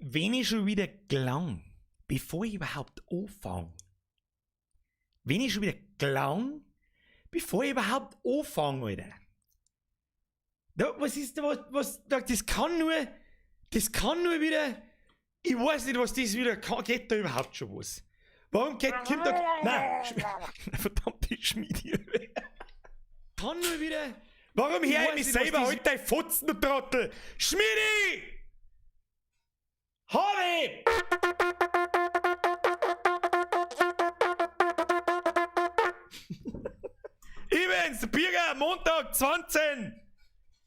Wenn ich schon wieder gelang, bevor ich überhaupt anfange. Wenn ich schon wieder gelang, bevor ich überhaupt anfange, Alter. Da, was ist da, was, was, da, das kann nur, das kann nur wieder, ich weiß nicht, was das wieder kann, geht da überhaupt schon was? Warum geht, kommt da, nein, verdammte Schmiede. Kann nur wieder, warum hör ich mich selber heute, dein Fotzen, du Trottel? Schmiedi! Harvey! Übrigens, der Birger, Montag, 20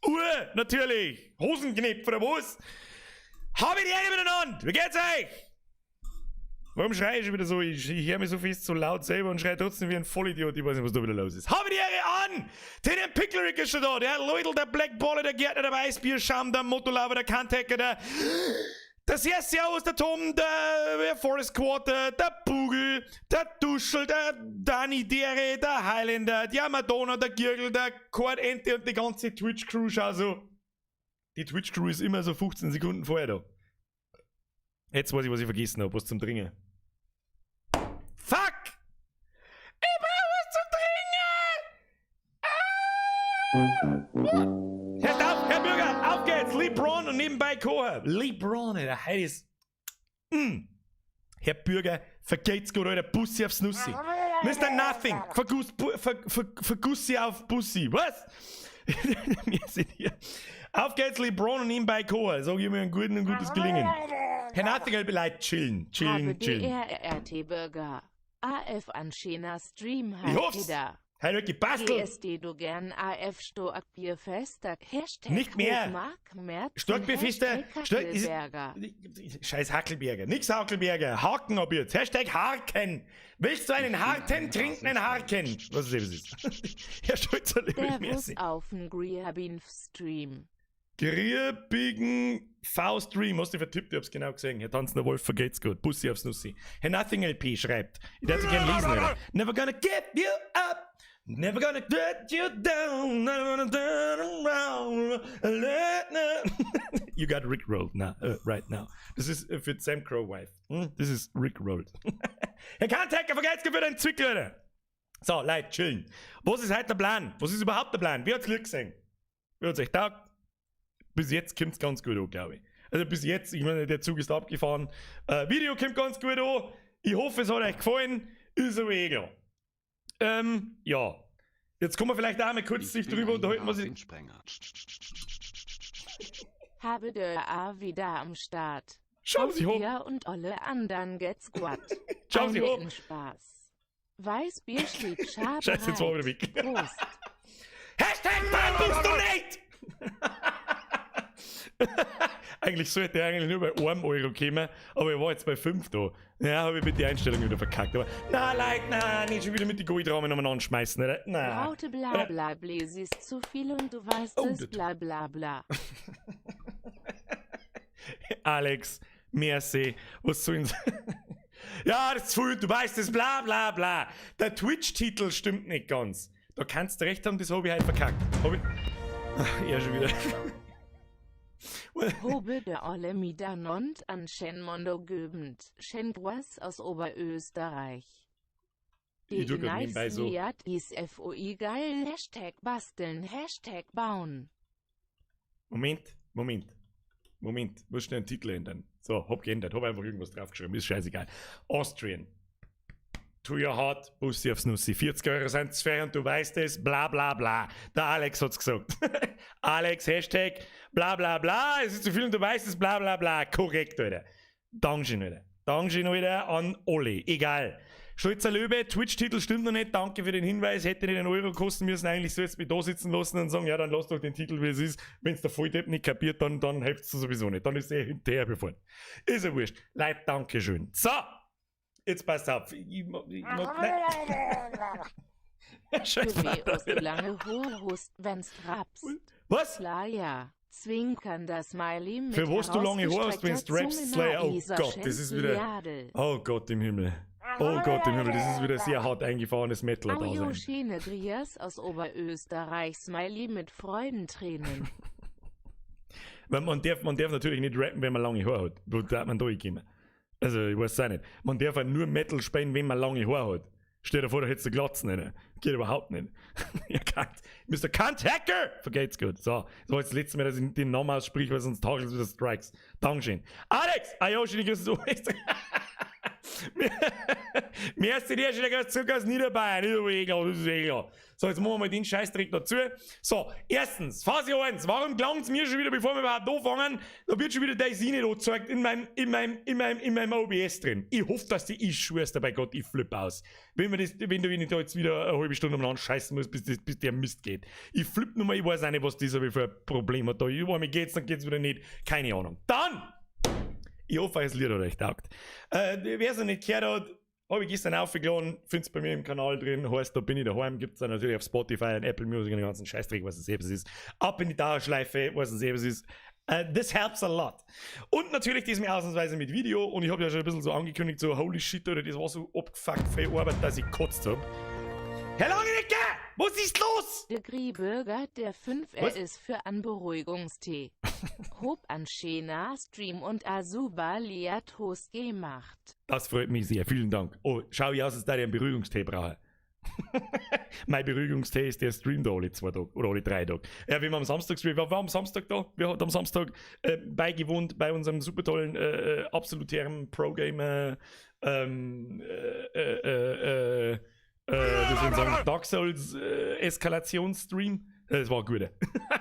Uhr, natürlich. Hosenknipf oder was? Hab ich die Hände miteinander! Wie geht's euch? Warum schreie ich schon wieder so? Ich, ich höre mich so fest so laut selber und schreie trotzdem wie ein Vollidiot. Ich weiß nicht, was da wieder los ist. Habe die Ehre an! Den Picklerik ist schon da. Der Leudel, der Black Baller, der Gärtner, der Weißbierschaum, der Motolauber, der Kantecker, der. Der Servus, der Tom, der Forest Quarter, der Bugel, der Duschel, der Dani Dere, der Highlander, die Madonna, der Girgel, der Kurt Ente und die ganze Twitch-Crew. Schau so. Die Twitch-Crew ist immer so 15 Sekunden vorher da. Jetzt weiß ich, was ich vergessen habe, was zum Trinken. Fuck! Ich brauche was zum Trinken! Ah! Hört auf, Herr Bürger, auf geht's! LeBron und nebenbei Kocher. LeBron, Alter, heute ist. Herr Bürger, vergeht's gut, Alter, Bussi aufs Nussi. Mr. Nothing, verguss, ver, ver, Vergussi auf Bussi. Was? Wir sind hier. Auf geht's, LeBron und nebenbei Kocher. Sag ich mir einen guten und gutes Gelingen. Herr Nothing, leid, chillen, chillen, chillen. HBDRRT Burger. AF an Schena Stream Ich hoff's. wieder. Herr Röcki, bastel! GSD du gern AF Stoakbierfester Hashtag Nicht mehr. Hofmark Merzen Starkbierfester, Hashtag Stark, ist, Hackelberger. Scheiß Hackelberger, nix Hackelberger, Haken ab jetzt, Hashtag Harken. Willst du einen harten, trink einen Harken. Was ist das? Herr Schulzer, liebe Der Bus merci. auf den Griabin Stream. Griebigen V-Stream, hast du vertippt, ich hab's genau gesehen. Herr Tanzender Wolf, vergeht's gut. Bussi aufs Nussi. Herr Nothing LP schreibt, ich darf sie gerne lesen, Alter. Never gonna give you up. Never gonna let you down. Never gonna turn around. You got rickrolled now, right now. Das ist für Sam Crow Wife. Das ist rickrolled. Herr Kantecker, vergeht's gut für den Zwickel, Alter. So, Leute, chillen. Was ist heute der Plan? Was ist überhaupt der Plan? Wie hat's Glück gesehen? Wie hat's euch taugt? Bis jetzt kommt's ganz gut an, glaube ich. Also bis jetzt, ich meine, der Zug ist abgefahren. Video kommt ganz gut an. Ich hoffe, es hat euch gefallen. Ist aber eh klar. Ja. Jetzt kommen wir vielleicht auch mal kurz sich Ich bin drüber ein unterhalten, was ich. Rasensprenger. Habe der A wieder am Start. Schauen Sie hoch. Dir und alle anderen geht's gut. Schauen Sie hoch. Eine in Spaß. Weißbier schlägt Schabereit. Scheiße, jetzt war er wieder weg. Prost. Hashtag Donate! Eigentlich sollte er eigentlich nur bei einem Euro kommen, aber ich war jetzt bei 5 da. Ja, habe ich mit die Einstellung wieder verkackt. Aber na, Leute, na, nicht schon wieder mit den Goldrahmen umeinander schmeißen, oder? Na. Raute bla bla bla, sie ist zu viel und du weißt Oh, es das- bla bla bla. Alex, merci. Was sollen sie? Ja, das ist zu viel, du weißt es, bla bla bla. Der Twitch-Titel stimmt nicht ganz. Da kannst du recht haben, das habe ich heute verkackt. Hab ich. Ach, er schon wieder. Hobe de Olle Midanond an Schenmondo Göbend, Schenguas aus Oberösterreich. Ich tu grad nebenbei so. Niat is FOI geil, Hashtag basteln, Hashtag bauen. Moment, Moment. Moment, muss schnell den Titel ändern. So, hab geändert, hab einfach irgendwas draufgeschrieben, ist scheißegal. Austrian. To your heart, Bussi aufs Nussi. 40 Euro sind zu fair und du weißt es, bla bla bla. Der Alex hat's gesagt. Alex, Hashtag, bla bla bla, es ist zu viel und du weißt es, bla bla bla. Korrekt, Alter. Dankeschön, Alter. Dankeschön, Alter, an Olli. Egal. Scholzer Löwe, Twitch-Titel stimmt noch nicht, danke für den Hinweis, hätte nicht einen Euro kosten müssen, eigentlich sollst du mich da sitzen lassen und sagen, ja, dann lass doch den Titel, wie es ist. Wenn es der Volldepp nicht kapiert, dann hilft's sowieso nicht, dann ist er hinterher bevor. Ist ja wurscht. Leute, Dankeschön. So, jetzt passt auf. Ich nein. Scheiß Gewe Vater aus du wieder. lange Hohe hust, wenn's rappst. Was? Slayer. Zwinkernder Smiley mit Für was du lange Haare hast, wenn's herausgestreckter rappst, Zunge Slayer. Oh Isa Gott, das ist wieder. Schändliadel. Oh Gott im Himmel. Oh Gott im Himmel, das ist wieder sehr hart eingefahrenes Metal da Aujo sein. Schene Grias aus Oberösterreich Smiley mit Freudentränen. Weil man darf natürlich nicht rappen, wenn man lange Haare hat. Wo darf man da hinkommen? Also, ich weiß auch nicht. Man darf halt nur Metal spielen, wenn man lange Haare hat. Stell dir vor, du hättest eine Glatzen nicht. Geht überhaupt nicht. Ihr kannt. Mr. Cunt Hacker! Vergeht's gut. So, das war jetzt das letzte Mal, dass ich den Namen ausspreche, weil sonst tagelt es wieder Strikes. Dankeschön. Alex! Ah ja, schöne Grüße. Merci dir, schöne Grüße zurück aus Niederbayern. Das ist eh klar, das ist eh klar. So, jetzt machen wir mal den Scheißdreck dazu. So, erstens, Phase 1. Warum klang's mir schon wieder, bevor wir überhaupt anfangen? Da wird schon wieder DayZ nicht angezeigt in meinem OBS drin. Ich hoffe, dass die ich schwör's dir bei Gott, ich flipp aus. Wenn du wenn ich da jetzt wieder eine halbe Stunde umeinander scheißen muss, bis der Mist geht. Ich flipp nur mal, ich weiß auch nicht, was dieser für ein Problem hat da. Einmal geht's, dann geht's wieder nicht. Keine Ahnung. Dann! Ich hoffe, das Lied hat euch taugt. Wer es noch nicht gehört hat, habe ich gestern aufgeladen, findest bei mir im Kanal drin, heißt, da bin ich daheim, gibt es dann natürlich auf Spotify und Apple Music und den ganzen Scheißdreck, was es selbst ist. Ab in die Dauerschleife, was es selbst ist. This helps a lot. Und natürlich diesmal ausnahmsweise mit Video und ich habe ja schon ein bisschen so angekündigt, so holy shit, oder das war so abgefuckt viel Arbeit, dass ich gekotzt habe. Herr Langenecker, was ist los? De Grieburger, der 5 Was? er ist für an Beruhigungstee. Hob an schena Stream und a suba Liat host gemacht. Das freut mich sehr, vielen Dank. Oh, schau ich aus, als da ich einen Beruhigungstee brauche. Mein Beruhigungstee ist der Stream da alle 2 Tage oder alle 3 Tage. Ja, wenn wir am Samstag streamen, wer war am Samstag da? Wer hat am Samstag beigewohnt bei unserem super tollen, absolutären Pro-Gamer, wie soll ich sagen, Dark Souls Eskalationsstream? Das war gut.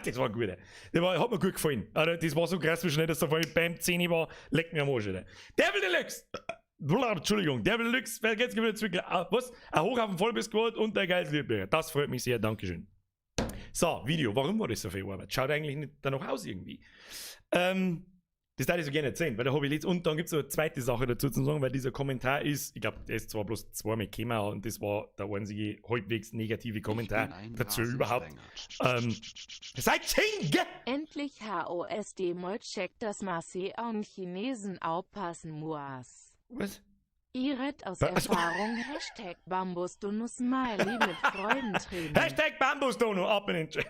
Das war gut. Das hat mir gut gefallen. Also, das war so krass, wie schnell das da vorhin beim 10 war. Leck mir am Arsch, Alter. Devil Deluxe! Blah, Entschuldigung, Devil Deluxe, wer geht's wieder zurück? Ah, was? Ein Hoch auf den Vollbiss geworden und der geiles Liedbär. Das freut mich sehr, Dankeschön. So, Video. Warum war das so viel Arbeit? Schaut eigentlich nicht danach aus irgendwie. Das darf ich so gerne erzählen, weil da habe ich jetzt, und dann gibt es noch eine zweite Sache dazu zu sagen, weil dieser Kommentar ist, ich glaube, der ist zwar bloß zweimal gekommen und das war der einzige halbwegs negative Kommentar dazu überhaupt. Seid Ching! Endlich HOSD mol checkt, dass Marseille und Chinesen aufpassen muas. Was? I red aus Was? Erfahrung. #BambusDono Smiley mit Freudentränen. #BambusDono, ab in den Chat.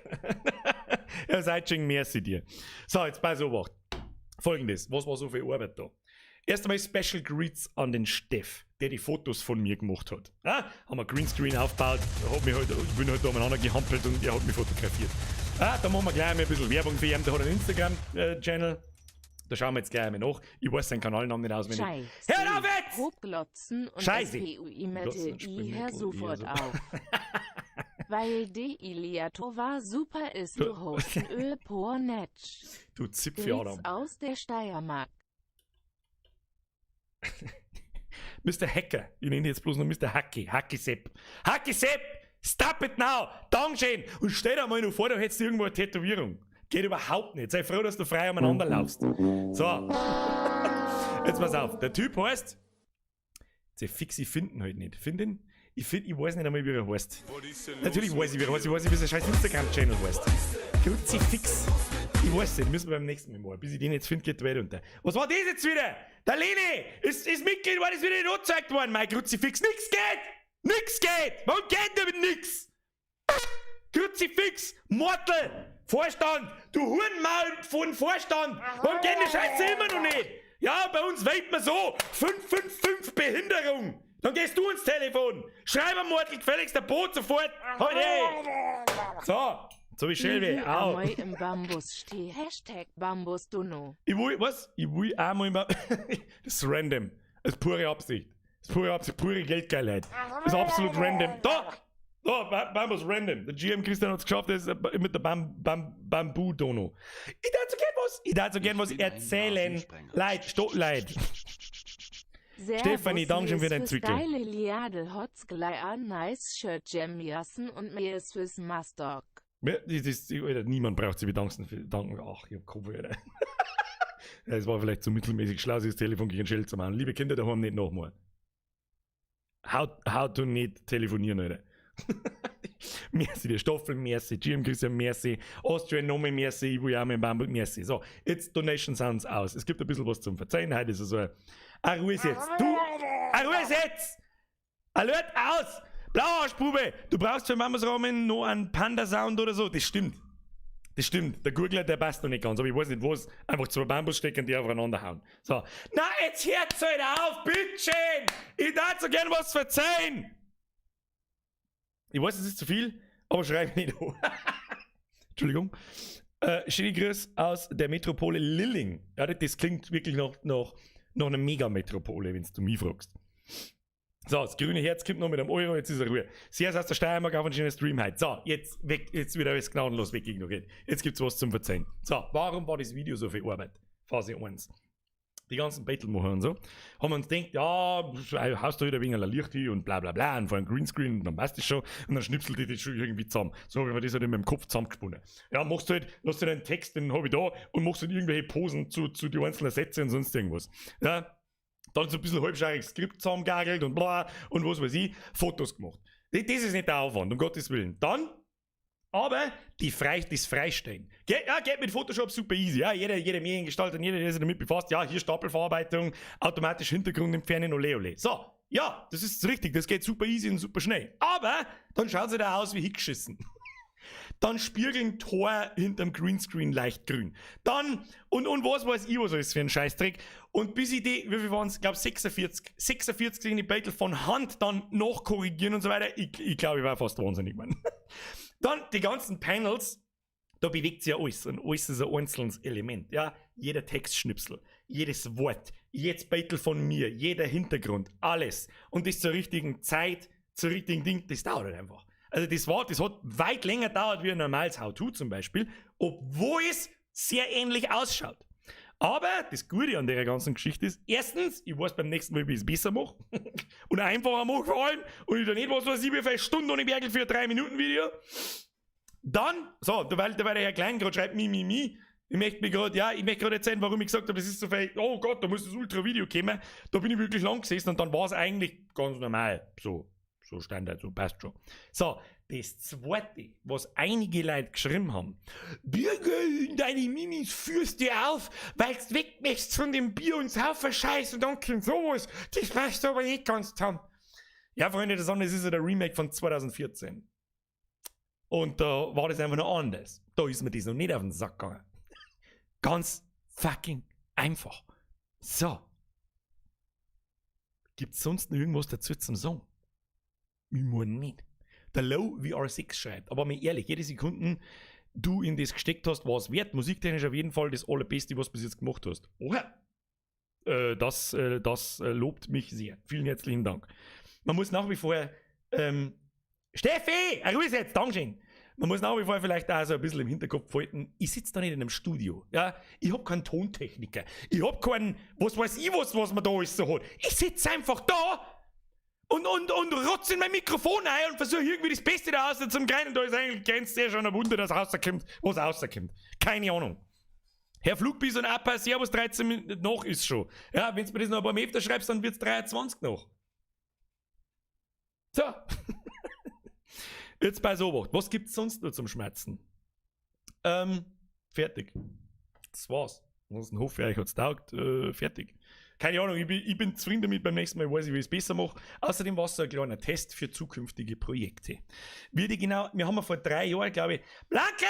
Ja, seid Ching, merci dir. So, jetzt pass auf. Folgendes, was war so viel Arbeit da? Erst einmal Special Greets an den Steff, der die Fotos von mir gemacht hat. Ah, haben wir Greenscreen aufgebaut, hat mich halt, ich bin halt da umeinander gehampelt und er hat mich fotografiert. Ah, da machen wir gleich mal ein bisschen Werbung für ihn, der hat einen Instagram-Channel. Da schauen wir jetzt gleich einmal nach. Ich weiß seinen Kanalnamen nicht auswendig. Scheiße. Hör auf jetzt! Hobglotzen und Scheiße. SPUI Metal Glotzen und I her Spring sofort I, auf. Weil de Iliatova super ist, du hosten Öl por Netsch. Du Zipfi Adam. Grüß aus der Steiermark. Mr. Hacker. Ich nenne ihn jetzt bloß noch Mr. Hacky. Hacky Sepp. Hacky Sepp! Stop it now! Dankeschön! Und stell dir mal noch vor, du hättest irgendwo eine Tätowierung. Geht überhaupt nicht. Sei froh, dass du frei umeinander laufst. So. Jetzt pass auf. Der Typ heißt. Der Fix, ich finden halt nicht. Finden? Ich, find, ich weiß nicht einmal, wie er heißt. Natürlich weiß ich, wie er heißt. Ich weiß nicht, wie sein scheiß Instagram-Channel heißt. Kruzifix. Ich weiß nicht, müssen wir beim nächsten Mal machen. Bis ich den jetzt finde, geht die Welt unter. Was war das jetzt wieder? Der Leni ist Mitglied, war das wieder nicht angezeigt worden, mein Kruzifix. Nix geht! Nix geht! Warum geht denn nix? Kruzifix, Mortel, Vorstand, du Hurenmaul von Vorstand! Warum geht die Scheiße immer noch nicht? Ja, bei uns wählt man so. 555 Behinderung. Dann gehst du ins Telefon. Schreib am Mortel gefälligst der Boot sofort. Halt, hey. So, so wie Schelwe. Ich will Au. einmal im Bambus steh. #BambusDono. Ich will, was? Ich will einmal im. Das ist random. Das ist pure Absicht. Das ist pure Absicht, pure Geldgeilheit. Das ist absolut random. Da! Da, Bambus random. Der GM Christian hat es geschafft, das ist mit der Bambu-Dono. Ich darf so gern was, ich darf so gern Ich was bin ein erzählen. Rasensprenger. Leid, stopp, Leid. Servus, Stefanie, danke schön für deinen fürs Zwickel. Geile Liadel Hotzglei a nice Shirt Jam Jassen und mir fürs Mastok. Das, Alter, niemand braucht sich bedanken. Danken. Ach, ich hab Kopf, Alter. Es war vielleicht zu mittelmäßig schlau, sich das Telefon gegen Schild zu machen. Liebe Kinder daheim, nicht nochmal. How to nicht telefonieren, Alter. Merci, der Stoffel, merci, GM Christian, merci, Austrian Nome, merci, ich will auch mit Bamboo, merci. So, jetzt Donation Sounds aus. Es gibt ein bisschen was zum Verzeihen. Heute ist es so ein. Ah, Ruhe ist jetzt. Du! Ah, Ruhe ist jetzt! Alert aus! Blauarschbube! Du brauchst für Mamas Rahmen noch einen Panda-Sound oder so. Das stimmt. Das stimmt, der Gurgler, der passt noch nicht ganz, aber ich weiß nicht was. Einfach zwei Bambusstecken, die aufeinander hauen. So. Na, jetzt hört's halt auf, bitteschön! Ich darf so gern was verzeihen! Ich weiß, es ist zu viel, aber schreib mich nicht an. Entschuldigung. Schöne Grüße aus der Metropole Lilling. Ja, das klingt wirklich noch einer Megametropole, wenn du mich fragst. So, das grüne Herz kommt noch mit einem Euro, jetzt ist er Ruhe. Servus aus der Steiermark, auf einen schönen Stream heute. So, jetzt weg, jetzt wieder alles gnadenlos wegignoriert. Jetzt gibt's was zum Verzeihen. So, warum war das Video so viel Arbeit? Phase 1. Die ganzen Bettelmacher und so, haben wir uns gedacht, ja, haust du wieder wegen ein Licht hin und bla bla bla und vor einem Greenscreen und dann passt das schon und dann schnipselt die das schon irgendwie zusammen. So habe ich mir das halt in meinem Kopf zusammengesponnen. Ja, machst du halt, lass du den Text, den habe ich da und machst halt irgendwelche Posen zu die einzelnen Sätze und sonst irgendwas. Ja, dann so ein bisschen halbschariges Skript zusammengagelt und bla und was weiß ich, Fotos gemacht. Das ist nicht der Aufwand, um Gottes Willen. Dann aber das Freistellen. Geht, ja, geht mit Photoshop super easy. Ja, jeder Mediengestalter, jeder, der sich damit befasst, ja, hier Stapelverarbeitung, automatisch Hintergrund entfernen, ole ole. So, ja, das ist richtig, das geht super easy und super schnell. Aber dann schaut sie da aus wie hingeschissen. Dann spiegeln Tor hinterm Greenscreen leicht grün. Dann, und was weiß ich, was alles für ein Scheißdreck. Und bis ich die, wie viel waren es? Ich glaube 46, 46 in die Battle von Hand dann nachkorrigieren und so weiter. Ich glaube, ich war fast wahnsinnig, Mann. Dann die ganzen Panels, da bewegt sich ja alles und alles ist ein einzelnes Element. Ja, jeder Textschnipsel, jedes Wort, jedes Battle von mir, jeder Hintergrund, alles. Und das zur richtigen Zeit, zur richtigen Ding, das dauert halt einfach. Also das hat weit länger gedauert wie ein normales How-To zum Beispiel, obwohl es sehr ähnlich ausschaut. Aber das Gute an der ganzen Geschichte ist, erstens, ich weiß beim nächsten Mal, wie ich es besser mache und einfacher mache vor allem und ich da nicht was weiß ich, wie viele Stunden ohne Bergel für ein 3-Minuten-Video. Dann, so, weil der Herr Klein gerade schreibt, mi, mi, mi, ich möchte mir gerade, ja, ich möchte gerade erzählen, warum ich gesagt habe, das ist so viel, oh Gott, da muss das Ultra-Video kommen. Da bin ich wirklich lang gesessen und dann war es eigentlich ganz normal. So Standard, so passt schon. So, das Zweite, was einige Leute geschrieben haben: Birger, deine Mimis führst dir auf, weil du weg möchtest von dem Bier und Sauferscheiß und dann kommt sowas. Das passt aber nicht ganz zusammen. Ja, Freunde der Sonne, das ist ja der Remake von 2014. Und da war das einfach noch anders. Da ist mir das noch nicht auf den Sack gegangen. Ganz fucking einfach. So. Gibt's sonst noch irgendwas dazu zum Sagen? Ich meine nicht. Der Low VR6 schreibt, aber mir ehrlich, jede Sekunde du in das gesteckt hast, war es wert. Musiktechnisch auf jeden Fall das Allerbeste, was du bis jetzt gemacht hast. Oha. Das lobt mich sehr. Vielen herzlichen Dank. Man muss nach wie vor, Steffi, Ruhe jetzt, Dankeschön. Man muss nach wie vor vielleicht auch so ein bisschen im Hinterkopf halten, ich sitze da nicht in einem Studio. Ja? Ich hab keinen Tontechniker. Ich hab keinen, was weiß ich was, was man da alles so hat. Ich sitze einfach da und rotze in mein Mikrofon ein und versuche irgendwie das Beste da raus zum kriegen. Und da ist eigentlich grenzt ja schon ein Wunder, dass rauskommt, was rauskommt. Keine Ahnung. Herr Flugbison Appa, Servus, 13 Minuten noch ist schon. Ja, wenn du mir das noch ein paar Mal öfter schreibst, dann wird's 23 noch. So. Jetzt bei Obacht. Was gibt's sonst noch zum Schmerzen? Fertig. Das war's. Ansonsten hoffe ich, euch hat's taugt. Fertig. Keine Ahnung, ich bin zufrieden damit. Beim nächsten Mal weiß ich, wie ich es besser mache. Außerdem war es so ein kleiner Test für zukünftige Projekte. Wie die genau, wir haben ja vor 3 Jahren, glaube ich, Blanke!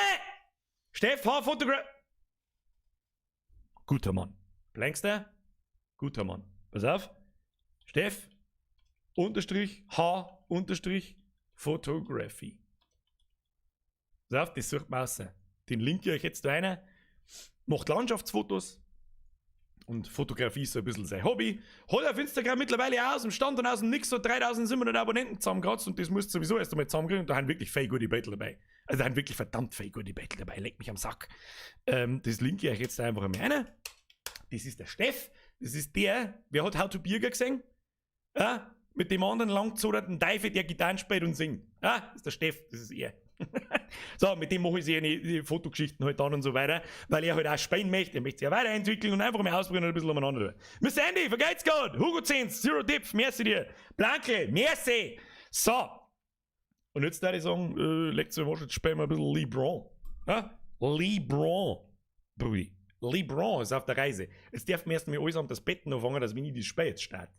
Stefan Fotograf. Guter Mann. Blankster? Guter Mann. Pass auf. Steff_H_Photography. Pass auf, das sucht man raus. Den link ich euch jetzt da rein. Macht Landschaftsfotos. Und Fotografie ist so ein bisschen sein Hobby. Hat auf Instagram mittlerweile auch aus dem Stand und aus dem Nix so 3700 Abonnenten zusammengekratzt und das musst du sowieso erst einmal zusammenkriegen und da haben wirklich fei gute Battle dabei. Also da haben wirklich verdammt fei gute Battle dabei. Leck mich am Sack. Das linke ich euch jetzt einfach einmal rein. Das ist der Steff. Das ist der, wer hat How to Birger gesehen? Ja? Mit dem anderen langgezoderten Teufel, der Gitarren spielt und singt. Ja? Das ist der Steff, das ist er. So, mit dem mache ich sich die Fotogeschichten halt dann und so weiter, weil er halt auch spielen möchte, er möchte sich ja weiterentwickeln und einfach mal ausprobieren und ein bisschen umeinander tun. Mr. Andy, vergeht's gut! Hugo Zehns, Zero Dipf, merci dir. Blanke, merci! So. Und jetzt würde ich sagen, leckt's mir jetzt spielen wir ein bisschen LeBron. Ja? LeBron, Brudi. LeBron ist auf der Reise. Jetzt darf man erst mal alles an das Bett anfangen, dass wenn ich das Spiel jetzt starte.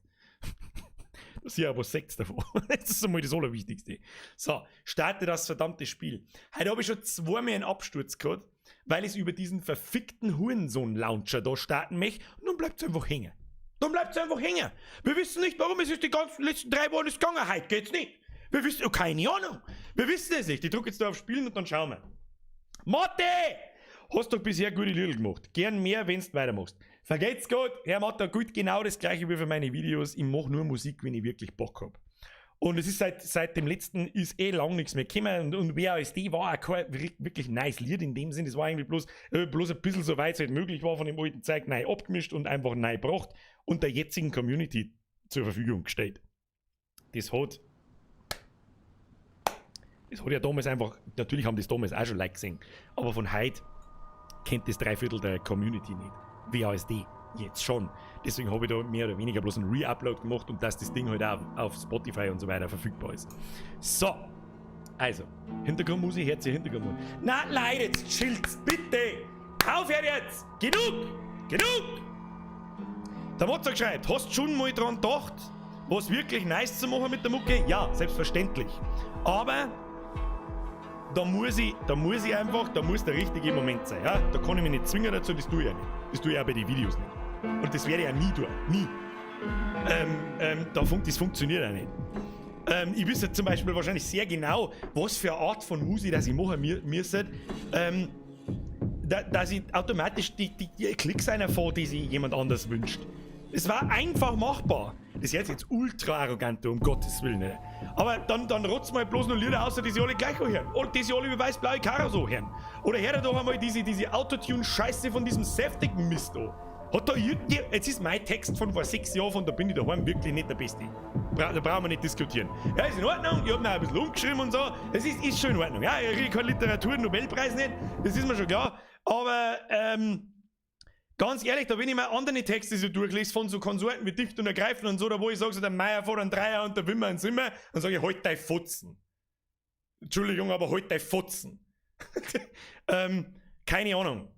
Das ist ja aber sechs davon. Das ist einmal das Allerwichtigste. So, starte das verdammte Spiel. Heute habe ich schon zweimal einen Absturz gehabt. weil ich es über diesen verfickten Hurensohn-Launcher da starten möchte und dann bleibt es einfach hängen. Dann bleibt es einfach hängen. Wir wissen nicht, warum, es ist die ganzen letzten 3 Wochen ist gegangen, heute geht's nicht. Wir wissen, oh, keine Ahnung. Wir wissen es nicht. Ich drücke jetzt da auf Spielen und dann schauen wir. Mathe! Hast doch bisher gute Liedl gemacht. Gern mehr, wenn's weitermachst. Vergelt's Gott, Herr Matter, gut, genau das gleiche wie für meine Videos. Ich mache nur Musik, wenn ich wirklich Bock hab. Und es ist seit dem letzten ist eh lang nichts mehr gekommen und WASD war auch kein wirklich nice Lied in dem Sinn. Das war eigentlich bloß ein bisschen so weit es halt möglich war von dem alten Zeug neu abgemischt und einfach neu gebracht und der jetzigen Community zur Verfügung gestellt. Das hat ja damals einfach, natürlich haben das damals auch schon Leute gesehen, aber von heute kennt das Dreiviertel der Community nicht. WASD jetzt schon. Deswegen habe ich da mehr oder weniger bloß einen Re-Upload gemacht und dass das Ding halt auch auf Spotify und so weiter verfügbar ist. So, also, Hintergrundmusik, herzliche Hintergrundmusik. Na, Leute, jetzt chillt's bitte! Aufhört jetzt! Genug! Genug! Der Mozart schreibt, hast schon mal dran gedacht, was wirklich nice zu machen mit der Mucke? Ja, selbstverständlich. Aber da muss ich einfach, da muss der richtige Moment sein. Ja? Da kann ich mich nicht zwingen dazu, das tue ich ja nicht. Das tue ich auch bei den Videos nicht. Und das werde ich auch nie tun. Nie. Das funktioniert auch nicht. Ich wüsste zum Beispiel wahrscheinlich sehr genau, was für eine Art von Musik das ich machen müsste, dass ich automatisch die Klicks erfahre, die sich jemand anders wünscht. Es war einfach machbar. Das ist jetzt ultra arrogant, um Gottes Willen. Ne? Aber dann rotzt mal bloß noch Lieder aus, die sie alle gleich hören. Oder die sie alle über weiß-blaue Karo so hören. Oder hört doch einmal diese Autotune-Scheiße von diesem Saftig-Mist da. Hat da irgendwie, jetzt ist mein Text von vor 6 Jahren, von da bin ich daheim wirklich nicht der Beste. Da brauchen wir nicht diskutieren. Ja, ist in Ordnung, ich hab noch ein bisschen umgeschrieben und so. Das ist schon in Ordnung. Ja, ich kriege keinen Literatur-Nobelpreis nicht, das ist mir schon klar. Aber, ganz ehrlich, da wenn ich mir andere Texte so durchlese von so Konsorten wie Dicht und Ergreifen und so, da wo ich sage, so der Meier fährt einen Dreier und der Wimmer einen Simmer, dann sage ich, halt dein Fotzen. Entschuldigung, aber halt dein Fotzen. Keine Ahnung.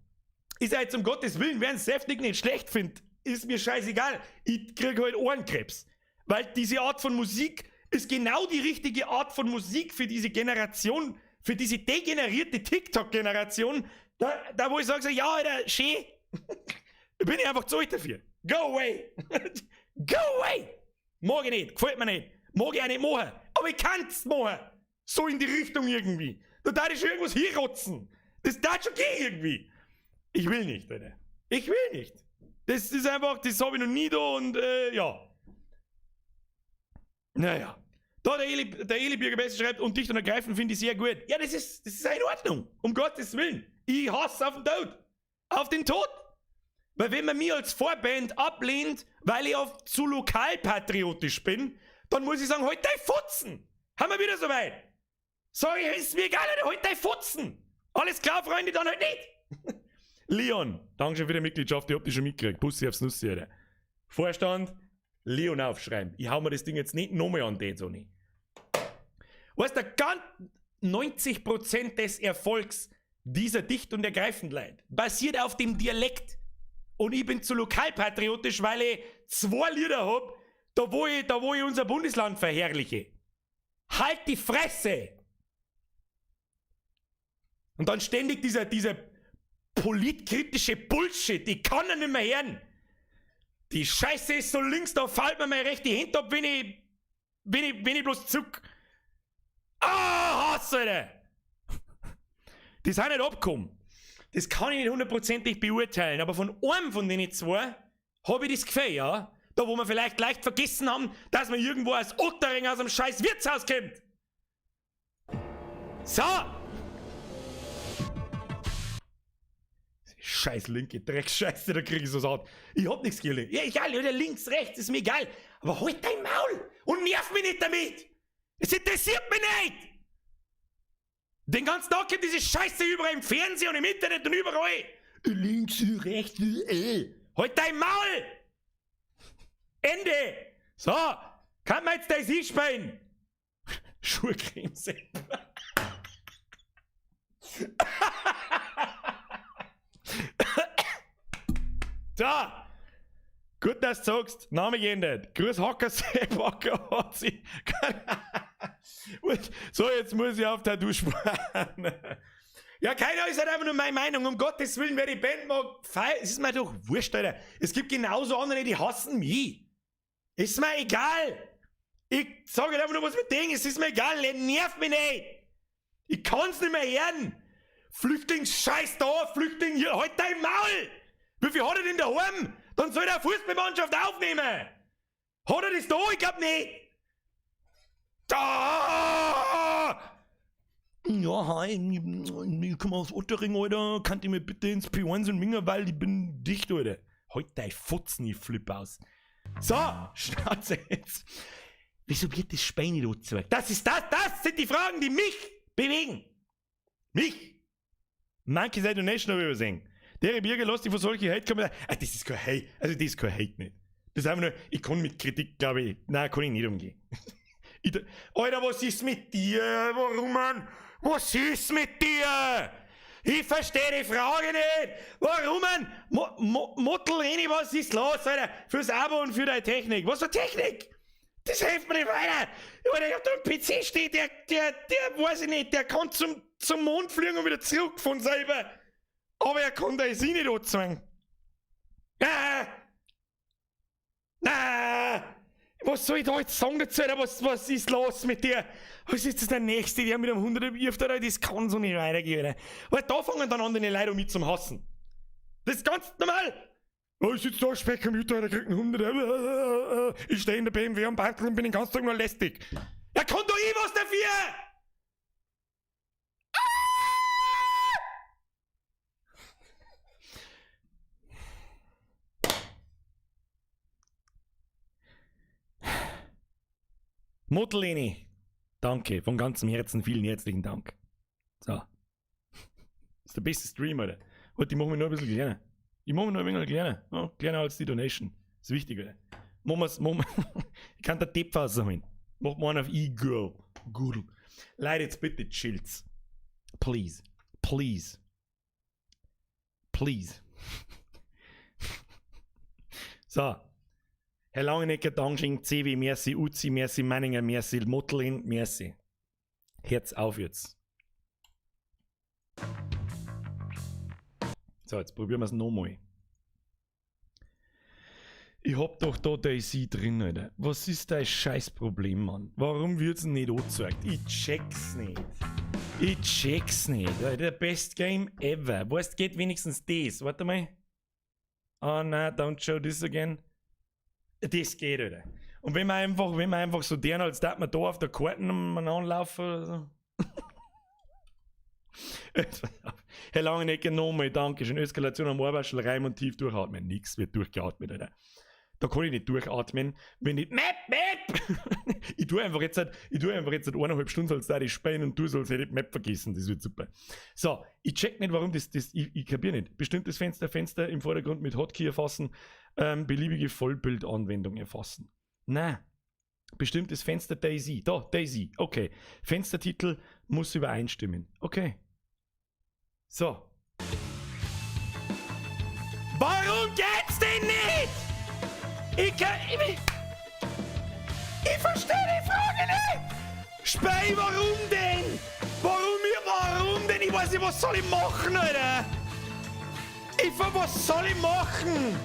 Ist ja jetzt um Gottes Willen, wer einen Saftig nicht schlecht findet, ist mir scheißegal. Ich krieg halt Ohrenkrebs. Weil diese Art von Musik ist genau die richtige Art von Musik für diese Generation, für diese degenerierte TikTok-Generation, da wo ich sage, so, ja, Alter, schön. Bin ich einfach zu alt dafür. Go away! Go away! Mag ich nicht, gefällt mir nicht. Mag ich auch nicht machen. Aber ich kann's machen. So in die Richtung irgendwie. Da darf ich schon irgendwas hinrotzen. Das darf schon gehen irgendwie. Ich will nicht, Alter. Ich will nicht. Das ist einfach, das habe ich noch nie da und ja. Naja. Da der Eli Bürgermeister schreibt, und Dicht und Ergreifen finde ich sehr gut. Ja, das ist in Ordnung. Um Gottes Willen. Ich hasse auf den Tod. Auf den Tod. Weil wenn man mich als Vorband ablehnt, weil ich auf zu lokalpatriotisch bin, dann muss ich sagen, halt dein Fotzen. Haben wir wieder soweit. Sorry, ist mir egal, Alter, halt dein Fotzen. Alles klar, Freunde, dann halt nicht. Leon, Dankeschön für die Mitgliedschaft, ich hab die schon mitgekriegt. Bussi aufs Nussi, Alter. Vorstand, Leon aufschreiben. Ich hau mir das Ding jetzt nicht nochmal an, den so nicht. Weißt du, ganz 90% des Erfolgs dieser Dicht und Ergreifend Leute basiert auf dem Dialekt. Und ich bin zu lokalpatriotisch, weil ich zwei Lieder hab, da wo ich unser Bundesland verherrliche. Halt die Fresse! Und dann ständig dieser politkritische Bullshit, ich kann ihn nicht mehr hören. Die Scheiße ist so links, da fällt mir meine rechte Hand ab, wenn ich bloß zuck. Ah, Hass, Alter! Die sind nicht abgekommen. Das kann ich nicht hundertprozentig beurteilen, aber von einem von den zwei habe ich das Gefühl, ja. Da, wo wir vielleicht leicht vergessen haben, dass man irgendwo als Ottering aus einem scheiß Wirtshaus kommt. So! Scheiß linke Dreckscheiße, da krieg ich so satt. Ich hab nichts gegen links. Ja, egal, oder links, rechts, ist mir egal. Aber halt dein Maul und nerv mich nicht damit! Es interessiert mich nicht! Den ganzen Tag kommt diese Scheiße überall im Fernsehen und im Internet und überall. Links, rechts, Halt dein Maul! Ende! So, kann man jetzt das einspielen? Schuhcreme selber. So! Gut, dass du sagst. Name geändert. Grüß Hacker Sepp, Hacker hat sie. So, jetzt muss ich auf Tattoo sparen. Ja, keiner ist halt einfach nur meine Meinung. Um Gottes Willen, wer die Band mag, fei, es ist mir doch wurscht, Alter. Es gibt genauso andere, die hassen mich. Ist mir egal. Ich sage halt einfach nur, was mir denke. Es ist mir egal. Nervt mich nicht. Ich kann's nicht mehr hören. Flüchtlingsscheiß da, Flüchtling hier, halt dein Maul! Wie viel hat er denn daheim? Dann soll er eine Fußballmannschaft aufnehmen! Hat er das da? Ich glaub nicht! Da! Ja, hi, ich komme aus Otterring, Alter. Könnt ihr mir bitte ins P1 und Minger, weil ich bin dicht, Alter. Halt dein Fotzen, ich flipp aus. So, Schnauze jetzt. Wieso wird das Spiel nicht angezeigt? Das ist das, das sind die Fragen, die mich bewegen. Mich. Manche sei Donation habe ich übersehen. Der Birger lässt sich von solchen Hate kommen. Ah, das ist kein Hate. Also, das ist kein Hate nicht. Das ist einfach nur, ich kann mit Kritik, glaube ich, nein, kann ich nicht umgehen. Ich, Alter, was ist mit dir? Warum, Mann? Was ist mit dir? Ich verstehe die Frage nicht. Warum, Mann? Mo Mo Mottel, Reni, was ist los, Alter? Fürs Abo und für deine Technik. Was für Technik? Das hilft mir nicht weiter. Alter, ich hab da einen PC stehen, der, weiß ich nicht, der kann zum Mond fliegen und wieder zurück von selber. Aber er kann da sie nicht anzwingen. Ah! Ah! Was soll ich da jetzt sagen dazu, Alter? Was ist los mit dir? Was ist das der Nächste, der mit einem 100er wirft, Alter? Das kann so nicht weitergehen, Alter. Weil da fangen dann andere Leute an mit zum Hassen. Das ist ganz normal. Oh, ich sitze da, sprech Computer, der kriegt einen 100er. Ich stehe in der BMW am Bankel und bin den ganzen Tag nur lästig. Er kann doch eh was dafür! Mottelini, danke, von ganzem Herzen vielen herzlichen Dank. So. Das ist der beste Stream, Alter. Warte, ich mach mich noch ein bisschen kleiner. Ich mach mich noch ein wenig kleiner. Ja, kleiner als die Donation. Das ist wichtig, Alter. Machen wir's, machen wir. Ich kann der Depp rausholen. Mach mal einen auf E-Girl. Gudel. Leute, jetzt bitte chillt's. Please. Please. Please. So. Herr Langenecker, Dankeschön, CW, merci, Uzi, merci, Meininger, merci, Mottelin, merci. Herz auf jetzt. So, jetzt probieren wir's nochmal. Ich hab doch da DayZ drin, Alter. Was ist dein Scheißproblem, Mann? Warum wird's denn nicht angezeigt? Ich check's nicht. Ich check's nicht. Alter, der best game ever. Weißt, geht wenigstens das. Warte mal. Oh nein, don't show this again. Das geht, Alter. Und wenn man einfach so deren, als darf man da auf der Karte umeinander laufen oder so. Herr Langenecke, nochmal, Dankeschön. Eskalation am Ohrwaschel, Reim und tief durchatmen. Nix wird durchgeatmet, Alter. Da kann ich nicht durchatmen, wenn ich. Map, Map! Ich tue einfach jetzt seit 1,5 Stunden, als da ich spielen und du sollst nicht Map vergessen. Das wird super. So, ich check nicht, warum das, ich kapier nicht. Bestimmtes Fenster, Fenster im Vordergrund mit Hotkey erfassen, beliebige Vollbildanwendung erfassen. Na. Bestimmtes Fenster DayZ. Da, DayZ. Okay. Fenstertitel muss übereinstimmen. Okay. So. Warum geht's denn nicht? Ich kann, ich, ich verstehe die Frage nicht! Spey, warum denn? Warum, warum denn? Ich weiß nicht, was soll ich machen, Alter? Ich, was soll ich machen?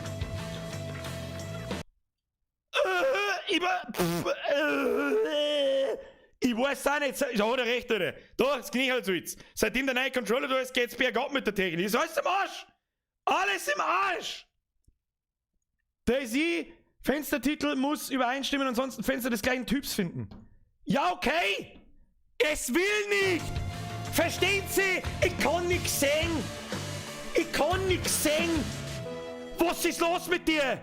Ich weiß auch nicht. Ja, hat er recht, Alter. Da, das Knie halt so jetzt. Seitdem der neue Controller da ist, geht's bergab mit der Technik. Ist alles im Arsch! Alles im Arsch! DayZ, Fenstertitel muss übereinstimmen, ansonsten Fenster des gleichen Typs finden. Ja, okay! Es will nicht! Verstehen Sie? Ich kann nix sehen! Ich kann nix sehen! Was ist los mit dir?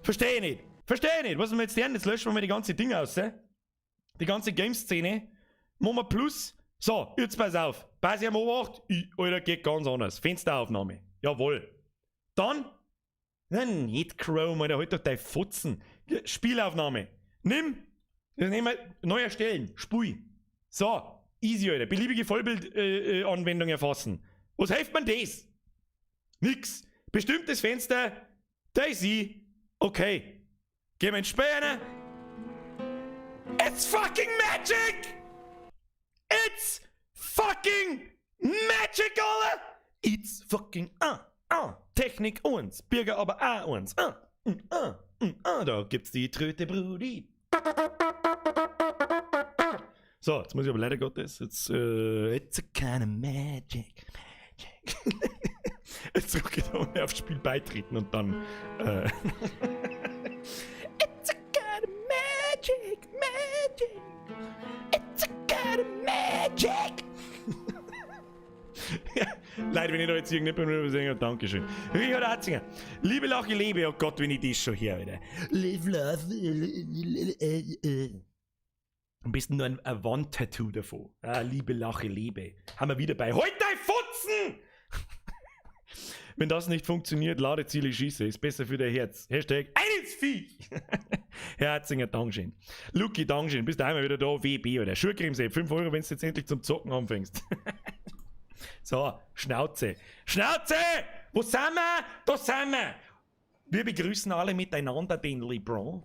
Verstehe ich nicht. Verstehe ich nicht. Was wir jetzt lernen? Jetzt löschen wir mal die ganze Ding aus, eh? Die ganze Game-Szene. Machen wir Plus. So, jetzt pass auf. Pass am Obacht. Ich, Alter, geht ganz anders. Fensteraufnahme. Jawohl. Dann. Nein, nicht Chrome, Alter, halt doch dein Fotzen. Spielaufnahme. Nimm. Nehmen wir, neu erstellen. Spui. So, easy, Alter. Beliebige Vollbild- Anwendung erfassen. Was hilft man das? Nix. Bestimmtes Fenster. DayZ. Okay. Gehen wir ins Spiel rein. It's fucking magic! It's fucking Magical! It's fucking ah, ah. Technik 1, Birger aber auch 1. Ah, ah, ah. Da gibt's die Tröte, Brudi. So, jetzt muss ich aber leider Gottes, jetzt, it's a kind of magic, magic. Jetzt drücke ich da mal aufs Spiel beitreten und dann, It's a kind of magic, magic. It's a kind of magic. Ja, Leute, wenn ich da jetzt irgendjemand sage, Dankeschön. Richard Atzinger, liebe Lache, lebe, oh Gott, wenn ich das schon her, Alter. Live, love, Am besten nur ein Wandtattoo davon. Ah, liebe Lache, lebe. Haben wir wieder bei. Halt dein Fotzen! Wenn das nicht funktioniert, Ladeziele schieße. Ist besser für dein Herz. #Ein ins Viech! Herr Atzinger, Dankeschön. Luki, Dankeschön. Bist du einmal wieder da? WB oder Schurgrimsee. 5 Euro, wenn du jetzt endlich zum Zocken anfängst. So, Schnauze. Schnauze! Wo sind wir? Da sind wir! Wir begrüßen alle miteinander den LeBron.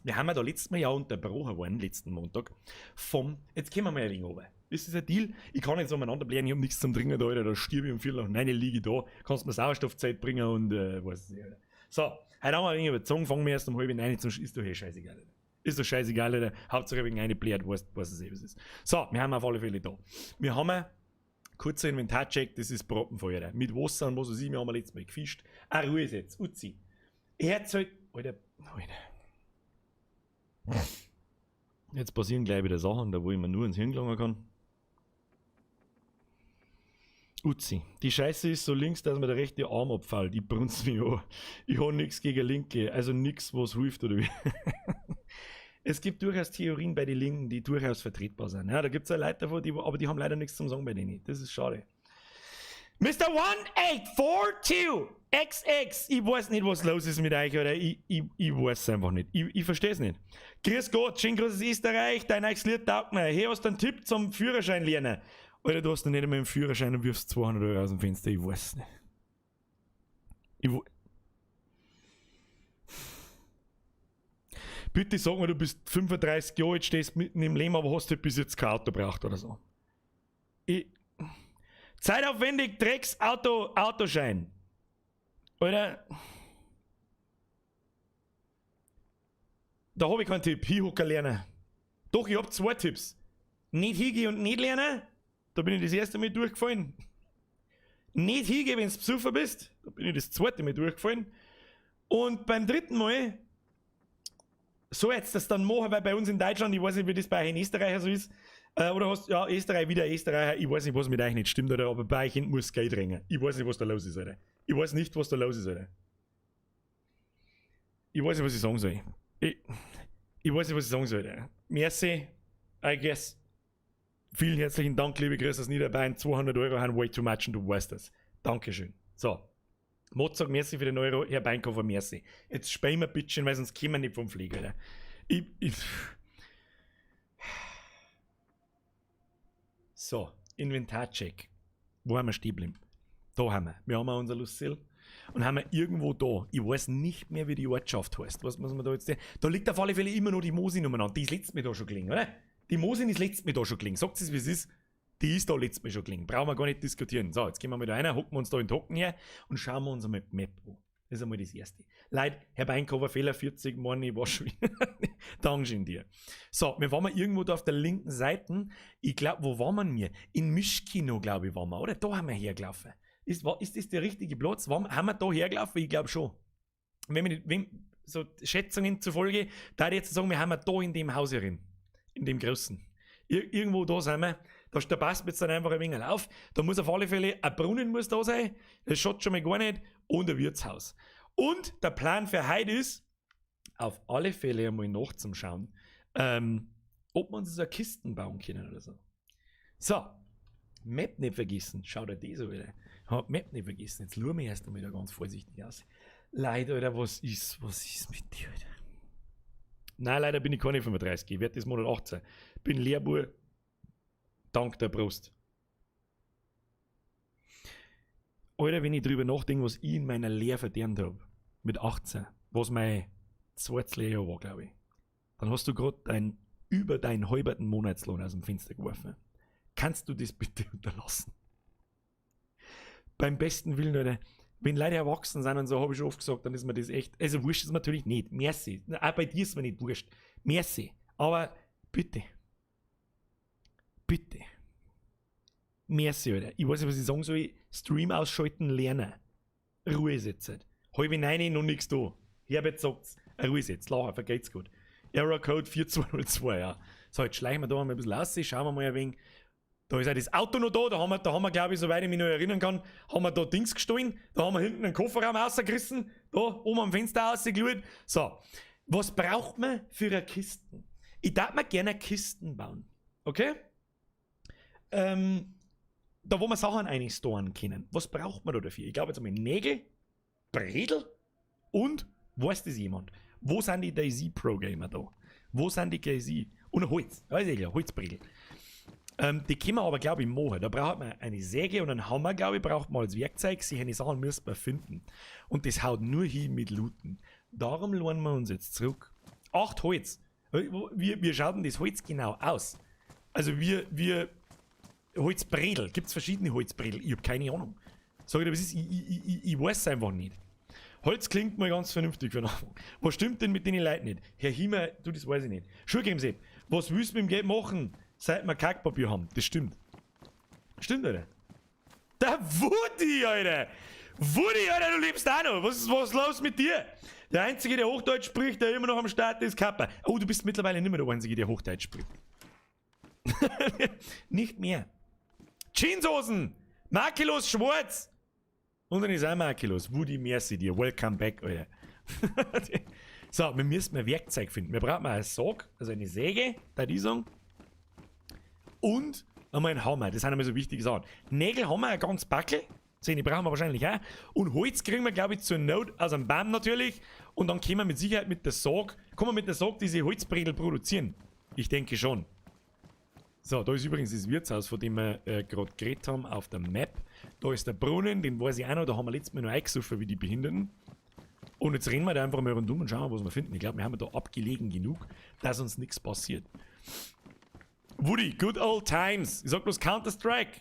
Wir haben ja da letztes Mal ja unterbrochen worden, letzten Montag, vom, jetzt kommen wir mal ein wenig runter. Ist das ein Deal? Ich kann nicht so umeinander blären, ich hab nichts zum Trinken da, Alter, da stirb ich um 9:15 liege ich da, kannst mir Sauerstoffzeit bringen und weiß ich nicht, Alter. So, heute haben wir ein wenig überzogen, fangen wir erst um 8:30 zum ist doch eh scheißegal, Alter. Ist doch scheißegal, Alter. Hauptsache wegen eine blärt, weißt du eh, was ist. So, wir haben auf alle Fälle da. Wir haben einen kurzer Inventarcheck, das ist proppenvoll, Alter. Mit Wasser und was weiß ich, wir haben letztes Mal gefischt. Ah, Ruhe ist jetzt, Uzi. Er zahlt, Alter, Alter. Jetzt passieren gleich wieder Sachen, da wo ich mir nur ins Hirn gelangen kann. Uzi. Die Scheiße ist so links, dass mir der rechte Arm abfällt. Ich brunz mich an. Ich hab nix gegen Linke, also nix, was hilft oder wie. Es gibt durchaus Theorien bei den Linken, die durchaus vertretbar sind. Ja, da gibt's ja Leute davon, die, aber die haben leider nichts zum Sagen bei denen. Das ist schade. Mr. 1842 XX, ich weiß nicht, was los ist mit euch, oder? Ich weiß es einfach nicht. Ich verstehe es nicht. Grüß Gott, schön großes Österreich, dein neues Lied taugt mir. Hey, hast du einen Tipp zum Führerschein lernen? Alter, du hast noch nicht einmal einen Führerschein und wirfst 200 Euro aus dem Fenster. Ich weiß es nicht. Bitte sag mir, du bist 35 Jahre alt, stehst mitten im Leben, aber hast du bis jetzt kein Auto braucht oder so. Ich. Zeitaufwendig, Drecks, Auto, Autoschein. Alter. Da hab ich keinen Tipp. Hinhocker lernen. Doch, ich hab 2 Tipps. Nicht hingehen und nicht lernen. Da bin ich das erste Mal durchgefallen. Nicht hingehen, wenn du besoffen bist. Da bin ich das zweite Mal durchgefallen. Und beim dritten Mal, so jetzt das dann machen, weil bei uns in Deutschland, ich weiß nicht, wie das bei euch in Österreich so ist, oder hast, ja, Österreich, wieder Österreicher, ich weiß nicht, was mit euch nicht stimmt, oder, aber bei euch hinten muss Geld ringen. Ich weiß nicht, was da los ist, Alter. Ich weiß nicht, was da los ist, Alter. Ich weiß nicht, was ich sagen soll. Ich weiß nicht, was ich sagen soll, Alter. Merci, I guess. Vielen herzlichen Dank, liebe Grüße aus Niederbayern. 200 Euro haben way too much und du weißt das. Dankeschön. So. Mozart, merci für den Euro. Herr Beinkoffer, merci. Jetzt spielen wir ein bisschen, weil sonst kommen wir nicht vom Flieger, Alter. So, Inventarcheck. Wo haben wir stehen geblieben? Da haben wir. Wir haben auch unser Lucille. Und haben wir irgendwo da, ich weiß nicht mehr, wie die Ortschaft heißt. Was muss man da jetzt sehen? Da liegt auf alle Fälle immer noch die Mosin umeinander. Die ist letztes Mal da schon gelegen, oder? Die Mosin ist letztes Mal da schon gelegen. Sagt es, wie es ist. Die ist da letztes Mal schon gelegen. Brauchen wir gar nicht diskutieren. So, jetzt gehen wir mal da rein, hocken wir uns da in den Hocken her und schauen wir uns einmal die Map an. Das ist einmal das Erste. Leute, Herr Beinkofer, Fehler 40, Morgen, ich war schon wieder. Dankeschön dir. So, wir waren mal irgendwo da auf der linken Seite. Ich glaub, wo waren wir denn hier? In Mischkino, glaub ich, waren wir, oder? Da haben wir hergelaufen. Ist das der richtige Platz? Haben wir da hergelaufen? Ich glaub schon. Wenn wir nicht, wenn, so Schätzungen zufolge, da ich jetzt sagen, wir haben da in dem Haus herin. In dem Großen. Irgendwo da sind wir. Da passt mir jetzt dann einfach ein wenig auf. Da muss auf alle Fälle ein Brunnen muss da sein. Das schaut schon mal gar nicht. Und ein Wirtshaus. Und der Plan für heute ist, auf alle Fälle einmal nachzuschauen, ob wir uns so Kisten bauen können oder so. So, Map nicht vergessen. Schau dir das an, Alter. Ja, Map nicht vergessen. Jetzt schauen wir erst einmal da ganz vorsichtig aus. Leute, Alter, was ist mit dir, Alter? Nein, leider bin ich keine 35. Ich werde das Monat 18. Bin Lehrbuhr. Dank der Brust. Alter, wenn ich drüber nachdenke, was ich in meiner Lehre verdient hab, mit 18, was mein zweites Lehrjahr war, glaub ich, dann hast du grad über deinen halberten Monatslohn aus dem Fenster geworfen. Kannst du das bitte unterlassen? Beim besten Willen, Alter. Wenn Leute erwachsen sind und so, habe ich schon oft gesagt, dann ist mir das echt. Also wurscht ist mir natürlich nicht. Merci. Auch bei dir ist mir nicht wurscht. Merci. Aber bitte. Bitte. Merci, Alter. Ich weiß nicht, was ich sagen soll. Stream ausschalten, lernen. Ruhe setzen. Halbe neun, noch nichts da. Herbert sagt's. Ruhe setzen. Lachen, vergeht's gut. Error Code 4202, ja. So, jetzt schleichen wir da mal ein bisschen raus, schauen wir mal ein wenig. Da ist auch das Auto noch da, da haben wir, glaube ich, soweit ich mich noch erinnern kann, haben wir da Dings gestohlen. Da haben wir hinten einen Kofferraum rausgerissen, da oben am Fenster rausgeschaut. So, was braucht man für eine Kisten? Ich darf mir gerne Kisten bauen. Okay? Da, wo wir Sachen einstoren können. Was braucht man da dafür? Ich glaube jetzt einmal Nägel, Bredel und, weiß das jemand? Wo sind die DayZ Pro Gamer da? Wo sind die DayZ? Und Holz. Ja, ist eh klar, Holzbredel. Die können wir aber, glaube ich, machen. Da braucht man eine Säge und einen Hammer, glaube ich, braucht man als Werkzeug. Solche Sachen müssen wir finden. Und das haut nur hin mit Looten. Darum lohnen wir uns jetzt zurück. 8 Holz. Wie schaut denn das Holz genau aus? Also wir Holzbredel. Gibt es verschiedene Holzbredel? Ich habe keine Ahnung. Sag ich dir, was ist? Ich weiß es einfach nicht. Holz klingt mal ganz vernünftig für den Anfang. Was stimmt denn mit den Leuten nicht? Herr Hiemer, du, das weiß ich nicht. Schulgame, was willst du mit dem Geld machen, seit wir Kackpapier haben? Das stimmt. Stimmt, Alter. Der Woody, Alter! Woody, Alter, du lebst auch noch. Was ist los mit dir? Der Einzige, der Hochdeutsch spricht, der immer noch am Start ist, Kappa. Oh, du bist mittlerweile nicht mehr der Einzige, der Hochdeutsch spricht. Nicht mehr. Jeanshosen! Makellos schwarz! Und dann ist auch makellos. Woody, merci dir. Welcome back, Alter. So, wir müssen mal Werkzeug finden. Wir brauchen mal einen Sarg, also eine Säge, da die sagen. Und einmal einen Hammer. Das sind einmal so wichtige Sachen. Nägel haben wir ein ganz Backel. Die brauchen wir wahrscheinlich auch. Und Holz kriegen wir, glaube ich, zur Not aus einem Baum natürlich. Und dann können wir mit Sicherheit mit der Sarg, kann man mit der Sarg diese Holzbredel produzieren. Ich denke schon. So, da ist übrigens das Wirtshaus, von dem wir gerade geredet haben, auf der Map. Da ist der Brunnen, den weiß ich auch noch, da haben wir letztes Mal noch eingesoffen wie die Behinderten. Und jetzt rennen wir da einfach mal rundum und schauen, was wir finden. Ich glaube, wir haben da abgelegen genug, dass uns nichts passiert. Woody, good old times. Ich sag bloß Counter-Strike.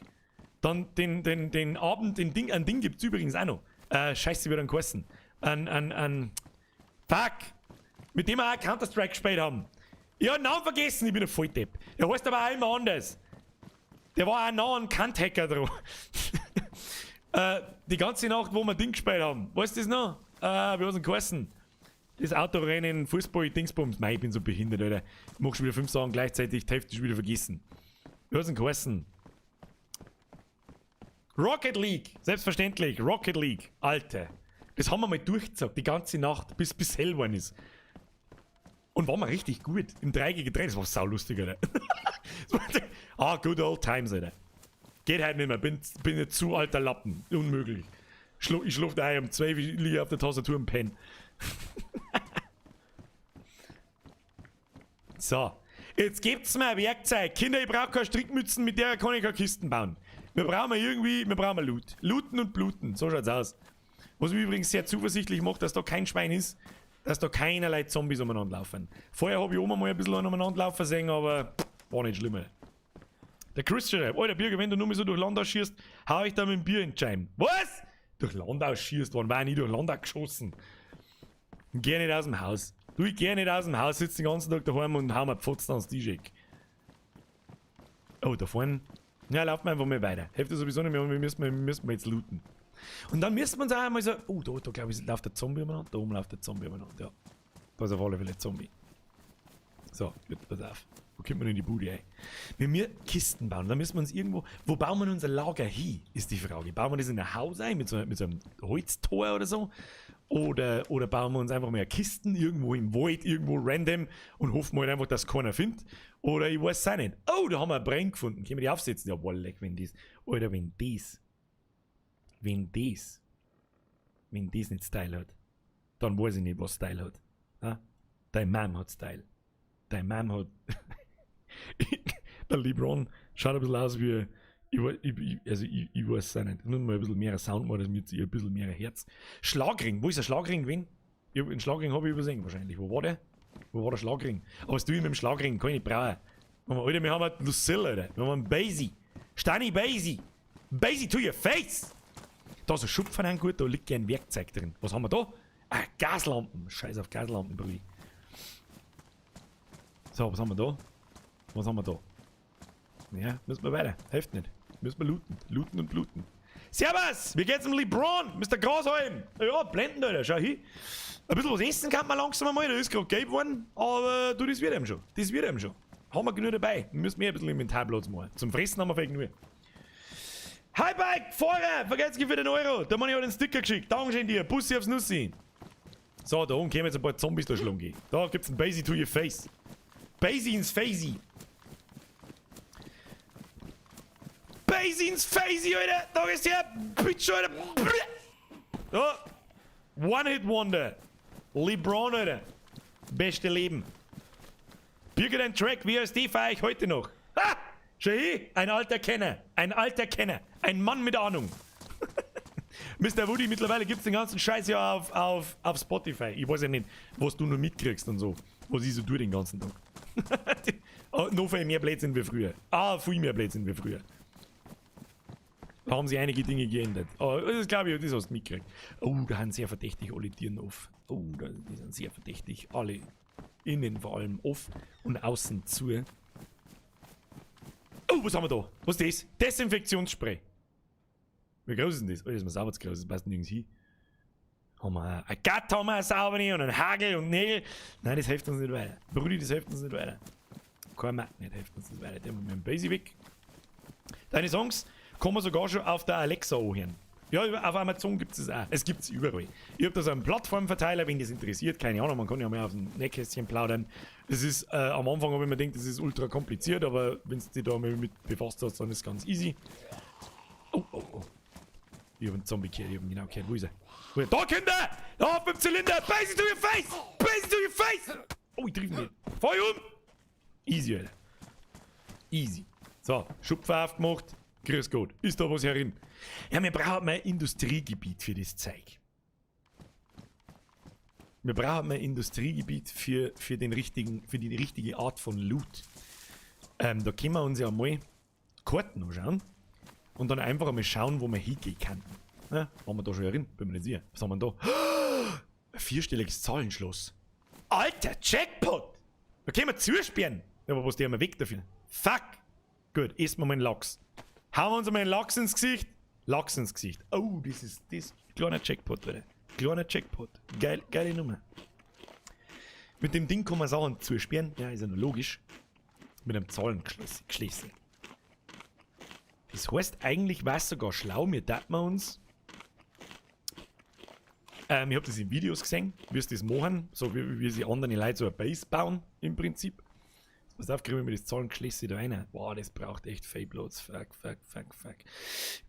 Dann den Abend, den Ding, ein Ding gibt's übrigens auch noch. Scheiße, wie hat er geheißen? Ein, fuck! Mit dem wir auch Counter-Strike gespielt haben. Ich hab den Namen vergessen, ich bin ein Volldepp. Der heißt aber auch immer anders. Der war auch nah an Kant-Hacker dran. Die ganze Nacht, wo wir Ding gespielt haben. Weißt du das noch? Wie hat's denn geheißen? Das Autorennen, Fußball, Dingsbums. Mei, ich bin so behindert, Alter. Ich mach schon wieder fünf Sachen gleichzeitig, die Hälfte schon wieder vergessen. Wie hat's denn geheißen? Rocket League! Selbstverständlich, Rocket League. Alter. Das haben wir mal durchgezockt, die ganze Nacht, bis hell geworden ist. Und war mal richtig gut. Im 3 gegen 3, das war saulustig, Alter. Ah, good old times, Alter. Geht halt nicht mehr, bin jetzt zu alter Lappen. Unmöglich. Ich schlaf daheim um 12, ich liege auf der Tastatur und penn. So. Jetzt gebt's mir ein Werkzeug. Kinder, ich brauch keine Strickmützen, mit der kann ich keine Kisten bauen. Wir brauchen irgendwie, wir brauchen Loot. Looten und bluten. So schaut's aus. Was mich übrigens sehr zuversichtlich macht, dass da kein Schwein ist, dass da keinerlei Zombies umeinander laufen. Vorher habe ich oben mal ein bisschen einen umeinander laufen sehen, aber war nicht schlimm. Der Christian schreibt, Alter Birger, wenn du nur mal so durch Landau schießt, hau ich da mit dem Bier in die Scheiben. Was? Durch Landau schießt? Wann war ich nie durch Landau geschossen? Ich geh nicht aus dem Haus. Du, ich geh nicht aus dem Haus, sitze den ganzen Tag daheim und hau mir Pfotzen ans Tisch. Oh, da vorne. Ja, laufen wir einfach mal weiter. Hilft sowieso nicht mehr, wir müssen jetzt looten. Und dann müssen wir uns auch einmal so. Oh, da glaube ich, läuft der Zombie umeinander. Da oben läuft der Zombie umeinander, ja. Da ist auf alle Fälle ein Zombie. So, gut, pass auf. Wo kommt man in die Bude, ey? Wenn wir Kisten bauen, dann müssen wir uns irgendwo. Wo bauen wir unser Lager hin, ist die Frage. Bauen wir das in ein Haus ein, mit so einem Holztor oder so? Oder bauen wir uns einfach mal Kisten irgendwo im Wald, irgendwo random und hoffen halt einfach, dass keiner findet? Oder ich weiß es auch nicht. Oh, da haben wir einen Brenn gefunden. Können wir die aufsetzen? Ja, leck, wenn das. Oder wenn das. Wenn das. Wenn das nicht Style hat, dann weiß ich nicht, was Style hat. Ha? Dein Mom hat Style. Dein Mom hat. Der LeBron schaut ein bisschen aus wie. Ich, also ich weiß es auch nicht. Nur mal ein bisschen mehr Sound machen, damit ich ein bisschen mehr Herz. Schlagring. Wo ist der Schlagring gewesen? Einen Schlagring habe ich übersehen wahrscheinlich. Wo war der? Wo war der Schlagring? Aber was tue ich mit dem Schlagring? Kann ich nicht brauchen. Alter, wir haben einen Lucille, Alter. Wir haben einen Basie. Stani Basie. Basie to your face! Da so Schupfen sind gut, da liegt gern Werkzeug drin. Was haben wir da? Ah, Gaslampen. Scheiß auf Gaslampen, Brudi. So, was haben wir da? Was haben wir da? Ja, müssen wir weiter. Hilft nicht. Müssen wir looten. Looten und bluten. Servus! Wie geht's dem LeBron? Mr. Grashalm? Ja, blenden, Alter. Schau hin. Ein bisschen was essen kann man langsam einmal. Da ist gerade gelb geworden. Aber du, das wird ihm schon. Das wird ihm schon. Haben wir genug dabei. Müssen wir ein bisschen Inventarplatz machen. Zum Fressen haben wir vielleicht genug. Hi Bike, Fahrer! Vergesst für den Euro. Der Mann hat den Sticker geschickt. Dankeschön dir. Bussi aufs Nussi. So, da oben kämen jetzt ein paar Zombies da schlagen gehen. Da gibt's ein Basie to your face. Basie ins Facey. Basie ins Facey, Alter. Da ist der Bitch, Alter. Da. One-Hit-Wonder. LeBron, Alter. Beste Leben. Birgit, ein Track, WSD feiere ich heute noch. Ha! Schau hin, ein alter Kenner. Ein alter Kenner. Ein Mann mit Ahnung. Mr. Woody, mittlerweile gibt's den ganzen Scheiß ja auf Spotify. Ich weiß ja nicht, was du nur mitkriegst und so. Was ich so tue den ganzen Tag. Oh, noch viel mehr Blödsinn wie früher. Ah, viel mehr Blödsinn wie früher. Da haben sich einige Dinge geändert. Oh, das glaube ich, das hast du mitgekriegt. Oh, da haben sehr verdächtig alle Türen auf. Oh, da, die sind sehr verdächtig. Alle innen vor allem off und außen zu. Oh, was haben wir da? Was ist das? Desinfektionsspray. Wie groß ist denn das? Oh, das ist mir sauber zu groß, das passt nirgends hin. Haben wir ein Gatt haben wir sauber und einen Hagel und Nägel. Nein, das hilft uns nicht weiter. Brudi, das hilft uns nicht weiter. Kein Magnet hilft uns nicht weiter. Den haben wir mit dem Basie weg. Deine Songs kann man sogar schon auf der Alexa anhören. Ja, auf Amazon gibt es auch. Es gibt es überall. Ich hab da so einen Plattformverteiler, wenn das interessiert. Keine Ahnung, man kann ja mal auf dem Nähkästchen plaudern. Das ist, am Anfang habe ich mir gedacht, das ist ultra kompliziert, aber wenn du dich da mal mit befasst hast, dann ist es ganz easy. Oh, oh, oh. Ich hab einen Zombie gehört, ich hab ihn genau gehört. Wo ist er? Wo ist er? Da, Kinder! Da, auf dem Zylinder! Base to your face! Base to your face! Oh, ich triff ihn nicht. Fahr um! Easy, Alter. Easy. So, Schupfer aufgemacht. Grüß Gott. Ist da was herin? Ja, wir brauchen ein Industriegebiet für das Zeug. Wir brauchen ein Industriegebiet für die richtige Art von Loot. Da können wir uns ja mal Karten anschauen und dann einfach einmal schauen, wo wir hingehen können. Ja, waren wir da schon herin? Bin mir nicht sicher. Was haben wir denn da? Ein vierstelliges Zahlenschloss. Alter, Jackpot! Da können wir zusperren. Ja, aber was der wir weg dafür? Fuck! Gut, essen wir mal einen Lachs. Hauen wir uns einmal einen Lachs ins Gesicht. Lachs ins Gesicht. Oh, das ist das. Kleiner Jackpot, Alter. Kleiner Jackpot. Geil, geile Nummer. Mit dem Ding kann man Sachen zusperren. Ja, ist ja nur logisch. Mit einem Zahlenschloss. Das heißt, eigentlich war es sogar schlau, wir dachten uns. Ich hab das in Videos gesehen, wie sie das machen, so wie sie andere Leute so eine Base bauen, im Prinzip. Pass auf, kriegen wir das Zahlenschloss da rein. Boah, das braucht echt viel Platz. Fuck, fuck, fuck, fuck.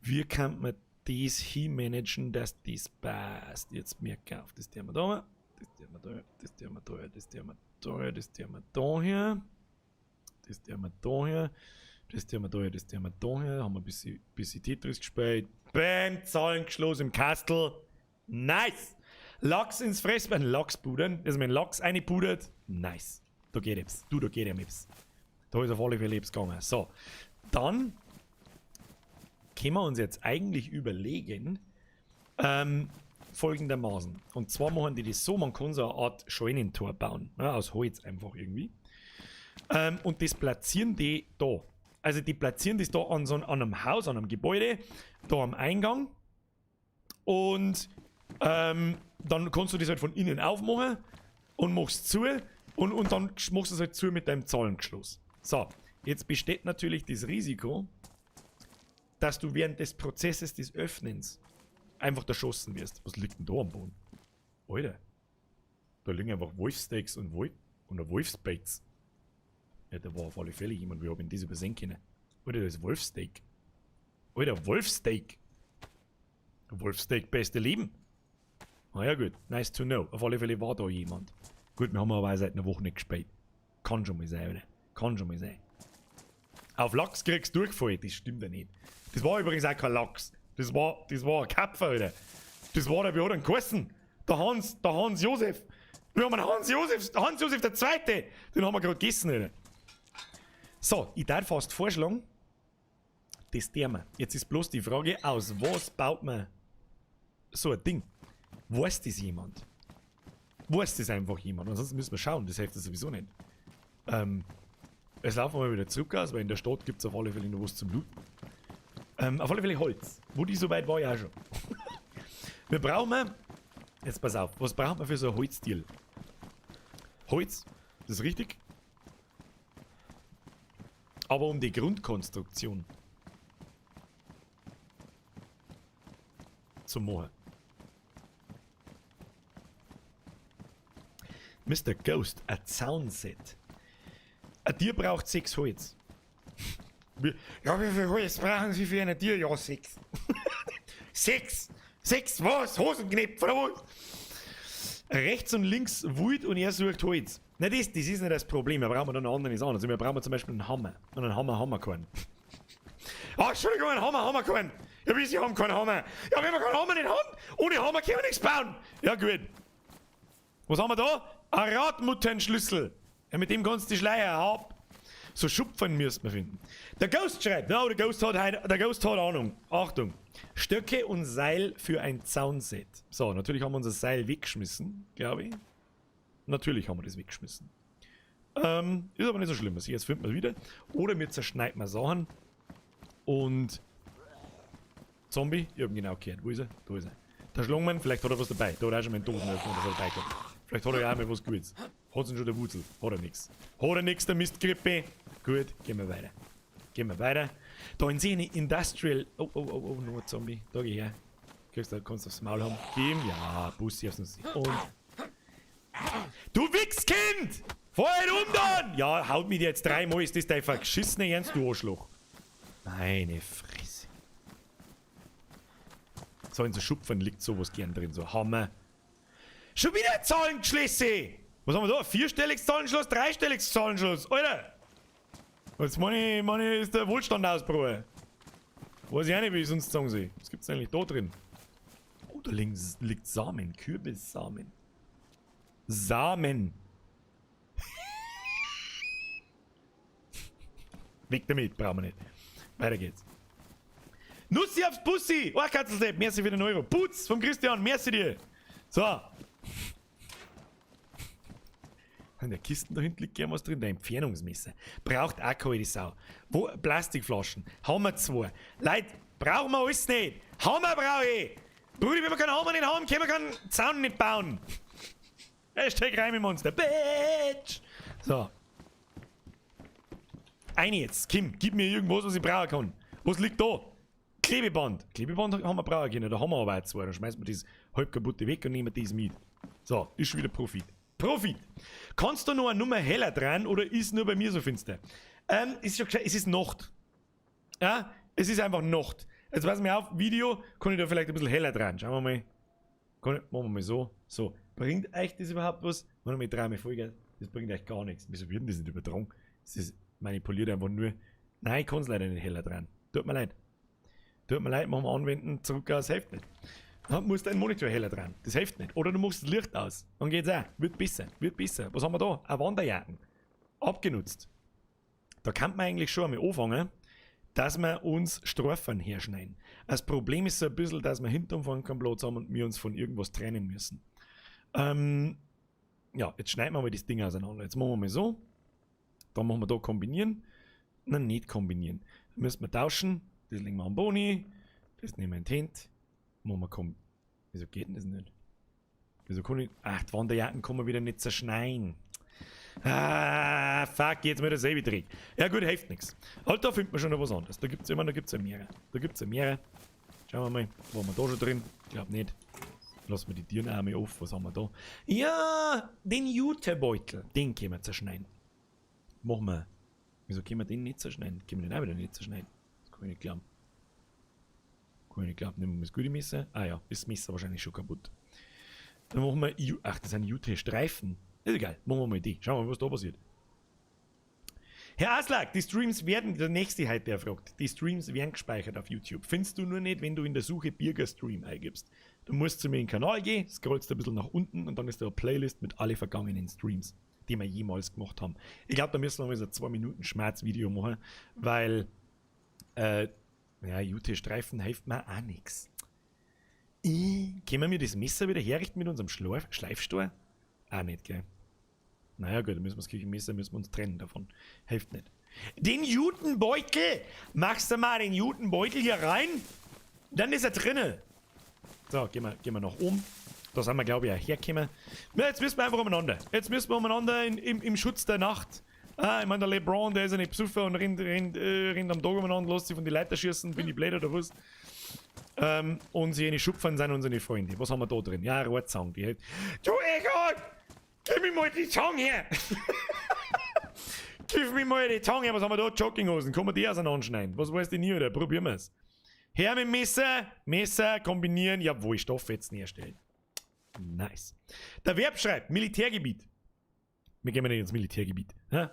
Wie kann man das hinmanagen, dass das passt? Jetzt merk auf, das tun wir da, das tun wir da, das tun wir da, das tun wir da, das tun wir da her, das tun wir da her, das tun wir da her, das tun wir da her. Haben wir ein bisschen Tetris gespielt. Bam, Zahlenschloss im Kastel. Nice! Lachs ins Fressbein, Lachs pudern. Also wenn Lachs reinpudert, nice. Da geht etwas. Du, da geht etwas. Da ist auf alle Fälle etwas gegangen. So, dann können wir uns jetzt eigentlich überlegen, folgendermaßen. Und zwar machen die das so, man kann so eine Art Scheunentor bauen. Ja, aus Holz einfach irgendwie. Und das platzieren die da. Also die platzieren das da an einem Haus, an einem Gebäude, da am Eingang. Und dann kannst du das halt von innen aufmachen und machst zu und dann machst du es halt zu mit deinem Zahlenschloss. So, jetzt besteht natürlich das Risiko, dass du während des Prozesses des Öffnens einfach erschossen wirst. Was liegt denn da am Boden? Alter. Da liegen einfach Wolfsteaks und ein Wolfsbaits. Ja, da war auf alle Fälle jemand, wir haben ihn das übersehen können. Alter, da ist Wolfsteak. Alter, Wolfsteak. Wolfsteak, beste Leben. Na ja, gut. Nice to know. Auf alle Fälle war da jemand. Gut, wir haben aber auch seit einer Woche nicht gespielt. Kann schon mal sein, oder? Kann schon mal sein. Auf Lachs kriegst du Durchfall. Das stimmt ja nicht. Das war übrigens auch kein Lachs. Das war ein Kapfer, Alter. Das war der, wie hat er denn geheißen? Der Hans Josef. Wir haben einen Hans Josef, Hans Josef der Zweite. Den haben wir gerade gegessen, Alter. So, ich darf fast vorschlagen, das tun wir. Jetzt ist bloß die Frage, aus was baut man so ein Ding. Weiß das jemand? Weiß das einfach jemand? Ansonsten müssen wir schauen, das hilft sowieso nicht. Es laufen wir mal wieder zurück aus, weil in der Stadt gibt es auf alle Fälle noch was zum Looten. Auf alle Fälle Holz. Wo die so weit war, ja auch schon. Wir brauchen, jetzt pass auf, was braucht man für so ein Holzdeal? Holz, das ist richtig. Aber um die Grundkonstruktion zu machen. Mr. Ghost, ein Zaunset. Ein Tier braucht 6 Holz. Ja, wie viel Holz brauchen Sie für ein Tier? Ja, 6. 6! 6 was? Hosenknöpfe oder was? Rechts und links wühlt und er sucht Holz. Na, das ist nicht das Problem. Wir brauchen dann andere Sachen. Also wir brauchen zum Beispiel einen Hammer. Und einen Hammer haben wir keinen. Ah, Entschuldigung, einen Hammer haben wir keinen. Ja, wie, Sie haben keinen Hammer. Ja, wenn wir keinen Hammer nicht haben, ohne Hammer können wir nichts bauen. Ja, gut. Was haben wir da? Ein Radmuttenschlüssel. Ja, mit dem kannst du die Schleier haben. So Schupfen müssen wir finden. Der Ghost schreibt. No, der Ghost hat heute, der Ghost hat Ahnung. Achtung. Stöcke und Seil für ein Zaunset. So, natürlich haben wir unser Seil weggeschmissen, glaube ich. Natürlich haben wir das weggeschmissen. Ist aber nicht so schlimm. Also jetzt finden wir es wieder. Oder wir zerschneiden wir Sachen. Und Zombie, ich hab ihn genau gehört. Wo ist er? Da ist er. Der Schlungmann, vielleicht hat er was dabei. Da hat er auch schon meinen Dosen öffnen, dass er dabei kommt. Vielleicht hat er ja auch mal was Gutes. Hat's ihn schon der Wurzel? Hat er nix. Hat er nix, der Mistgrippe. Gut, gehen wir weiter. Gehen wir weiter. Da in See Industrial. Oh, oh, oh, oh, noch ein Zombie. Da geh her. Kriegst du, kannst du aufs Maul haben. Gib ihm. Ja, Bussi aufs Nuss. Und. Du Wichskind! Fahr halt um dann! Ja, haut mich jetzt dreimal. Ist das dein verschissene Ernst, du Arschloch? Meine Fresse. So, in so Schupfen liegt sowas gern drin. So Hammer. Schon wieder Zahlenschlüsse! Was haben wir da? Vierstelliges Zahlenschloss, dreistelliges Zahlenschloss. Alter! Jetzt meine ich, ist der Wohlstand ausgebrochen. Weiß ich auch nicht, wie ich sonst sagen soll. Was gibt's denn eigentlich da drin? Oh, da links liegt Samen. Kürbissamen. Samen. Weg damit, brauchen wir nicht. Weiter geht's. Nussi aufs Bussi! Oh, Katzelsepp, merci für den Euro. Putz vom Christian, merci dir. So. In der Kiste da hinten liegt gern was drin, der Entfernungsmesser. Braucht auch keine Sau. Wo, Plastikflaschen. Haben wir 2. Leute, brauchen wir alles nicht. Hammer brauche ich. Brudi, wenn wir keinen Hammer nicht haben, können wir keinen Zaun nicht bauen. Hashtag Reime-Monster. Bitch! So. Eine jetzt. Kim, gib mir irgendwas, was ich brauchen kann. Was liegt da? Klebeband. Klebeband haben wir brauchen können. Da haben wir aber auch 2. Dann schmeißen wir das halb kaputte weg und nehmen das mit. So, ist schon wieder Profit. Profit! Kannst du noch eine Nummer heller dran oder ist nur bei mir so finster? Ist schon gescheit, es ist Nacht. Ja, es ist einfach Nacht. Jetzt pass mir auf, Video, kann ich da vielleicht ein bisschen heller dran. Schauen wir mal. Kann ich, machen wir mal so. So. Bringt euch das überhaupt was? Wenn ich mit dreimal Vollgas, das bringt euch gar nichts. Wieso wird denn das nicht übertragen? Das ist manipuliert einfach nur. Nein, ich kann's leider nicht heller dran. Tut mir leid. Tut mir leid, machen wir anwenden, zurück aus, hilft nicht. Dann musst du deinen Monitor heller dran. Das hilft nicht. Oder du machst das Licht aus. Dann geht's auch. Wird besser. Wird besser. Was haben wir da? Eine Wanderjacken. Abgenutzt. Da kann man eigentlich schon einmal anfangen, dass wir uns Strophen herschneiden. Das Problem ist so ein bisschen, dass wir hinterm Fahren keinen Platz haben und wir uns von irgendwas trennen müssen. Ja, jetzt schneiden wir mal das Ding auseinander. Jetzt machen wir mal so. Dann machen wir da kombinieren. Nein, nicht kombinieren. Dann müssen wir tauschen. Das legen wir am Boni. Das nehmen wir in die Hände. Machen wir Wieso geht denn das nicht? Wieso kann ich. Ach, die Wanderjacken kann man wieder nicht zerschneiden. Ah, fuck, jetzt mal derselbe Trick. Ja gut, hilft nix. Halt, da findet man schon noch was anderes. Da gibt's immer, da gibt's ja mehrere. Da gibt's ja mehrere. Schauen wir mal, waren wir da schon drin? Ich glaub nicht. Lassen wir die Türen auch mal auf. Was haben wir da? Ja, den Jutebeutel. Den können wir zerschneiden. Machen wir. Wieso können wir den nicht zerschneiden? Können wir den auch wieder nicht zerschneiden? Das kann ich nicht glauben. Kann ich nicht glauben. Nehmen wir das gute Messer. Ah ja, ist das Messer wahrscheinlich schon kaputt. Dann machen wir ach, das sind Jute-Streifen. Ist egal, machen wir mal die. Schauen wir mal, was da passiert. Herr Aslak, die Streams werden, der nächste heute, der fragt, die Streams werden gespeichert auf YouTube. Findest du nur nicht, wenn du in der Suche Birger Stream eingibst. Du musst zu mir in den Kanal gehen, scrollst ein bisschen nach unten und dann ist da eine Playlist mit alle vergangenen Streams, die wir jemals gemacht haben. Ich glaub, da müssen wir mal so ein 2 Minuten Schmerzvideo machen, weil ja, Jute-Streifen hilft mir auch nix. Können wir das Messer wieder herrichten mit unserem Schleifstor? Auch nicht, gell? Naja, gut, dann müssen wir das Küchenmesser, müssen wir uns trennen davon. Hilft nicht. Den Jutenbeutel! Machst du mal den Jutenbeutel hier rein? Dann ist er drinne. So, gehen wir nach oben. Da sind wir, glaub ich, auch hergekommen. Na, jetzt müssen wir einfach umeinander. Jetzt müssen wir umeinander im Schutz der Nacht. Ah, ich mein, der LeBron, der ist ja nicht besoffen und rennt am Tag umeinander, lässt sich von die Leiter schießen, bin ich blöd oder was? Und sie eine Schupfern sind unsere Freunde. Was haben wir da drin? Ja, Rohrzange, die hält. Du Egon! Gib mir mal die Zange her! Gib mir mal die Zange her! Was haben wir da? Jogginghosen. Kann man die auseinanderschneiden? Was weiß ich nie, oder? Probieren wir's. Her mit dem Messer. Messer kombinieren. Jawohl, Stofffetzen herstellen. Nice. Der Verb schreibt, Militärgebiet. Wir gehen nicht ins Militärgebiet. Ja?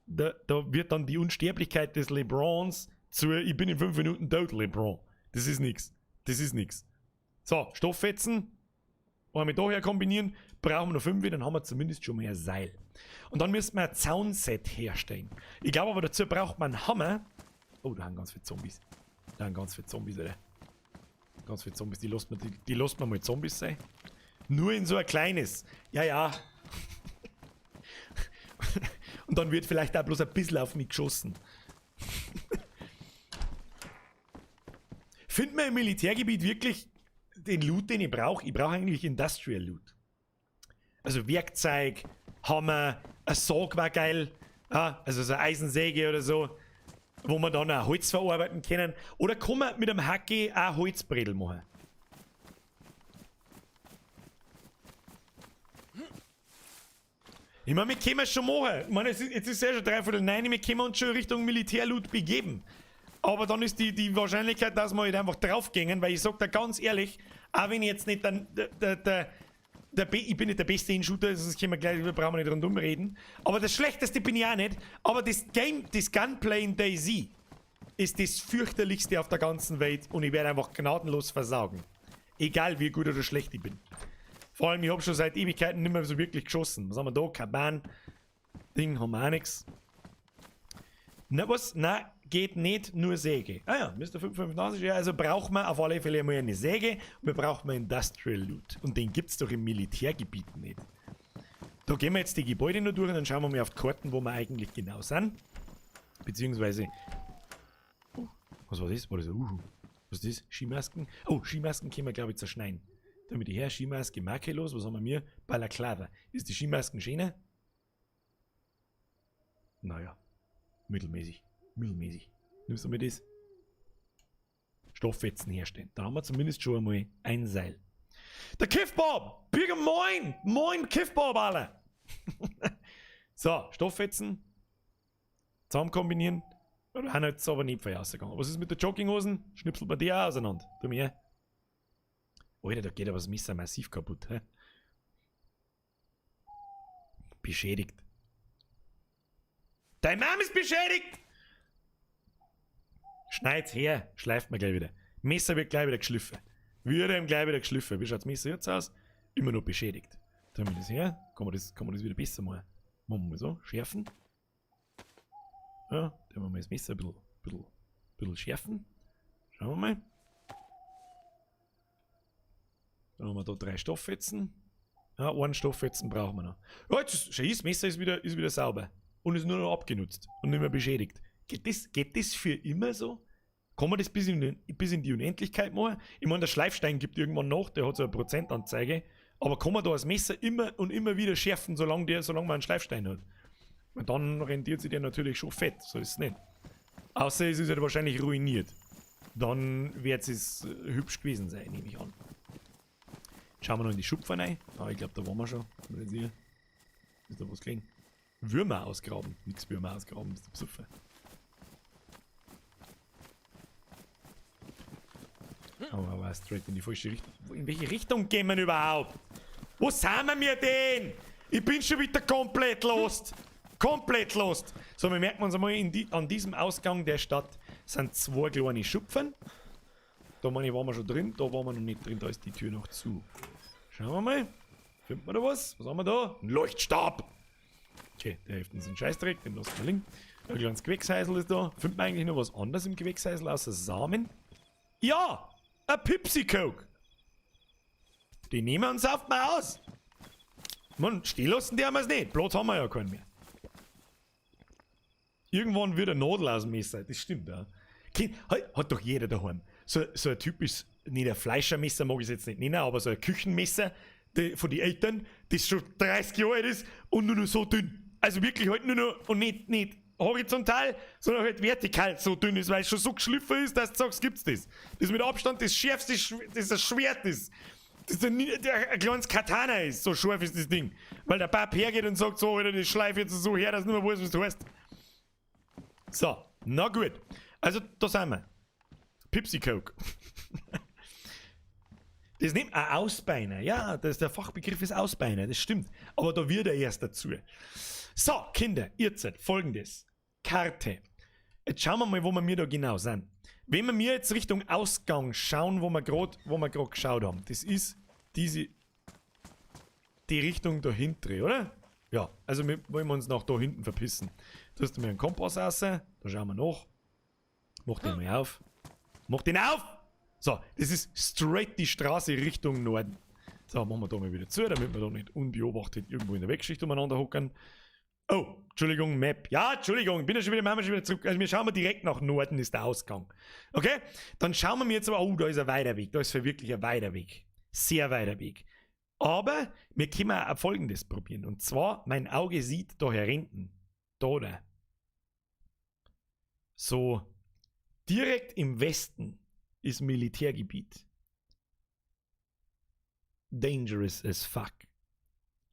Da wird dann die Unsterblichkeit des LeBrons zu, ich bin in 5 Minuten tot, LeBron. Das ist nix. Das ist nix. So, Stofffetzen. Wollen wir daher kombinieren, brauchen wir noch 5, dann haben wir zumindest schon mal ein Seil. Und dann müssen wir ein Zaunset herstellen. Ich glaube aber, dazu braucht man einen Hammer. Oh, da haben ganz viele Zombies. Da haben ganz viele Zombies, Alter. Ganz viele Zombies, die lässt man mal Zombies sein. Nur in so ein kleines. Ja, ja. Und dann wird vielleicht auch bloß ein bisschen auf mich geschossen. Finden wir im Militärgebiet wirklich den Loot, den ich brauche? Ich brauche eigentlich Industrial Loot. Also Werkzeug, Hammer, ein Sarg war geil. Ja, also so eine Eisensäge oder so, wo man dann auch Holz verarbeiten können. Oder kann man mit einem Hacke auch Holzbredel machen? Ich meine, wir können es schon machen. Ich meine, jetzt ist ja schon 8:45, wir können uns schon Richtung Militärloot begeben. Aber dann ist die Wahrscheinlichkeit, dass wir halt einfach draufgehen, weil ich sag da ganz ehrlich, auch wenn ich jetzt nicht dann, der, der, der, der Be-, ich bin nicht der beste In-Shooter, das können wir gleich, wir brauchen nicht rundum reden. Aber das Schlechteste bin ich auch nicht. Aber das Game, das Gunplay in DayZ ist das fürchterlichste auf der ganzen Welt und ich werde einfach gnadenlos versagen. Egal wie gut oder schlecht ich bin. Vor allem, ich hab schon seit Ewigkeiten nicht mehr so wirklich geschossen. Was haben wir da? Kaban. Ding haben wir auch nix. Na was? Na, geht nicht, nur Säge. Ah ja, Mister 585, ja, also braucht man auf alle Fälle mal eine Säge und wir brauchen mal Industrial Loot. Und den gibt's doch im Militärgebiet nicht. Da gehen wir jetzt die Gebäude noch durch und dann schauen wir mal auf die Karten, wo wir eigentlich genau sind. Beziehungsweise... Oh, was war das? War das ein Uhu? Was ist das? Skimasken? Oh, Skimasken können wir, glaub ich, zerschneiden. Damit die her, Skimaske makellos. Was haben wir hier? Balaklava. Ist die Skimasken schöner? Naja, mittelmäßig. Mittelmäßig. Nimmst du mir das? Stofffetzen herstellen. Da haben wir zumindest schon einmal ein Seil. Der Kiffbob! Birger, moin! Moin, Kiffbob, alle! So, Stofffetzen. Zusammen kombinieren. Da haben jetzt aber nicht viel rausgegangen. Was ist mit der Jogginghosen? Schnipselt man die auch auseinander. Tu mir her. Alter, da geht aber das Messer massiv kaputt. Hä? Beschädigt. Dein Mom ist beschädigt! Schneid's her, schleift man gleich wieder. Messer wird gleich wieder geschliffen. Wird ihm gleich wieder geschliffen. Wie schaut's Messer jetzt aus? Immer noch beschädigt. Tun wir das her. Kann man das wieder besser machen? Machen wir mal so. Schärfen. Ja, tun wir mal das Messer ein bisschen schärfen. Schauen wir mal. Dann haben wir da 3 Stofffetzen. Ja, einen Stofffetzen brauchen wir noch. Ja, jetzt ist, schau, das Messer ist wieder sauber. Und ist nur noch abgenutzt und nicht mehr beschädigt. Geht das für immer so? Kann man das bis in die Unendlichkeit machen? Ich meine, der Schleifstein gibt irgendwann nach, der hat so eine Prozentanzeige. Aber kann man da das Messer immer und immer wieder schärfen, solange man einen Schleifstein hat? Und dann rentiert sich der natürlich schon fett, so ist es nicht. Außer es ist halt wahrscheinlich ruiniert. Dann wird es hübsch gewesen sein, nehme ich an. Schauen wir noch in die Schupfer rein. Ah, ich glaub, da waren wir schon. Bin mir nicht sicher. Ist da was gelegen? Würmer ausgraben. Nix Würmer ausgraben, ist der Besucher. Aber war straight in die falsche Richtung. In welche Richtung gehen wir denn überhaupt? Wo sind wir denn? Ich bin schon wieder komplett lost. Komplett lost. So, wir merken uns einmal, an diesem Ausgang der Stadt sind 2 kleine Schupfen. Da meine ich, waren wir schon drin, da waren wir noch nicht drin, da ist die Tür noch zu. Schauen wir mal. Finden wir da was? Was haben wir da? Ein Leuchtstab! Okay, der hilft uns einen Scheißdreck, den lassen wir liegen. Ein kleines Gewächshäusl ist da. Findet man eigentlich noch was anderes im Gewächshäusl außer Samen? Ja! Ein Pepsi Coke! Die nehmen wir und saufen wir aus. Man, stehen lassen die haben wir es nicht. Platz haben wir ja keinen mehr. Irgendwann wird eine Nadel aus dem Messer. Das stimmt, ja. Kind, hat doch jeder daheim. So ein typisch, nicht ein Fleischermesser mag ich es jetzt nicht nennen, aber so ein Küchenmesser die, von den Eltern, das schon 30 Jahre alt ist und nur noch so dünn. Also wirklich halt nur noch und nicht horizontal, sondern halt vertikal so dünn ist, weil es schon so geschliffen ist, dass du sagst, gibt's das. Das mit Abstand das schärfste, das ein Schwert ist. Das ein kleines Katana ist, so scharf ist das Ding. Weil der Bab hergeht und sagt so, Alter, das schleif jetzt so her, dass du nicht mehr weißt, was du hast. So, na gut. Also, da sind wir. Pepsi Coke. Das nimmt ein Ausbeiner. Ja, das, der Fachbegriff ist Ausbeiner, das stimmt. Aber da wird er erst dazu. So, Kinder, ihr seid Folgendes. Karte. Jetzt schauen wir mal, wo wir da genau sind. Wenn wir mir jetzt Richtung Ausgang schauen, wo wir gerade geschaut haben, das ist die Richtung dahinter, oder? Ja, also wir wollen uns nach da hinten verpissen. Da ist mir ein Kompass raus, da schauen wir nach. Mach den mal auf. Mach den auf! So, das ist straight die Straße Richtung Norden. So, machen wir da mal wieder zu, damit wir da nicht unbeobachtet irgendwo in der Wegschicht umeinander hocken. Oh, Entschuldigung, Map. Ja, Entschuldigung, bin ja schon wieder, machen wir schon wieder zurück. Also wir schauen mal direkt nach Norden, ist der Ausgang. Okay? Dann schauen wir mir jetzt aber, oh, da ist ein weiter Weg. Da ist wirklich ein weiter Weg. Sehr weiter Weg. Aber wir können auch Folgendes probieren. Und zwar, mein Auge sieht da hinten. Da, da. So, direkt im Westen ist Militärgebiet. Dangerous as fuck.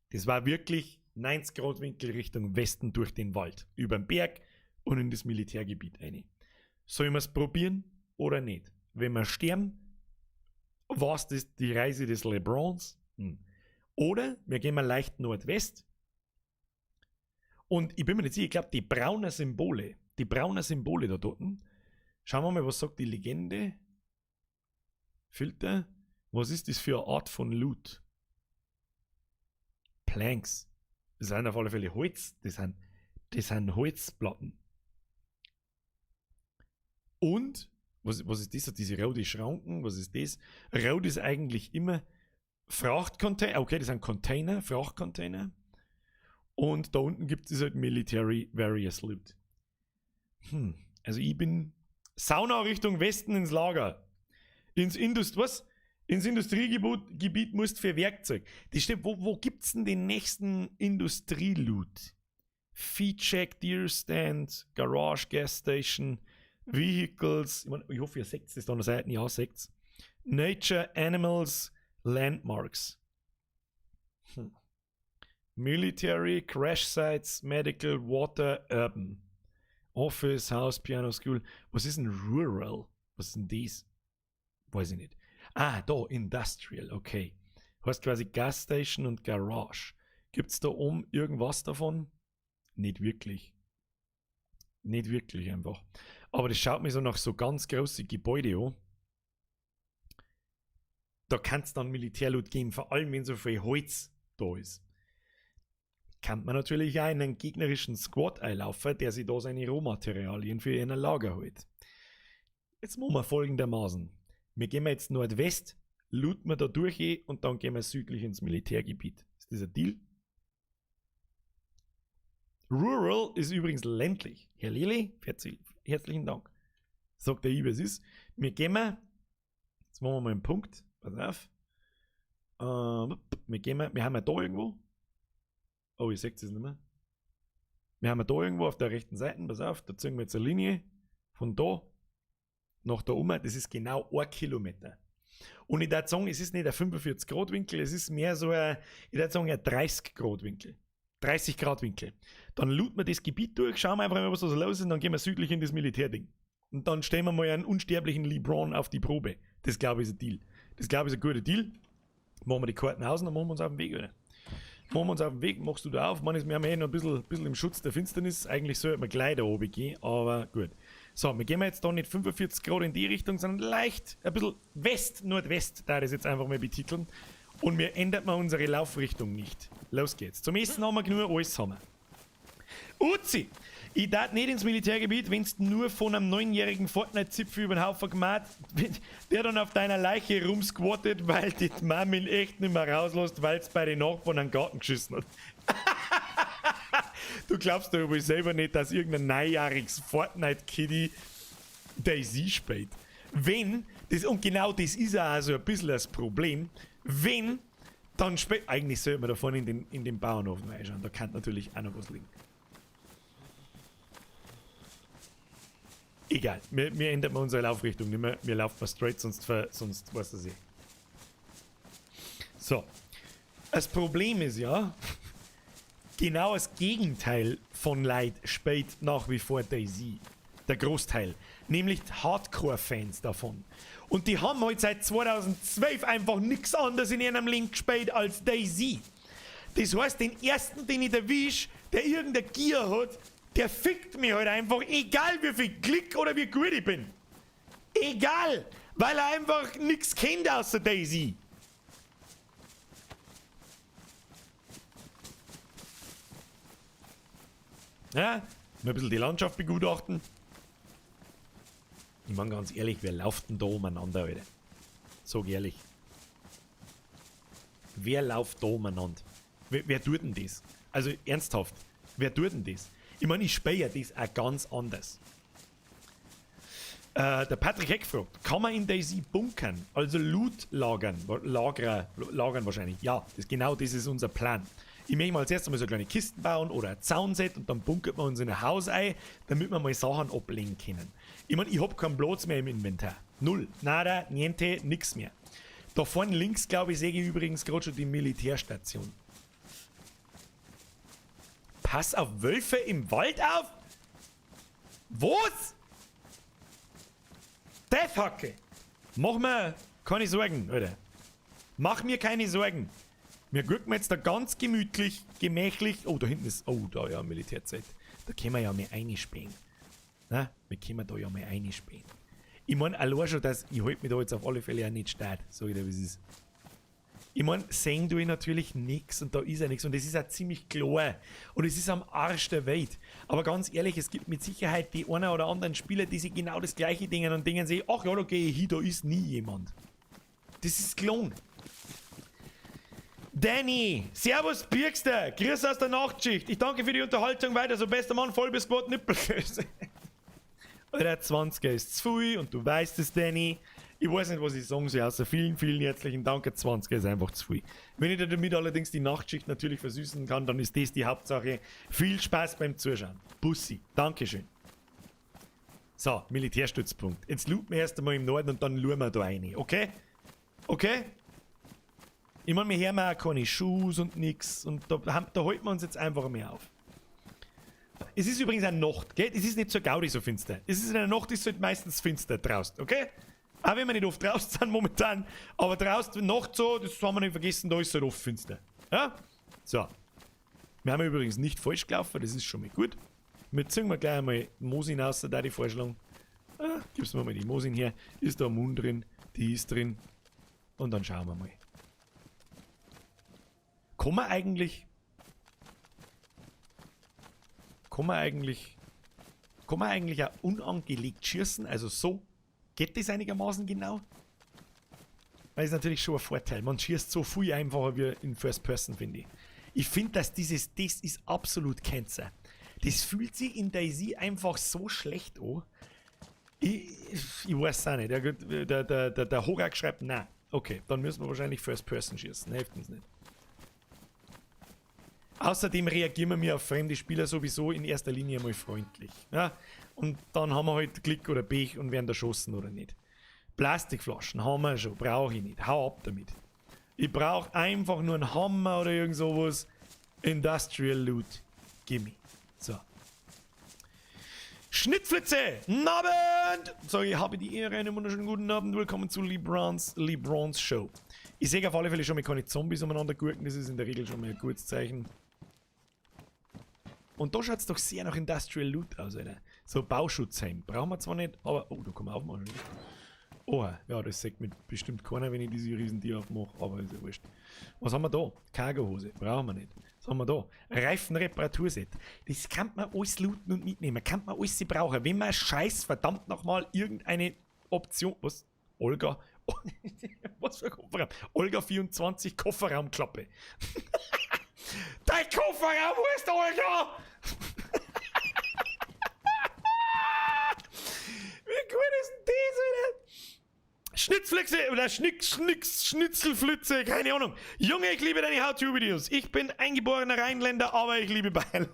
Das war wirklich 90 Grad Winkel Richtung Westen durch den Wald, über den Berg und in das Militärgebiet rein. Sollen wir es probieren oder nicht? Wenn wir sterben, war es das die Reise des LeBrons? Oder wir gehen mal leicht Nordwest. Und ich bin mir nicht sicher, ich glaube, die braunen Symbole da dort, schauen wir mal, was sagt die Legende? Filter. Was ist das für eine Art von Loot? Planks. Das sind auf alle Fälle Holz. Das sind Holzplatten. Und, was ist das? Diese rote Schranken, was ist das? Rot ist eigentlich immer Frachtcontainer. Okay, das sind Container, Frachtcontainer. Und da unten gibt es halt Military Various Loot. Also ich bin Sauna Richtung Westen ins Lager. Ins Indust was? Ins Industriegebiet Gebiet musst für Werkzeug. Die steht, wo gibt's denn den nächsten Industrieloot? Feed Deer Stand, Garage, Gas Station, Vehicles. Ich, mein, ich hoffe, ihr seht das da an der Seite. Ja, seht's. Nature, Animals, Landmarks. Military, Crash Sites, Medical, Water, Urban. Office, House, Piano School. Was ist denn Rural? Was ist denn das? Weiß ich nicht. Ah, da, Industrial, okay. Heißt quasi Gas Station und Garage. Gibt es da oben irgendwas davon? Nicht wirklich. Nicht wirklich einfach. Aber das schaut mir so nach so ganz großen Gebäude an. Da kann es dann Militärloot geben, vor allem wenn so viel Holz da ist. Kann man natürlich auch in einen gegnerischen Squad einlaufen, der sich da seine Rohmaterialien für ein Lager holt. Jetzt machen wir folgendermaßen. Wir gehen jetzt Nordwest, looten wir da durch und dann gehen wir südlich ins Militärgebiet. Ist das ein Deal? Rural ist übrigens ländlich. Herr Lili, herzlichen Dank. Sagt der, wie es ist. Wir gehen, jetzt machen wir mal einen Punkt. Pass auf. Wir gehen, wir haben ja da irgendwo. Oh, ihr seht es nicht mehr. Wir haben ja da irgendwo auf der rechten Seite, pass auf, da ziehen wir jetzt eine Linie von da nach da oben. Das ist genau 1 Kilometer. Und ich würde sagen, es ist nicht ein 45 Grad Winkel, es ist mehr so ein, ich würde sagen, ein 30 Grad Winkel. 30 Grad Winkel. Dann looten wir das Gebiet durch, schauen wir einfach mal, was da so los ist, und dann gehen wir südlich in das Militärding. Und dann stellen wir mal einen unsterblichen LeBron auf die Probe. Das, glaube ich, ist ein Deal. Das, glaube ich, ist ein guter Deal. Machen wir die Karten aus und dann machen wir uns auf den Weg, oder? Machen wir uns auf den Weg, machst du da auf? Man ist, wir haben eh noch ein bisschen im Schutz der Finsternis. Eigentlich sollte man gleich da oben gehen, aber gut. So, wir gehen jetzt da nicht 45 Grad in die Richtung, sondern leicht ein bisschen West, Nordwest, da das jetzt einfach mal betiteln. Und wir ändern mal unsere Laufrichtung nicht. Los geht's. Zum Essen haben wir genug, alles haben wir. Uzi! Ich darf nicht ins Militärgebiet, wenn's nur von einem 9-jährigen Fortnite-Zipfel über den Haufen gemacht, der dann auf deiner Leiche rumsquattet, weil die Mami ihn echt nicht mehr rauslässt, weil's bei den Nachbarn einen Garten geschissen hat. Du glaubst doch wohl selber nicht, dass irgendein 9-jähriges Fortnite-Kiddie DayZ spielt. Wenn, das, und genau das ist ja auch so ein bisschen das Problem, wenn, dann spielt, eigentlich sollte man da vorne in den Bauernhof reinschauen, da kann natürlich auch noch was liegen. Egal, wir ändern unsere Laufrichtung nicht mehr, wir laufen straight, sonst weiß das eh. So, das Problem ist ja, genau das Gegenteil von Leid spielt nach wie vor DayZ. Der Großteil. Nämlich Hardcore-Fans davon. Und die haben halt seit 2012 einfach nichts anderes in ihrem Leben gespielt als DayZ. Das heißt, den ersten, den ich erwisch, der irgendeine Gier hat, der fickt mich halt einfach, egal wie viel Klick oder wie gut ich bin. Egal, weil er einfach nichts kennt außer DayZ. Ja, mal ein bisschen die Landschaft begutachten. Ich mein, ganz ehrlich, wer läuft denn da umeinander, Alter? Sag ehrlich. Wer läuft da umeinander? Wer tut denn das? Also ernsthaft, wer tut denn das? Ich mein, ich spiele ja das auch ganz anders. Der Patrick Heck fragt, kann man in DayZ bunkern? Also Loot lagern? Lagern wahrscheinlich. Ja, genau das ist unser Plan. Ich möchte mal als erstes mal so kleine Kisten bauen oder ein Zaunset und dann bunkert man uns in ein Haus ein, damit wir mal Sachen ablegen können. Ich mein, ich hab keinen Platz mehr im Inventar. Null. Nada, niente, nix mehr. Da vorne links, glaube ich, sehe ich übrigens gerade schon die Militärstation. Pass auf Wölfe im Wald auf? Was? Deathhacke! Mach mir keine Sorgen, Alter. Mach mir keine Sorgen. Wir gucken jetzt da ganz gemütlich, gemächlich. Oh, da hinten ist. Oh, da ja, Militärzeit. Da können wir ja mal einspähen. Na, wir können da ja mal einspähen. Ich mein, allein schon, dass ich halt mich da jetzt auf alle Fälle ja nicht start. Sag ich dir, wie es ist. Ich mein, sehen tue ich natürlich nix und da ist ja nix und es ist auch ziemlich klar und es ist am Arsch der Welt. Aber ganz ehrlich, es gibt mit Sicherheit die einen oder anderen Spieler, die sich genau das gleiche denken und denken sich, ach ja, da gehe ich hin, da ist nie jemand. Das ist Klon. Danny, servus Birkster, grüß aus der Nachtschicht. Ich danke für die Unterhaltung weiter, so bester Mann, voll bis Gott, Nippelgröße. Alter, 20er ist zu viel und du weißt es, Danny. Ich weiß nicht, was ich sagen soll, außer vielen, vielen herzlichen Dank. 20er ist einfach zu viel. Wenn ich dir damit allerdings die Nachtschicht natürlich versüßen kann, dann ist das die Hauptsache. Viel Spaß beim Zuschauen. Bussi. Dankeschön. So, Militärstützpunkt. Jetzt looten wir erst einmal im Norden und dann schauen wir da rein. Okay? Okay? Ich meine, wir haben auch keine Schuhe und nix. Und da halten wir uns jetzt einfach mehr auf. Es ist übrigens eine Nacht, gell? Es ist nicht so Gaudi so finster. Es ist in der Nacht, ist halt meistens finster draußen, okay? Auch wenn wir nicht oft draußen sind momentan, aber draußen Nacht so, das haben wir nicht vergessen, da ist es halt oft finster. Ja? So. Wir haben übrigens nicht falsch gelaufen, das ist schon mal gut. Wir ziehen mal gleich einmal Mosin raus, da die Vorschlag. Ah, gib's mir mal die Mosin her. Ist da ein Mund drin, die ist drin. Und dann schauen wir mal. Kann man eigentlich... Kann man eigentlich auch unangelegt schießen? Also so? Geht das einigermaßen genau? Weil das ist natürlich schon ein Vorteil. Man schießt so viel einfacher wie in First Person, finde ich. Ich finde, dass dieses, das ist absolut Cancer. Das fühlt sich in DayZ einfach so schlecht an. Ich weiß auch nicht. Der Horak schreibt, nein. Okay, dann müssen wir wahrscheinlich First Person schießen. Hilft uns nicht. Außerdem reagieren wir auf fremde Spieler sowieso in erster Linie mal freundlich. Ja? Und dann haben wir halt Klick oder Pech und werden erschossen oder nicht. Plastikflaschen haben wir schon, brauche ich nicht. Hau ab damit. Ich brauche einfach nur einen Hammer oder irgend sowas. Industrial Loot. Gimme. So. Schnittflitze! Guten Abend! So, ich habe die Ehre, einen wunderschönen guten Abend. Willkommen zu LeBrons Show. Ich sehe auf alle Fälle schon mal keine Zombies umeinander gurken. Das ist in der Regel schon mal ein gutes Zeichen. Und da schaut's doch sehr nach Industrial Loot aus, Alter. So, Bauschutzheim. Brauchen wir zwar nicht, aber... Oh, da kann man aufmachen. Oh, ja, das sagt mir bestimmt keiner, wenn ich diese Riesentier aufmache, aber ist ja wurscht. Was haben wir da? Cargohose, brauchen wir nicht. Was haben wir da? Reifenreparaturset. Das kann man alles looten und mitnehmen. Kann man alles brauchen. Wenn man scheiß verdammt nochmal irgendeine Option. Was? Olga? Was für ein Kofferraum? Olga 24 Kofferraumklappe. Dein Kofferraum, wo ist Olga? Wie gut ist denn das, Alter? Schnitzflixe oder Schnick, Schnicks, Schnitzelflitze, keine Ahnung. Junge, ich liebe deine How-To-Videos. Ich bin eingeborener Rheinländer, aber ich liebe Bayern.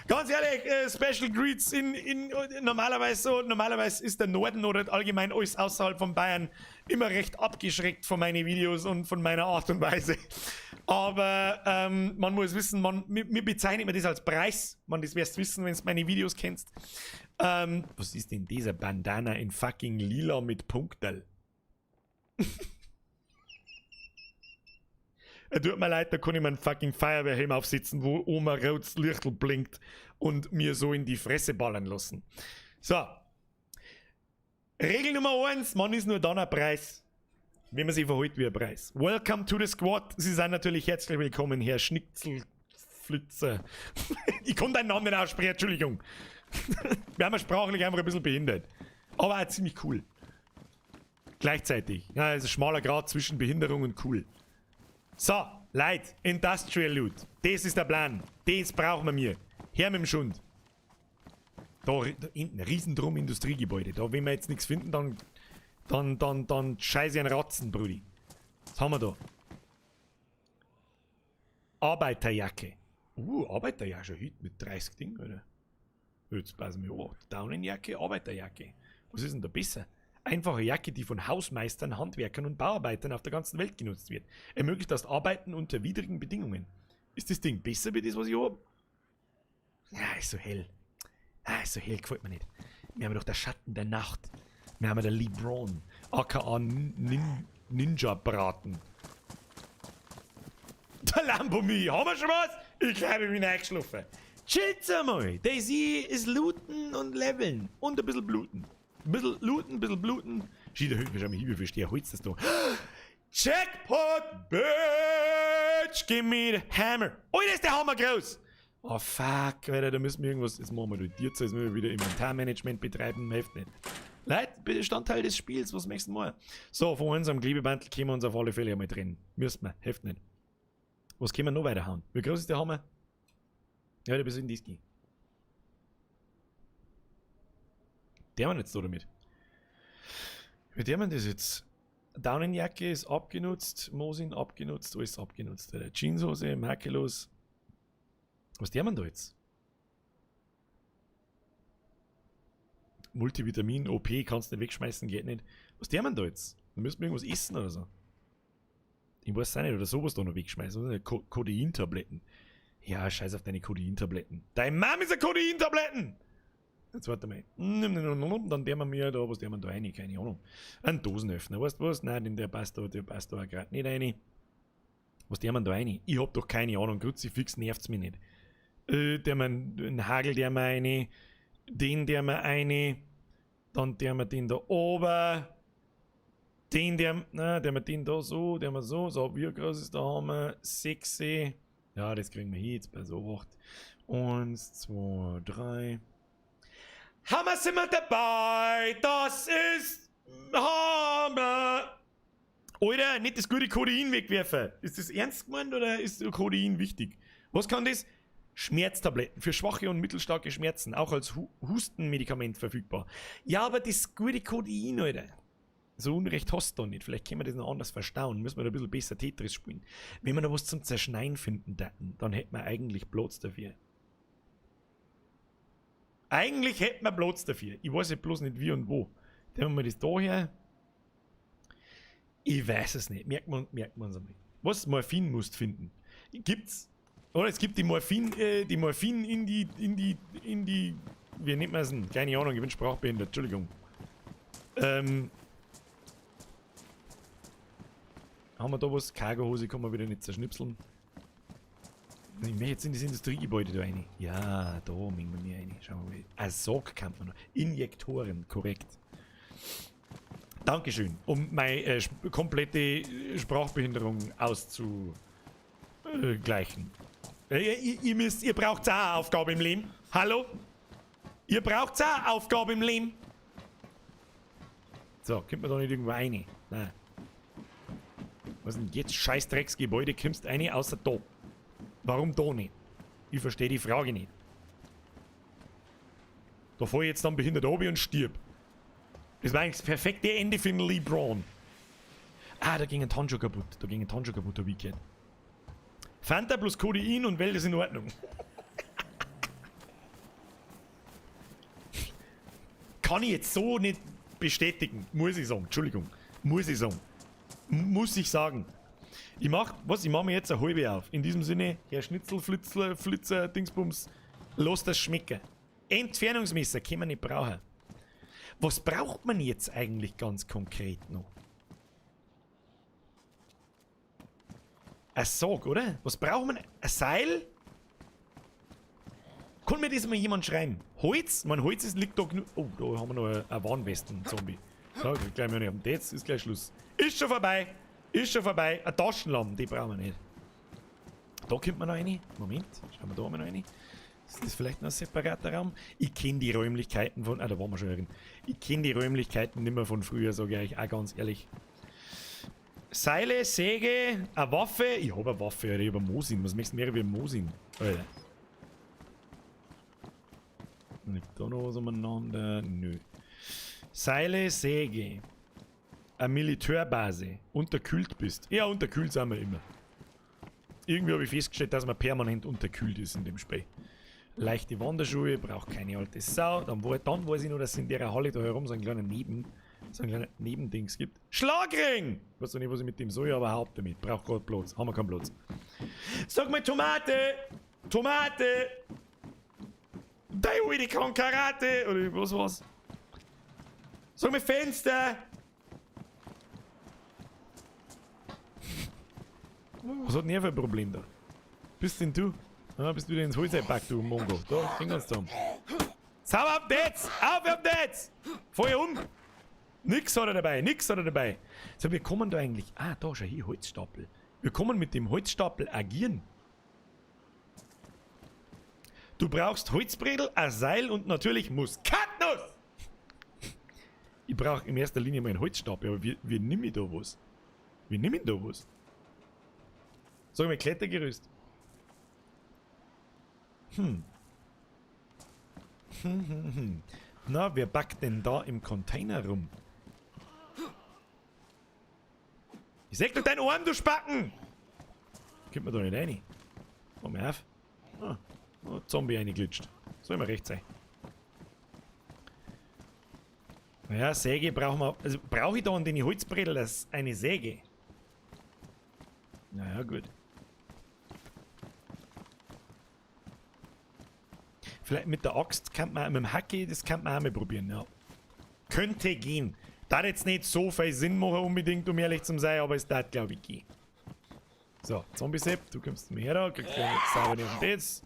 Ganz ehrlich, Special Greets in normalerweise so, normalerweise ist der Norden oder allgemein alles außerhalb von Bayern immer recht abgeschreckt von meinen Videos und von meiner Art und Weise. Aber man muss wissen, mir bezeichnet man das als Preis. Man, das wirst du wissen, wenn du meine Videos kennst. Was ist denn dieser Bandana in fucking lila mit Punkterl? Tut mir leid, da kann ich meinen fucking Feuerwehrhelm aufsitzen, wo oma rotes Lichtel blinkt und mir so in die Fresse ballern lassen. So. Regel Nummer 1, man ist nur dann ein Preis, wenn man sich verhält wie ein Preis. Welcome to the Squad. Sie sind natürlich herzlich willkommen, Herr Schnitzelflitzer. Ich kann deinen Namen nicht aussprechen, Entschuldigung. Wir haben ja sprachlich einfach ein bisschen behindert. Aber auch ziemlich cool. Gleichzeitig. Ja, es ist ein schmaler Grat zwischen Behinderung und cool. So, Leute, Industrial Loot. Das ist der Plan. Das brauchen wir mir. Her mit dem Schund. Da hinten, Riesendrum Industriegebäude. Da, wenn wir jetzt nichts finden, dann scheiße ich einen Ratzen, Brudi. Was haben wir da? Arbeiterjacke. Arbeiterjacke, schon heute mit 30 Ding, oder? Jetzt passen wir auf. Daunenjacke, Arbeiterjacke. Was ist denn da besser? Einfache Jacke, die von Hausmeistern, Handwerkern und Bauarbeitern auf der ganzen Welt genutzt wird. Ermöglicht das Arbeiten unter widrigen Bedingungen. Ist das Ding besser wie das, was ich hab? Ja, ist so hell. Ah, ist so hell, gefällt mir nicht. Wir haben doch der Schatten der Nacht. Wir haben der LeBron, aka Ninja-Braten. Der Lambomi, haben wir schon was? Ich glaube, ich bin eingeschlafen. Chillt's einmal. DayZ ist looten und leveln. Und ein bisschen bluten. Ein bisschen looten, ein bisschen bluten. Schau, da hinten, schau mal hin, wie viel Steher Holz das da. Jackpot, Bitch! Give me the hammer. Oh, da ist der Hammer groß! Oh fuck, Alter, da müssen wir irgendwas. Jetzt machen wir die Tierze, jetzt müssen wir wieder Inventarmanagement betreiben, hilft nicht. Leute, Bestandteil des Spiels, was möchtest du machen? So, von unserem Klebebandel können wir uns auf alle Fälle einmal trennen. Müssen wir, hilft nicht. Was können wir noch weiterhauen? Wie groß ist der Hammer? Ja, der ist in das gehen. Der haben wir jetzt da damit. Wie der man das jetzt? Daunenjacke ist abgenutzt, Mosin abgenutzt, alles abgenutzt. Alter. Jeanshose, makellos. Was der man da jetzt? Multivitamin, OP, kannst du nicht wegschmeißen, geht nicht. Was der man da jetzt? Da müssen wir irgendwas essen oder so. Ich weiß auch nicht, oder sowas da noch wegschmeißen. Codein-Tabletten. Ja, scheiß auf deine Codein-Tabletten. Dein Mom ist ein Codein-Tabletten! Jetzt warte mal. Dann der man mir da, was der man da rein, keine Ahnung. Ein Dosenöffner, weißt du was? Nein, der passt da, der passt da auch grad nicht rein. Was der man da rein? Ich hab doch keine Ahnung, Kruzifix nervt's mich nicht. Der man, einen Hagel, der man rein, den der man rein, dann der man den da oben, den der, na, der man den da so, der man so, so, wie groß ist der Hammer? 6. Ja, das kriegen wir hier jetzt bei so 8. 1, 2, 3. Hammer sind wir dabei, das ist Hammer. Alter, nicht das gute Codein wegwerfen. Ist das ernst gemeint oder ist Codein wichtig? Was kann das? Schmerztabletten für schwache und mittelstarke Schmerzen, auch als Hustenmedikament verfügbar. Ja, aber das gute Codein, Alter. So Unrecht hast du da nicht. Vielleicht können wir das noch anders verstauen. Müssen wir da ein bisschen besser Tetris spielen. Wenn wir noch was zum Zerschneiden finden täten, dann hätten wir eigentlich Platz dafür. Eigentlich hätten wir Platz dafür. Ich weiß ja bloß nicht wie und wo. Nehmen wir das da her. Ich weiß es nicht. Merkt man uns einmal. Was? Morphin musst finden. Gibt's? Oder es gibt die Morphin in die, wie nennt man es denn? Keine Ahnung, ich bin sprachbehindert, Entschuldigung. Haben wir da was? Cargohose kann man wieder nicht zerschnipseln. Ich möchte jetzt in das Industriegebäude da rein. Ja, da mengen wir mir rein. Schauen wir mal. Ein Sarg kann man noch. Injektoren, korrekt. Dankeschön, um meine komplette Sprachbehinderung auszugleichen. Ihr braucht auch eine Aufgabe im Leben. Hallo? Ihr braucht auch eine Aufgabe im Leben. So, kommt man da nicht irgendwo rein? Nein. Was denn jetzt? Scheiß Drecksgebäude, kommst rein, außer da. Warum da nicht? Ich verstehe die Frage nicht. Da fahr ich jetzt dann behindert runter und stirb. Das war eigentlich das perfekte Ende für den Lee Braun. Ah, da ging ein Tanjo kaputt. Da ging ein Tanjo kaputt, der Weekend. Fanta plus Codein und Welt ist in Ordnung. Kann ich jetzt so nicht bestätigen, muss ich sagen. Entschuldigung, muss ich sagen. Muss ich sagen. Ich mach, was? Ich mach mir jetzt eine halbe auf. In diesem Sinne, Herr Schnitzel, Flitzler, Flitzer, Dingsbums, lass das schmecken. Entfernungsmesser können wir nicht brauchen. Was braucht man jetzt eigentlich ganz konkret noch? Ein Sarg, oder? Was braucht man? Ein Seil? Kann mir das mal jemand schreiben? Holz? Mein Holz ist, liegt da genug. Oh, da haben wir noch eine Warnwesten-Zombie. So, gleich mal nicht. Jetzt ist gleich Schluss. Ist schon vorbei. Ist schon vorbei. Eine Taschenlampe, die brauchen wir nicht. Da kommt man noch rein. Moment, schauen wir da mal noch rein. Ist das vielleicht noch ein separater Raum? Ich kenn die Räumlichkeiten von... Ah, da waren wir schon drin. Ich kenn die Räumlichkeiten nimmer von früher, sag ich euch auch ganz ehrlich. Seile, Säge, eine Waffe. Ich hab eine Waffe, Alter. Ich hab eine Mosin. Was möchtest du mehr wie eine Mosin? Alter. Liegt da noch was umeinander? Nö. Seile, Säge. Eine Militärbase. Unterkühlt bist. Ja, unterkühlt sind wir immer. Irgendwie hab ich festgestellt, dass man permanent unterkühlt ist in dem Spiel. Leichte Wanderschuhe, braucht keine alte Sau. Dann weiß ich noch, dass es in der Halle da herum so einen kleinen Neben, so einen kleinen Nebendings gibt. Schlagring! Ich weiß noch nicht, was ich mit dem soll, aber Haupt damit. Braucht grad Platz. Haben wir keinen Platz. Sag mal Tomate! Tomate! Dein alte kann Karate! Oder was war's? Sag mal Fenster! Was hat denn er für ein Problem da? Bist denn du? Ah, bist du wieder ins Holz eingepackt, du Mongo. Da, hängen uns zusammen. Sauber auf jetzt! Auf auf jetzt! Feuer um! Nix hat er dabei, nix hat er dabei. So, wir kommen da eigentlich... Ah, da, schau hier, Holzstapel. Wir kommen mit dem Holzstapel agieren. Du brauchst Holzbredel, ein Seil und natürlich Muskatnuss! Ich brauch in erster Linie mal einen Holzstapel, aber wie nimm ich da was? Wie nimm ich da was? Sag mal, Klettergerüst. Na, wer backt denn da im Container rum? Ich seh doch deinen Arm, du Spacken! Kommt man da nicht rein? Mach mal auf. Ah, oh, Zombie reingeglitscht. Soll mir recht sein. Naja, Säge brauchen wir. Also brauche ich da an den Holzbredel das eine Säge? Naja, gut. Vielleicht mit der Axt kann man, mit dem Hacke, das kann man auch mal probieren, ja. Könnte gehen. Da jetzt nicht so viel Sinn machen unbedingt, um ehrlich zu sein, aber es darf, glaub ich, gehen. So, Zombie-Sepp, du kommst mir her da, kriegst du sauber nicht auf den Tez.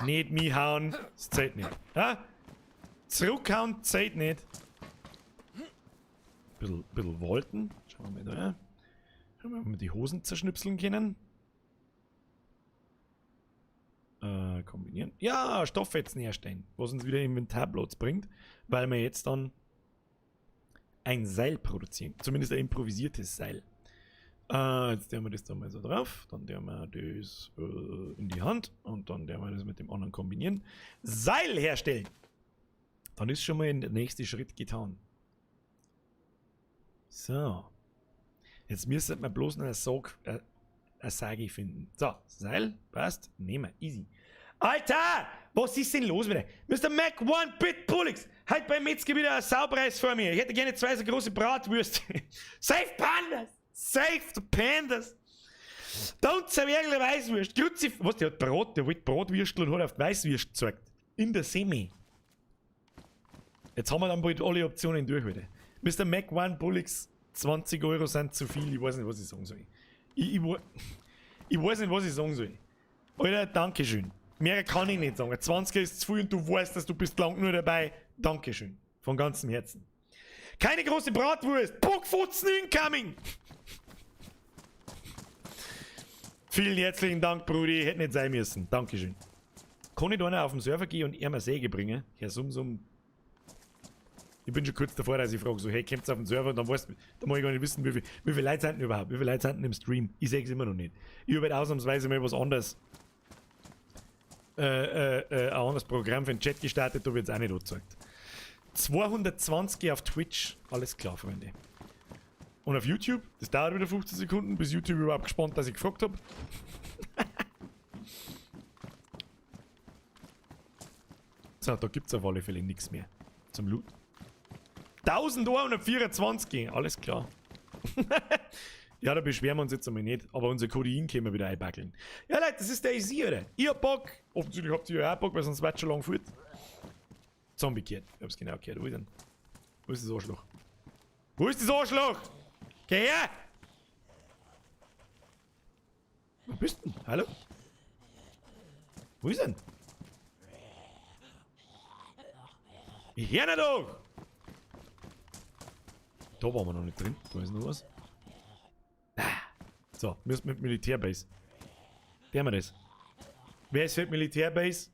Nicht mich hauen, das zählt nicht. Ha? Zurückhauen zählt nicht. Bisschen Wolken. Schauen wir mal da. Schauen wir mal, ob wir die Hosen zerschnipseln können. Kombinieren. Ja, Stofffetzen herstellen, was uns wieder Inventarplatz bringt, weil wir jetzt dann ein Seil produzieren. Zumindest ein improvisiertes Seil. Jetzt tun wir das da mal so drauf. Dann tun wir das in die Hand und dann tun wir das mit dem anderen kombinieren. Seil herstellen! Dann ist schon mal der nächste Schritt getan. So. Jetzt müsste man bloß noch eine Sage finden. So, Seil, passt, nehmen wir, easy. Alter, was ist denn los mit dir? Mister Mac One Bit Bullix, heute beim Metzger wieder ein Saupreis vor mir. Ich hätte gerne zwei so große Bratwürste. Save Pandas! Save the Pandas! Don't zerwergle Weißwürst. Grüezi, was, der hat Brot, der wollte Bratwürstel und hat auf die Weißwürst gezeigt. In der Semi. Jetzt haben wir dann bald alle Optionen durch wieder. Mister Mac One Bullix, 20 Euro sind zu viel, ich weiß nicht, was ich sagen soll. Ich weiß nicht, was ich sagen soll. Alter, Dankeschön. Mehr kann ich nicht sagen. 20 ist zu viel und du weißt, dass du bist lang nur dabei. Dankeschön. Von ganzem Herzen. Keine große Bratwurst. Bockfotzen incoming. Vielen herzlichen Dank, Brudi. Hätte nicht sein müssen. Dankeschön. Kann ich da einer auf den Server gehen und ihm eine Säge bringen? Herr Sumsum. Ich bin schon kurz davor, dass ich frage, so, hey, kommt's auf den Server? Und dann weißt, da muss ich gar nicht wissen, wie viele Leute sind denn überhaupt? Wie viele Leute sind denn im Stream? Ich seh's immer noch nicht. Ich habe halt ausnahmsweise mal was anderes. Ein anderes Programm für den Chat gestartet, da wird's auch nicht angezeigt. 220 auf Twitch, alles klar, Freunde. Und auf YouTube, das dauert wieder 15 Sekunden, bis YouTube überhaupt gespannt, dass ich gefragt hab. So, da gibt's auf alle Fälle nichts mehr zum Loot. 1124, alles klar. Ja, da beschweren wir uns jetzt einmal nicht, aber unser Codein können wir wieder einbackeln. Ja, Leute, das ist der DayZ, oder? Ich hab Bock. Offensichtlich habt ihr ja auch Bock, weil sonst wird's schon lang fort. Zombie gehört. Ich hab's genau gehört. Wo ist denn? Wo ist das Arschloch? Wo ist das Arschloch? Geh her! Wo bist du denn? Hallo? Wo ist denn? Ich hör nicht doch! Da waren wir noch nicht drin. Da ist noch was. So, müssen mit Militärbase. Der haben wir das. Wer ist für die Militärbase?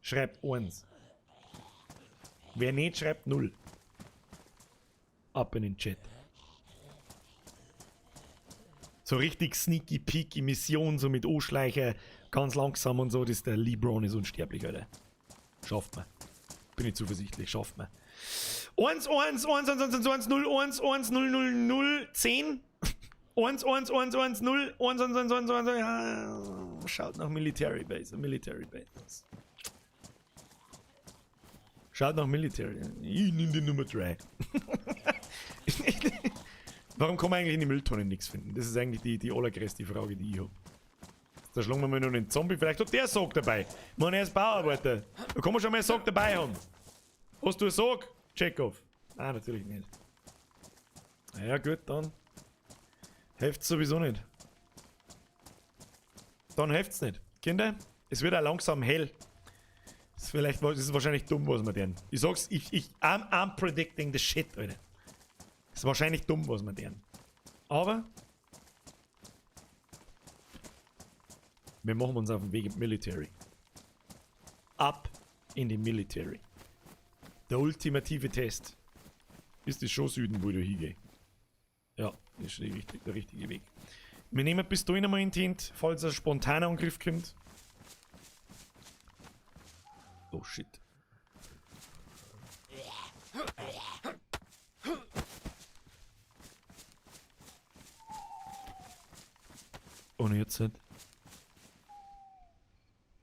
Schreibt 1. Wer nicht, schreibt 0. Ab in den Chat. So richtig sneaky peaky Mission, so mit O-Schleicher, ganz langsam und so. Das ist der LeBron ist unsterblich, Alter. Schafft man. Bin ich zuversichtlich, schafft man. 1, 1, 1, 1, 1, 1, 0, 1, 1, 0, 0, 0, 10. 1, 1, 1, 1, 0, 1, 1, 1, 1, 1, ja, schaut nach Military Base, Military Base. Schaut nach Military. Ich nehme die Nummer 3. Warum kann man eigentlich in die Mülltonne nichts finden? Das ist eigentlich die allergrößte Frage, die ich hab. Da schlagen wir mal noch den Zombie. Vielleicht hat der einen Sack dabei. Ich meine, er ist Bauarbeiter. Da kann man schon mal einen Sack dabei haben. Hast du einen Sack? Chekhov. Nein, natürlich nicht. Ja gut, dann hilft's sowieso nicht. Dann hilft's nicht. Kinder, es wird auch langsam hell. Das ist, vielleicht, das ist wahrscheinlich dumm, was wir tun. Ich sag's, I'm predicting the shit, Alter. Das ist wahrscheinlich dumm, was wir tun. Aber wir machen uns auf den Weg in die Military. Ab in die Military. Der ultimative Test. Ist das schon Süden, wo ich da hingehe? Ja, das ist der richtige Weg. Wir nehmen Pistolen einmal in die Hand, falls ein spontaner Angriff kommt. Oh shit. Und jetzt halt.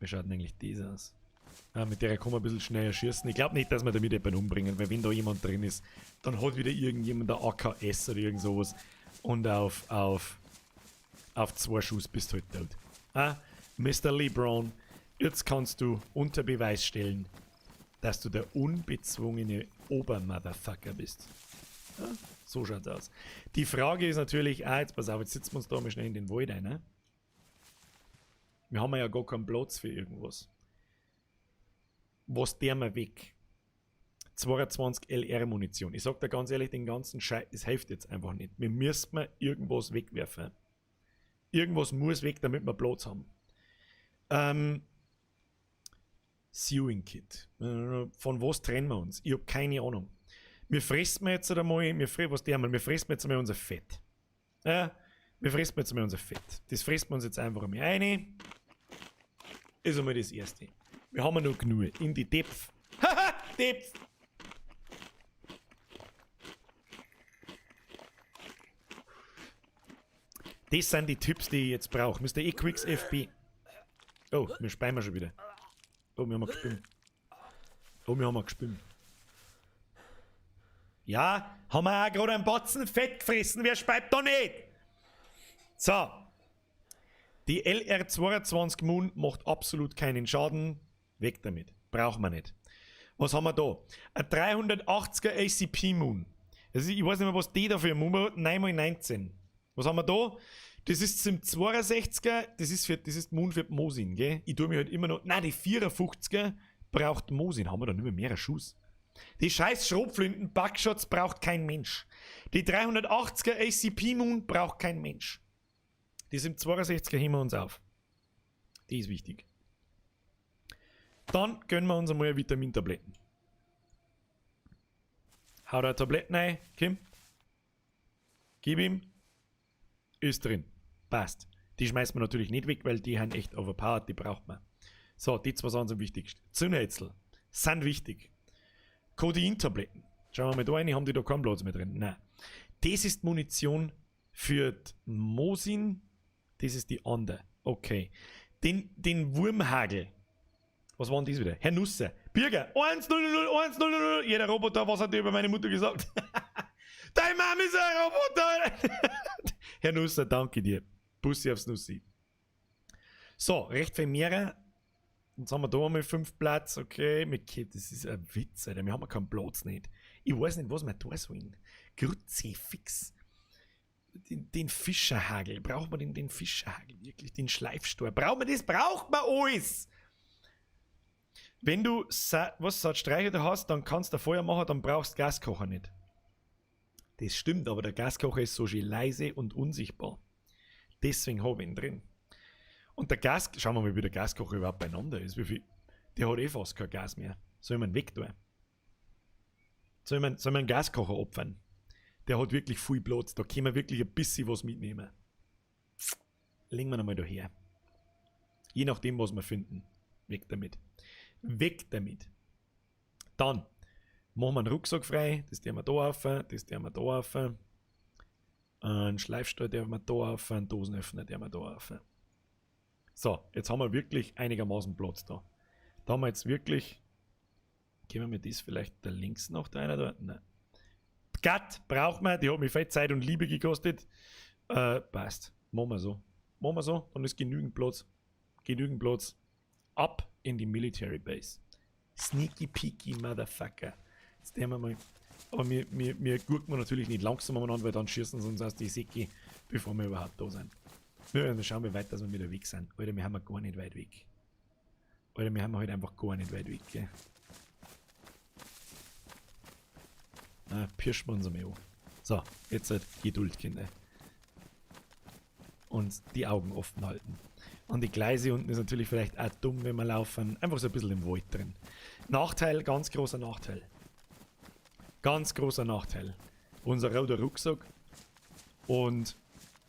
Wie schaut denn eigentlich das aus? Ah, mit der kann man ein bisschen schneller schießen. Ich glaub nicht, dass wir damit jemanden umbringen, weil wenn da jemand drin ist, dann hat wieder irgendjemand ein AKS oder irgend sowas. Und auf 2 Schuss bist du halt tot. Ah, Mister LeBron, jetzt kannst du unter Beweis stellen, dass du der unbezwungene Obermotherfucker bist. Ja, so schaut's aus. Die Frage ist natürlich, jetzt pass auf, jetzt sitzen wir uns da mal schnell in den Wald rein. Ne? Wir haben ja gar keinen Platz für irgendwas. Was der mal weg? 22 LR Munition. Ich sag dir ganz ehrlich, den ganzen Scheiß, es hilft jetzt einfach nicht. Wir müssen mal irgendwas wegwerfen. Irgendwas muss weg, damit wir Platz haben. Sewing Kit. Von was trennen wir uns? Ich hab keine Ahnung. Wir fressen jetzt einmal, wir fre-, was der einmal, wir fressen jetzt einmal unser Fett. Ja, wir fressen jetzt einmal unser Fett. Das fressen wir uns jetzt einfach einmal rein. Ist einmal das Erste. Wir haben ja noch genug. In die Depf. Haha, Depf! Das sind die Tipps, die ich jetzt brauche. Mister Equix FB. Oh, wir speimen schon wieder. Oh, wir haben gespült. Oh, wir haben gespült. Ja, haben wir auch gerade einen Batzen Fett gefressen. Wer speibt da nicht? So. Die LR22 Moon macht absolut keinen Schaden. Weg damit. Brauchen wir nicht. Was haben wir da? Ein 380er ACP Moon. Das ist, ich weiß nicht mehr, was die da für eine Moon hat. 9x19. Was haben wir da? Das ist zum 62er, das ist Moon für Mosin, gell? Ich tue mir halt immer noch. Nein, die 54er braucht Mosin. Haben wir da nicht mehr mehrere Schuss? Die scheiß Schrotflinten Buckshots braucht kein Mensch. Die 380er ACP Moon braucht kein Mensch. Die 62er heben wir uns auf. Die ist wichtig. Dann gönnen wir uns einmal Vitamintabletten. Hau da Tabletten rein, Kim. Gib ihm. Ist drin. Passt. Die schmeißt man natürlich nicht weg, weil die haben echt overpowered, die braucht man. So, die zwei sind am wichtigsten. Zündhölzl sind wichtig. Codein-Tabletten. Schauen wir mal da rein, haben die da keinen Platz mehr drin? Nein. Das ist Munition für die Mosin. Das ist die andere. Okay. Den Wurmhagel. Was war denn das wieder? Herr Nusser. Birger. 1, 0, 0, 1, 0, 0, 0. Jeder Roboter, was hat der über meine Mutter gesagt? Deine Mama ist ein Roboter! Herr Nusser, danke dir. Bussi aufs Nussi. So, recht viel mehr. Jetzt haben wir da einmal 5 Platz, okay. Das ist ein Witz, Alter. Wir haben ja keinen Platz nicht. Ich weiß nicht, was wir da sollen. Kruzifix. Den Fischerhagel. Braucht man den Fischerhagel wirklich? Den Schleifstor. Braucht man das? Braucht man alles! Wenn du was sagt Streicher hast, dann kannst du Feuer machen, dann brauchst du Gaskocher nicht. Das stimmt, aber der Gaskocher ist so schön leise und unsichtbar. Deswegen hab ich ihn drin. Und der Gas, schauen wir mal, wie der Gaskocher überhaupt beieinander ist. Wie viel, der hat eh fast kein Gas mehr. Soll man ihn wegtun? Soll man einen Gaskocher opfern? Der hat wirklich viel Platz. Da können wir wirklich ein bisschen was mitnehmen. Legen wir ihn mal daher. Je nachdem, was wir finden. Weg damit. Weg damit. Dann machen wir einen Rucksack frei. Das tun wir da auf. Das tun wir da auf. Einen Schleifstahl dürfen wir da auf. Einen Dosenöffner dürfen wir da auf. So, jetzt haben wir wirklich einigermaßen Platz da. Da haben wir jetzt wirklich... Können wir das vielleicht da links noch da einer da? Nein. Gatt braucht man, die hat mich viel Zeit und Liebe gekostet. Passt. Machen wir so. Machen wir so, dann ist genügend Platz. Genügend Platz. Ab in die Military Base. Sneaky peaky Motherfucker. Jetzt nehmen wir mal. Aber wir gucken natürlich nicht langsam umeinander, weil dann schießen sie uns aus die Säcke, bevor wir überhaupt da sind. Wir werden schauen, wie weit dass wir wieder weg sind. Alter, wir haben ja gar nicht weit weg. Alter, wir haben halt einfach gar nicht weit weg, gell? Na, pirschen wir uns einmal an. So, jetzt halt Geduld, Kinder. Und die Augen offen halten. Und die Gleise unten ist natürlich vielleicht auch dumm, wenn wir laufen. Einfach so ein bisschen im Wald drin. Nachteil, ganz großer Nachteil. Ganz großer Nachteil. Unser roter Rucksack. Und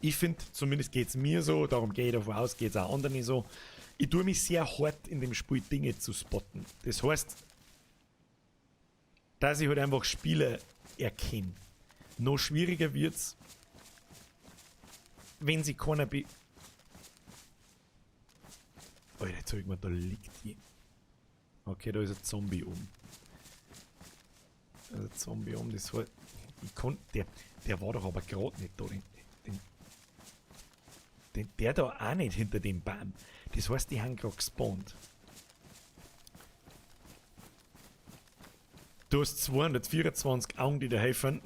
ich finde, zumindest geht's mir so, darum gehe ich davon aus, geht's auch anderen so. Ich tue mich sehr hart in dem Spiel, Dinge zu spotten. Das heißt, dass ich halt einfach Spieler erkenne. Noch schwieriger wird's, wenn sie keiner be... Alter, jetzt hab ich mir, da liegt die. Okay, da ist ein Zombie um. Da ist ein Zombie um, das war... Ich konnt, der war doch aber grad nicht da. Der da auch nicht hinter dem Baum. Das heißt, die haben grad gespawnt. Du hast 224 Augen, die dir helfen.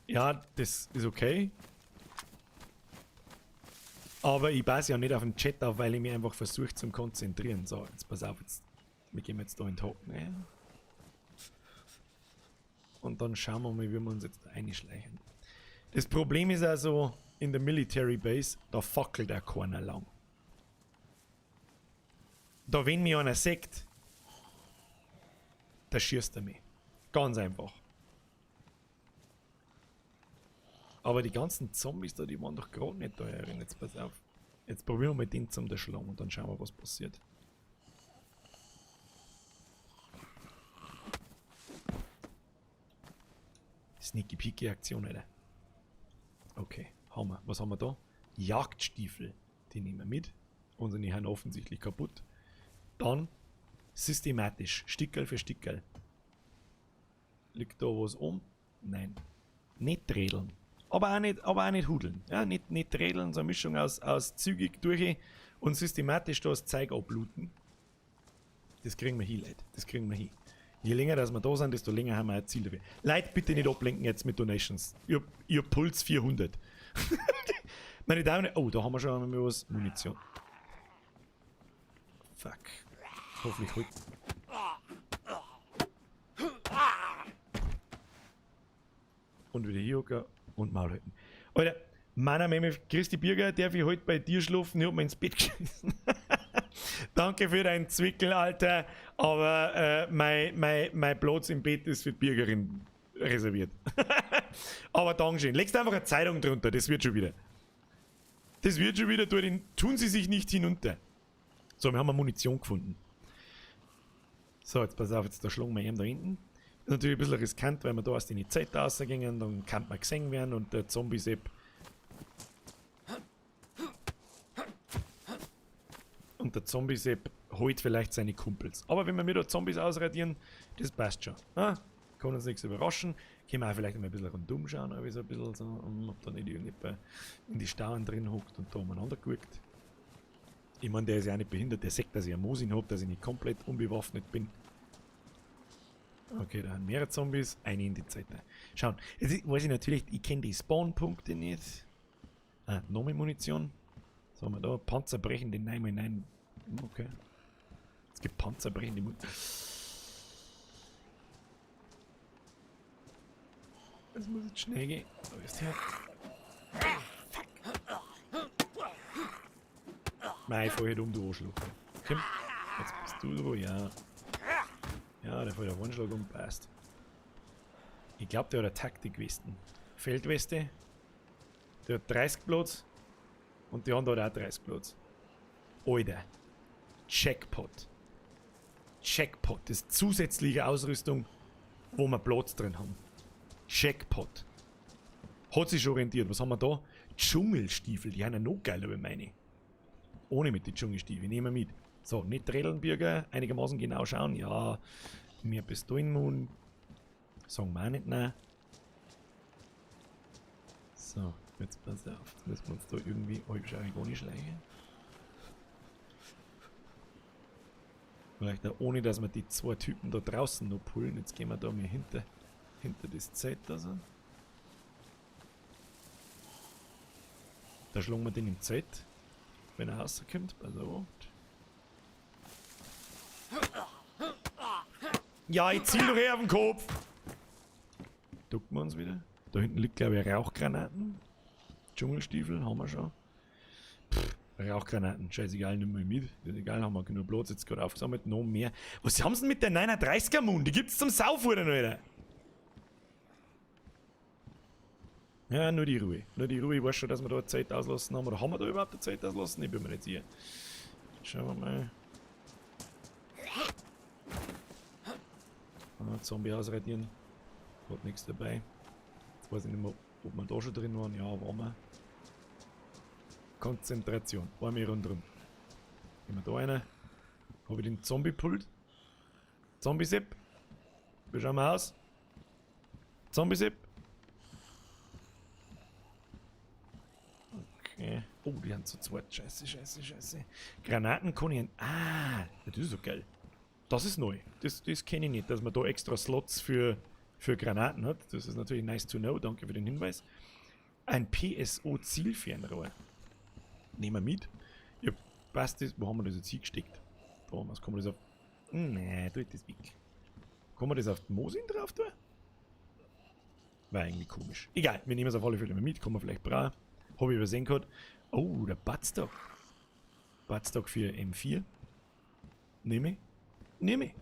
Ja, das ist okay. Aber ich passe ja nicht auf den Chat auf, weil ich mich einfach versuche zum Konzentrieren. So, jetzt pass auf, jetzt, wir gehen jetzt da in den Hocken rein. Und dann schauen wir mal, wie wir uns jetzt da einschleichen. Das Problem ist also, in der Military Base, da fackelt auch keiner lang. Da, wenn mich einer sieht, da schießt er mich. Ganz einfach. Aber die ganzen Zombies da, die waren doch gerade nicht da herin. Jetzt pass auf. Jetzt probieren wir mal den zum Schlagen und dann schauen wir, was passiert. Sneaky Peeky Aktion, Alter. Okay, haben wir. Was haben wir da? Jagdstiefel. Die nehmen wir mit. Unsere sind offensichtlich kaputt. Dann systematisch. Stickerl für Stickerl. Liegt da was um? Nein. Nicht redeln. Aber auch nicht hudeln. Ja, nicht redeln, so eine Mischung aus zügig durch und systematisch da das Zeug ablooten. Das kriegen wir hin, Leute. Das kriegen wir hin. Je länger dass wir da sind, desto länger haben wir ein Ziel dafür. Leute, bitte nicht ablenken jetzt mit Donations. Ihr Puls 400. Meine Damen und Herren, oh, da haben wir schon einmal was. Munition. Fuck. Hoffentlich holt. Und wieder hier hocken und Maul halten. Alter, meiner Meme, Christi Birger, darf ich heute bei dir schlafen? Ich hab mir ins Bett geschissen. Danke für deinen Zwickel, Alter. Aber mein Platz im Bett ist für die Bürgerin reserviert. Aber Dankeschön. Legst einfach eine Zeitung drunter, das wird schon wieder. Das wird schon wieder, tun sie sich nicht hinunter. So, wir haben eine Munition gefunden. So, jetzt pass auf, jetzt da schlagen wir ihn da hinten. Ist natürlich ein bisschen riskant, weil wir da aus den Zeit rausgingen, dann kann man gesehen werden und der Zombie-Sepp. Und der Zombie-Sepp holt vielleicht seine Kumpels. Aber wenn wir mir da Zombies ausradieren, das passt schon. Ah, kann uns nichts überraschen. Können wir auch vielleicht mal ein bisschen rundum schauen, ob ich so ein bisschen so, ob da nicht irgendjemand in die Stauen drin hockt und da umeinander guckt. Ich meine, der ist ja auch nicht behindert, der sagt, dass ich einen Mosin hab, dass ich nicht komplett unbewaffnet bin. Okay, da haben mehrere Zombies, eine in die Seite. Schauen, jetzt weiß ich natürlich, ich kenne die Spawnpunkte nicht. Ah, noch mehr Munition. Was haben wir da? Panzerbrechende 9x9. Okay. Es gibt panzerbrechende Munition. Das muss jetzt schnell gehen. Da ist der. Fuck. Mei, vorher um, du Arschloch. Komm, jetzt bist du dran, ja. Ja, der fällt auf Anschlag um, passt. Ich glaub, der hat eine Taktikwesten. Feldweste. Der hat 30 Platz. Und die andere hat auch 30 Platz. Alter. Jackpot. Jackpot. Das ist zusätzliche Ausrüstung, wo wir Platz drin haben. Jackpot. Hat sich schon rentiert. Was haben wir da? Dschungelstiefel. Die haben ja noch geiler wie meine. Ohne mit den Dschungelstiefeln. Nehmen wir mit. So, nicht trädeln, Bürger. Einigermaßen genau schauen. Ja, mehr Pistolenmund. Sagen wir auch nicht nein. So, jetzt pass auf. Jetzt müssen wir uns da irgendwie halbschaurig ohne schleichen. Vielleicht auch ohne, dass wir die zwei Typen da draußen noch pullen. Jetzt gehen wir da mal hinter das Zelt da so. Da schlagen wir den im Zelt, wenn er rauskommt. Pass auf. Ja, ich ziel doch eh auf den Kopf. Ducken wir uns wieder. Da hinten liegt, glaube ich, Rauchgranaten. Dschungelstiefel haben wir schon. Pff, Rauchgranaten, scheißegal, nimm mal mit. Ist egal, haben wir genug Platz jetzt gerade aufgesammelt. Noch mehr. Was haben sie denn mit der 39er Mund? Die gibt's zum Saufuhren, Alter. Ja, nur die Ruhe. Nur die Ruhe. Ich weiß schon, dass wir da eine Zeit auslassen haben. Oder haben wir da überhaupt eine Zeit auslassen? Ich bin mir nicht sicher. Schauen wir mal. Ah, Zombie ausradieren. Hat nichts dabei. Jetzt weiß ich nicht mehr, ob wir da schon drin waren. Ja, waren wir. Konzentration. Einmal rundherum. Gehen wir da rein. Hab ich den Zombie-Pult? Zombie-Sepp? Wie schauen wir aus? Zombie-Sepp? Okay. Oh, die haben zu zweit. Scheiße, scheiße, scheiße. Granaten kann ich... Ah, das ist so geil. Das ist neu. Das kenne ich nicht, dass man da extra Slots für Granaten hat. Das ist natürlich nice to know. Danke für den Hinweis. Ein PSO-Zielfernrohr. Nehmen wir mit. Ja, passt das. Wo haben wir das jetzt hingesteckt? Da, was kann man das auf... Nee, tut das weg. Kann man das auf die Mosin drauf tun? War eigentlich komisch. Egal, wir nehmen es auf alle Fälle mal mit. Kann man vielleicht brauchen. Hab ich übersehen gehabt. Oh, der Buttstock. Buttstock für M4. Nehme ich. Nehme ich.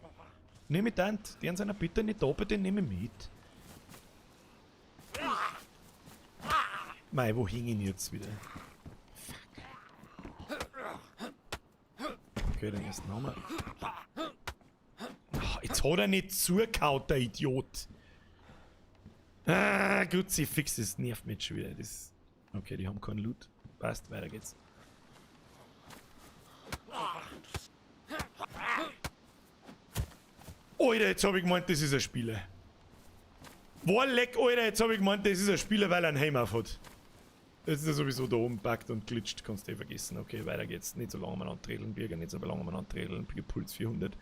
Nehme ich dann. Die haben seiner bitte nicht da, bitte nehme ich mit. Mei, wo hing ich jetzt wieder? Fuck. Okay, den ersten haben wir. Ach, jetzt hat er nicht zugehauen, der Idiot. Ah, Kruzifix, das nervt mich schon wieder. Das okay, die haben keinen Loot. Passt, weiter geht's. Alter, jetzt hab ich gemeint, das ist ein Spieler. War leck, Alter, jetzt hab ich gemeint, das ist ein Spieler, weil er einen Helm auf hat. Jetzt ist er sowieso da oben packt und glitscht, kannst du eh vergessen. Okay, weiter geht's. Nicht so lange umeinander trädeln, Bürger, nicht so lange umeinander trädeln. Puls 400.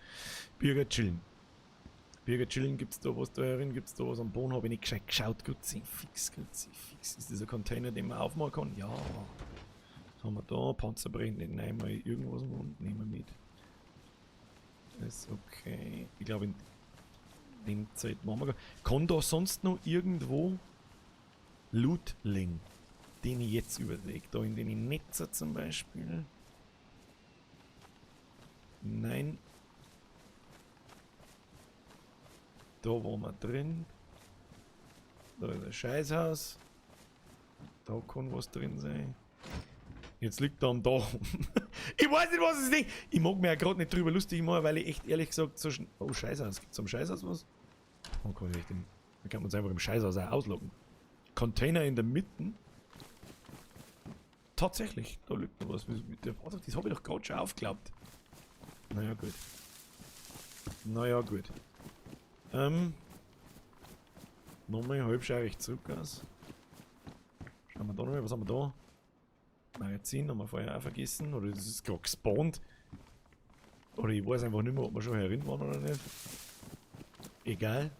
Bürger chillen. Bürger chillen, gibt's da was da herin? Gibt's da was am Boden? Hab ich nicht gescheit geschaut. Kruzifix, Kruzifix. Ist das ein Container, den man aufmachen kann? Ja. Was haben wir da? Panzerbrechen, nein, mal irgendwas im Mund. Nehmen wir mit. Ist okay. Ich glaube, in dem Zeit machen wir gar. Kann da sonst noch irgendwo Loot liegen, den ich jetzt überlege. Da in den Netzer zum Beispiel. Nein. Da waren wir drin. Da ist ein Scheißhaus. Da kann was drin sein. Jetzt liegt da am Dach. Ich weiß nicht, was es ist. Ich mag mir ja gerade nicht drüber lustig machen, weil ich echt ehrlich gesagt so schn-, oh, Scheißhaus. Gibt's am Scheißhaus was? Oh, kann ich echt im, da kann man uns einfach im Scheißhaus auch ausloggen. Container in der Mitte. Tatsächlich, da liegt noch was. Das hab ich doch gerade schon aufgeklappt. Naja, gut. Naja, gut. Nochmal halbscheirig zurück aus. Schauen wir da nochmal, was haben wir da? Magazin haben wir vorher auch vergessen. Oder das ist gerade gespawnt. Oder ich weiß einfach nicht mehr, ob wir schon herin waren oder nicht. Egal.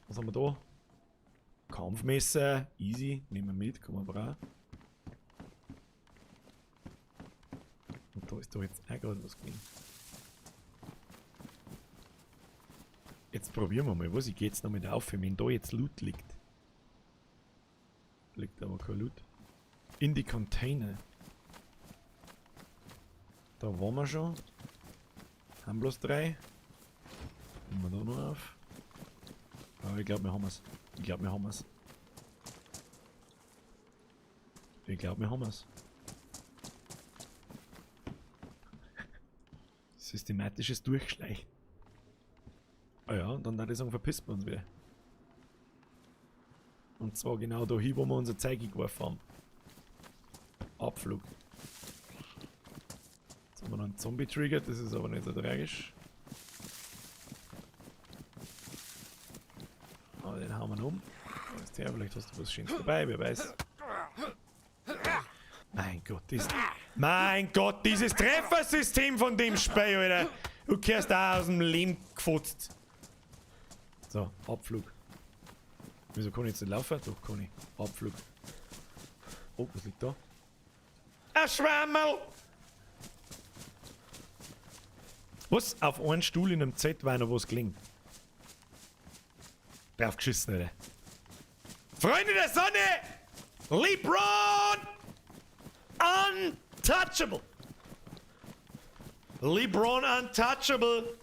Was haben wir da? Kampfmesser. Easy. Nehmen wir mit, kann man brauchen. Und da ist doch jetzt auch gerade was gewesen. Jetzt probieren wir mal, was? Ich geh jetzt noch mit auf, wenn da jetzt Loot liegt. Liegt aber kein Loot. In die Container. Da waren wir schon. Haben bloß 3. Nehmen wir da noch auf. Aber ich glaub, wir haben es. Ich glaub, wir haben es. Ich glaub, wir haben es. Systematisches Durchschleichen. Ah ja, und dann würde ich sagen, verpisst man uns wieder. Und zwar genau da hin, wo wir unser Zeug geworfen haben. Abflug. Jetzt haben wir noch einen Zombie-Trigger, das ist aber nicht so tragisch. Aber den hauen wir noch um. Da ist der, vielleicht hast du was Schönes dabei, wer weiß. Mein Gott, das, mein Gott, dieses Treffersystem von dem Spiel, Alter. Du kehrst da aus dem Leben gefotzt. So, Abflug. Wieso kann ich jetzt nicht laufen? Doch, kann ich. Abflug. Oh, was liegt da? Ein Schwammerl! Was? Auf einen Stuhl in einem Zelt war noch was gelegen. Drauf geschissen, Alter. Freunde der Sonne! LeBron! Untouchable! LeBron Untouchable!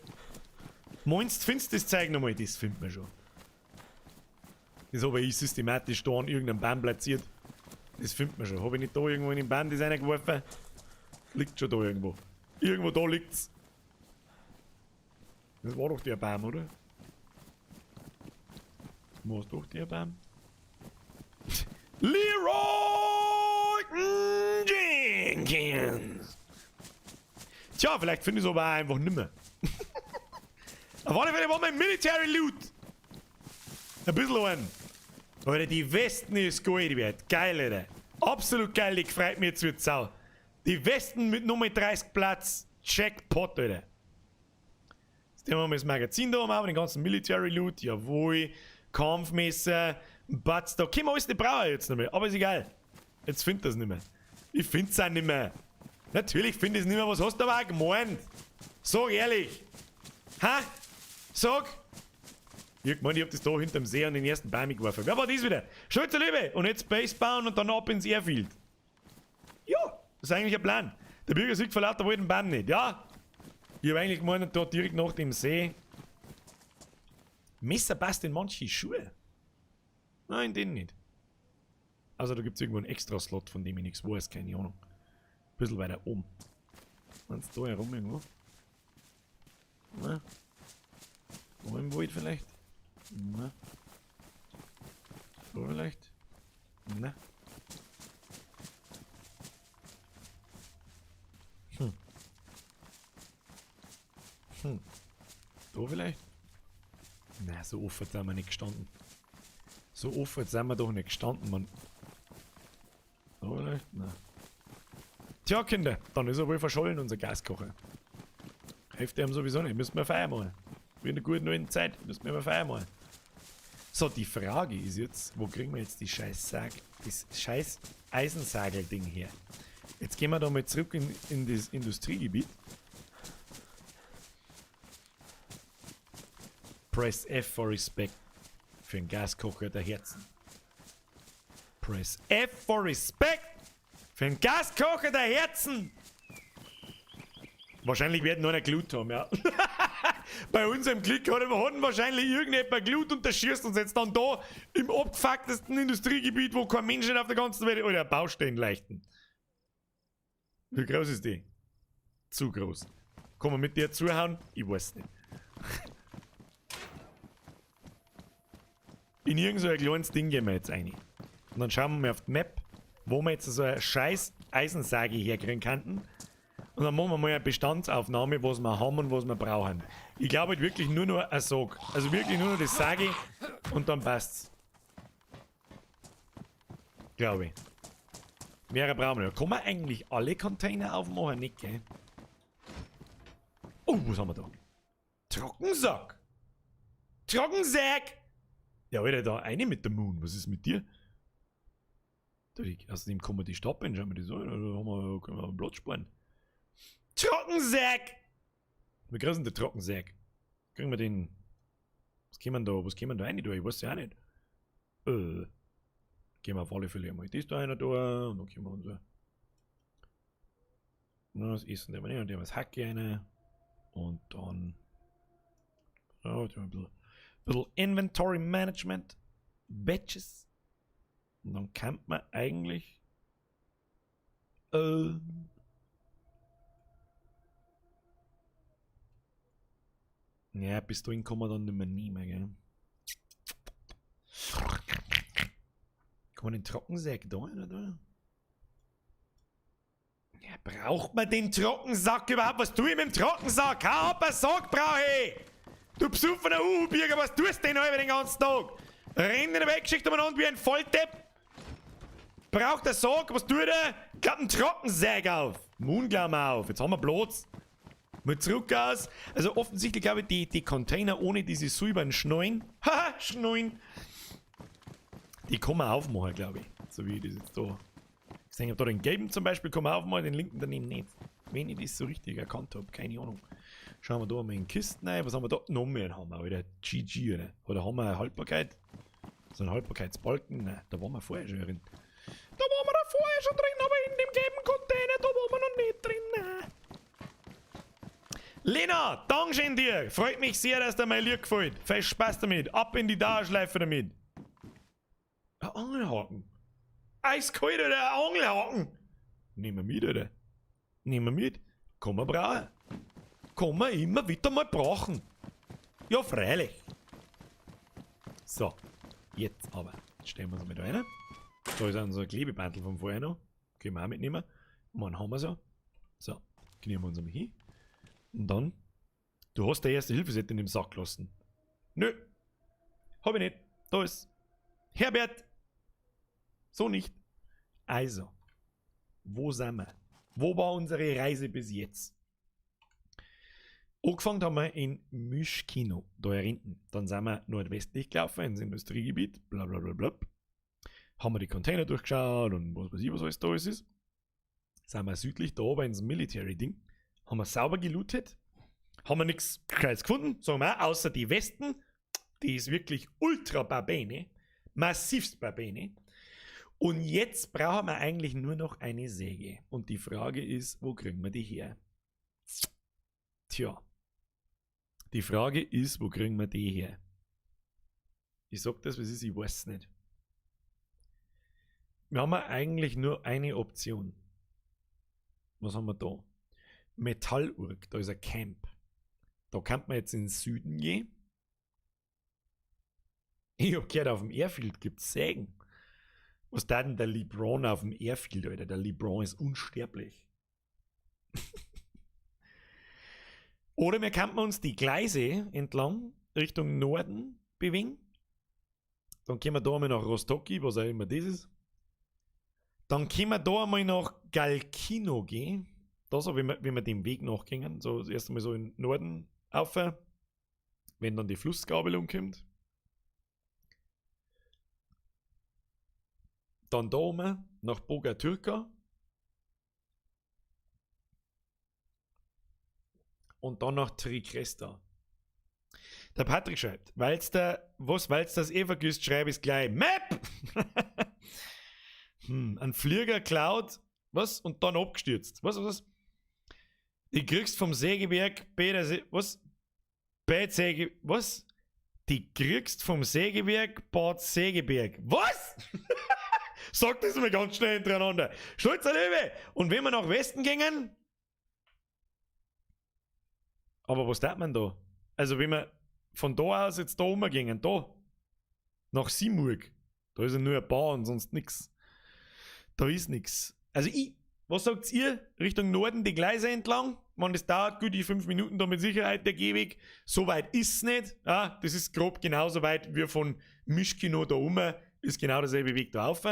Meinst du, findest du das Zeug nochmal? Das findet man schon. Das habe ich systematisch da an irgendeinem Baum platziert. Das findet man schon. Hab ich nicht da irgendwo in den Baum das reingeworfen? Liegt schon da irgendwo. Irgendwo da liegt's. Das war doch der Baum, oder? War's doch der Baum? Leroy Jenkins! Tja, vielleicht finde ich's aber auch einfach nimmer. Auf alle Fälle war mein Military Loot. Ein bisschen einen. Alter, die Westen ist Gold wert. Geil, Alter. Absolut geil, die gefreut mich jetzt wie Sau. Die Westen mit nur mit 30 Platz. Jackpot, Alter. Jetzt nehmen wir mal das Magazin da auf, den ganzen Military Loot. Jawohl. Kampfmesser. Batz da. Können wir alles nicht brauchen jetzt noch mehr. Aber ist egal. Jetzt find das nicht mehr. Ich find's auch nicht mehr. Natürlich find ich's nicht mehr. Was hast du aber auch gemeint? Sag ehrlich. Ha? Sag! Ich hab gemeint, ich hab das da hinterm See an den ersten Baum geworfen. Wer war das wieder? Schulze Liebe! Und jetzt Base bauen und dann ab ins Airfield. Ja, das ist eigentlich ein Plan. Der Bürger sieht vor lauter Wald den Baum nicht, ja? Ich hab eigentlich gemeint, da direkt nach dem See. Messer passt in manche Schuhe. Nein, den nicht. Also da gibt's irgendwo einen extra Slot, von dem ich nichts weiß, keine Ahnung. Ein bisschen weiter oben. Meinst du da herum irgendwo? Na? Da im Wald vielleicht? Na? Da vielleicht? Na? Da vielleicht? Na, so offen sind wir nicht gestanden. So offen sind wir doch nicht gestanden, Mann. Da vielleicht? Na. Tja, Kinder, dann ist er wohl verschollen, unser Gaskocher. Hilft ihm sowieso nicht, müssen wir Feier machen. Wie in der guten alten Zeit, müssen wir mal Feier machen. So, die Frage ist jetzt, wo kriegen wir jetzt die scheiß Sag, das scheiß Eisensagel-Ding her? Jetzt gehen wir da mal zurück in das Industriegebiet. Press F for Respect. Für den Gaskocher der Herzen. Press F for Respect. Für den Gaskocher der Herzen. Wahrscheinlich werden noch eine Glut haben, ja. Bei unserem Glück hat wahrscheinlich irgendjemand Glut und der schießt uns jetzt dann da im abgefucktesten Industriegebiet, wo kein Mensch auf der ganzen Welt. Oder Baustellen leichten. Wie groß ist die? Zu groß. Kann man mit der zuhauen? Ich weiß nicht. In irgend so ein kleines Ding gehen wir jetzt rein. Und dann schauen wir mal auf die Map, wo wir jetzt so eine scheiß Eisensage herkriegen könnten. Und dann machen wir mal eine Bestandsaufnahme, was wir haben und was wir brauchen. Ich glaube halt wirklich nur noch ein Sog. Also wirklich nur noch das Sage und dann passt's. Glaube ich. Mehrere brauchen wir noch. Kann man eigentlich alle Container aufmachen? Nicht, gell? Oh, was haben wir da? Trockensack! Trockensack! Ja, Alter, da eine mit der Moon. Was ist mit dir? Außerdem kann man die stapeln, schauen wir das an. Da können wir einen Platz sparen. Trockensack! Wie groß ist denn der Trockensack? Kriegen wir den. Was können wir da, was können wir da rein? Ich weiß ja auch nicht. Gehen wir auf alle Fälle einmal das da rein da und dann können wir unser. Na, das Essen nehmen wir nicht, und nehmen wir das Hacke rein. Und dann. So, tun wir ein bisschen Inventory Management. Batches. Und dann kann man eigentlich. Ja, bis dahin kann man dann nicht mehr nehmen, gell? Kann man den Trockensack da rein, oder? Ja, braucht man den Trockensack überhaupt? Was tue ich mit dem Trockensack? Hau ab, einen Sack brauche ich! Du besoffener Uhu-Birger, was tust du denn heute den ganzen Tag? Renn in der Weggeschichte umeinander wie ein Volldepp! Braucht der Sack, was tut er? Klappt einen Trockensack auf! Moonglammer auf, jetzt haben wir Platz. Mal zurück aus. Also offensichtlich glaube ich, die Container ohne diese silbernen Schnallen. Haha, Schnallen. Die kann man aufmachen, glaube ich. So wie ich das jetzt da gesehen habe. Da den gelben zum Beispiel kann man aufmachen, den linken daneben nicht. Wenn ich das so richtig erkannt habe, keine Ahnung. Schauen wir da mal in Kisten rein. Was haben wir da? Noch mehr haben wir, oder? GG, oder? Oder haben wir eine Haltbarkeit? So einen Haltbarkeitsbalken? Nein, da waren wir vorher schon drin. Da waren wir da vorher schon drin, aber in dem gelben Container, da waren wir noch nicht drin. Nein. Lena, Dankeschön dir. Freut mich sehr, dass dir mein Lied gefällt. Viel Spaß damit. Ab in die Dauerschleife damit. Ein Angelhaken. Eiskalt oder ein Angelhaken. Nehmen wir mit, oder? Nehmen wir mit. Kann man brauchen. Kann man immer wieder mal brauchen. Ja, freilich. So, jetzt aber. Jetzt stellen wir uns mal da rein. Da ist unser Klebebandel von vorher noch. Können wir auch mitnehmen. Und dann haben wir so. So, knien wir uns einmal hin. Und dann, du hast der erste Hilfeset in dem Sack gelassen. Nö, hab ich nicht. Da ist Herbert. So nicht. Also, wo sind wir? Wo war unsere Reise bis jetzt? Angefangen haben wir in Myschkino, da hinten. Dann sind wir nordwestlich gelaufen, ins Industriegebiet, bla bla bla bla. Haben wir die Container durchgeschaut und was weiß ich, was alles da ist. Sind wir südlich da oben ins Military-Ding. Haben wir sauber gelootet, haben wir nichts Gescheites gefunden, sagen wir auch, außer die Westen, die ist wirklich ultra babene, massivst babene. Und jetzt brauchen wir eigentlich nur noch eine Säge. Und die Frage ist, wo kriegen wir die her? Tja, die Frage ist, wo kriegen wir die her? Ich sag das, was ist, ich weiß nicht. Wir haben eigentlich nur eine Option. Was haben wir da? Metallurg, da ist ein Camp. Da kann man jetzt in den Süden gehen. Ich hab gehört, auf dem Airfield gibt's Sägen. Was da denn der LeBron auf dem Airfield, Alter? Der LeBron ist unsterblich. Oder wir könnten uns die Gleise entlang Richtung Norden bewegen. Dann können wir da einmal nach Rostoki, was auch immer das ist. Dann können wir da einmal nach Galkino gehen. Da so, wenn wir dem Weg nachgingen, so das erste Mal so in den Norden auf, wenn dann die Flussgabelung kommt. Dann da oben nach Bogatyrka. Und dann nach Trikresta. Der Patrick schreibt, weil's das eh vergisst, schreib ich's gleich. Map! Ein Flieger klaut, was? Und dann abgestürzt. Was, was? Die kriegst vom Sägewerk Bäder, was? Bad Säge, was? Die kriegst vom Sägewerk Bad Segeberg. Was? Sag das mal ganz schnell hintereinander. Stolzer Löwe! Und wenn wir nach Westen gingen? Aber was tat man da? Also wenn wir von da aus jetzt da umgingen, da, nach Simurg, da ist ja nur eine Bahn, sonst nix. Da ist nix. Also ich, was sagt ihr? Richtung Norden die Gleise entlang? Man, das dauert gut die 5 Minuten da mit Sicherheit, der Gehweg. So weit ist's nicht. Ja, das ist grob genauso weit wie von Mischkino da oben. Ist genau derselbe Weg da rauf.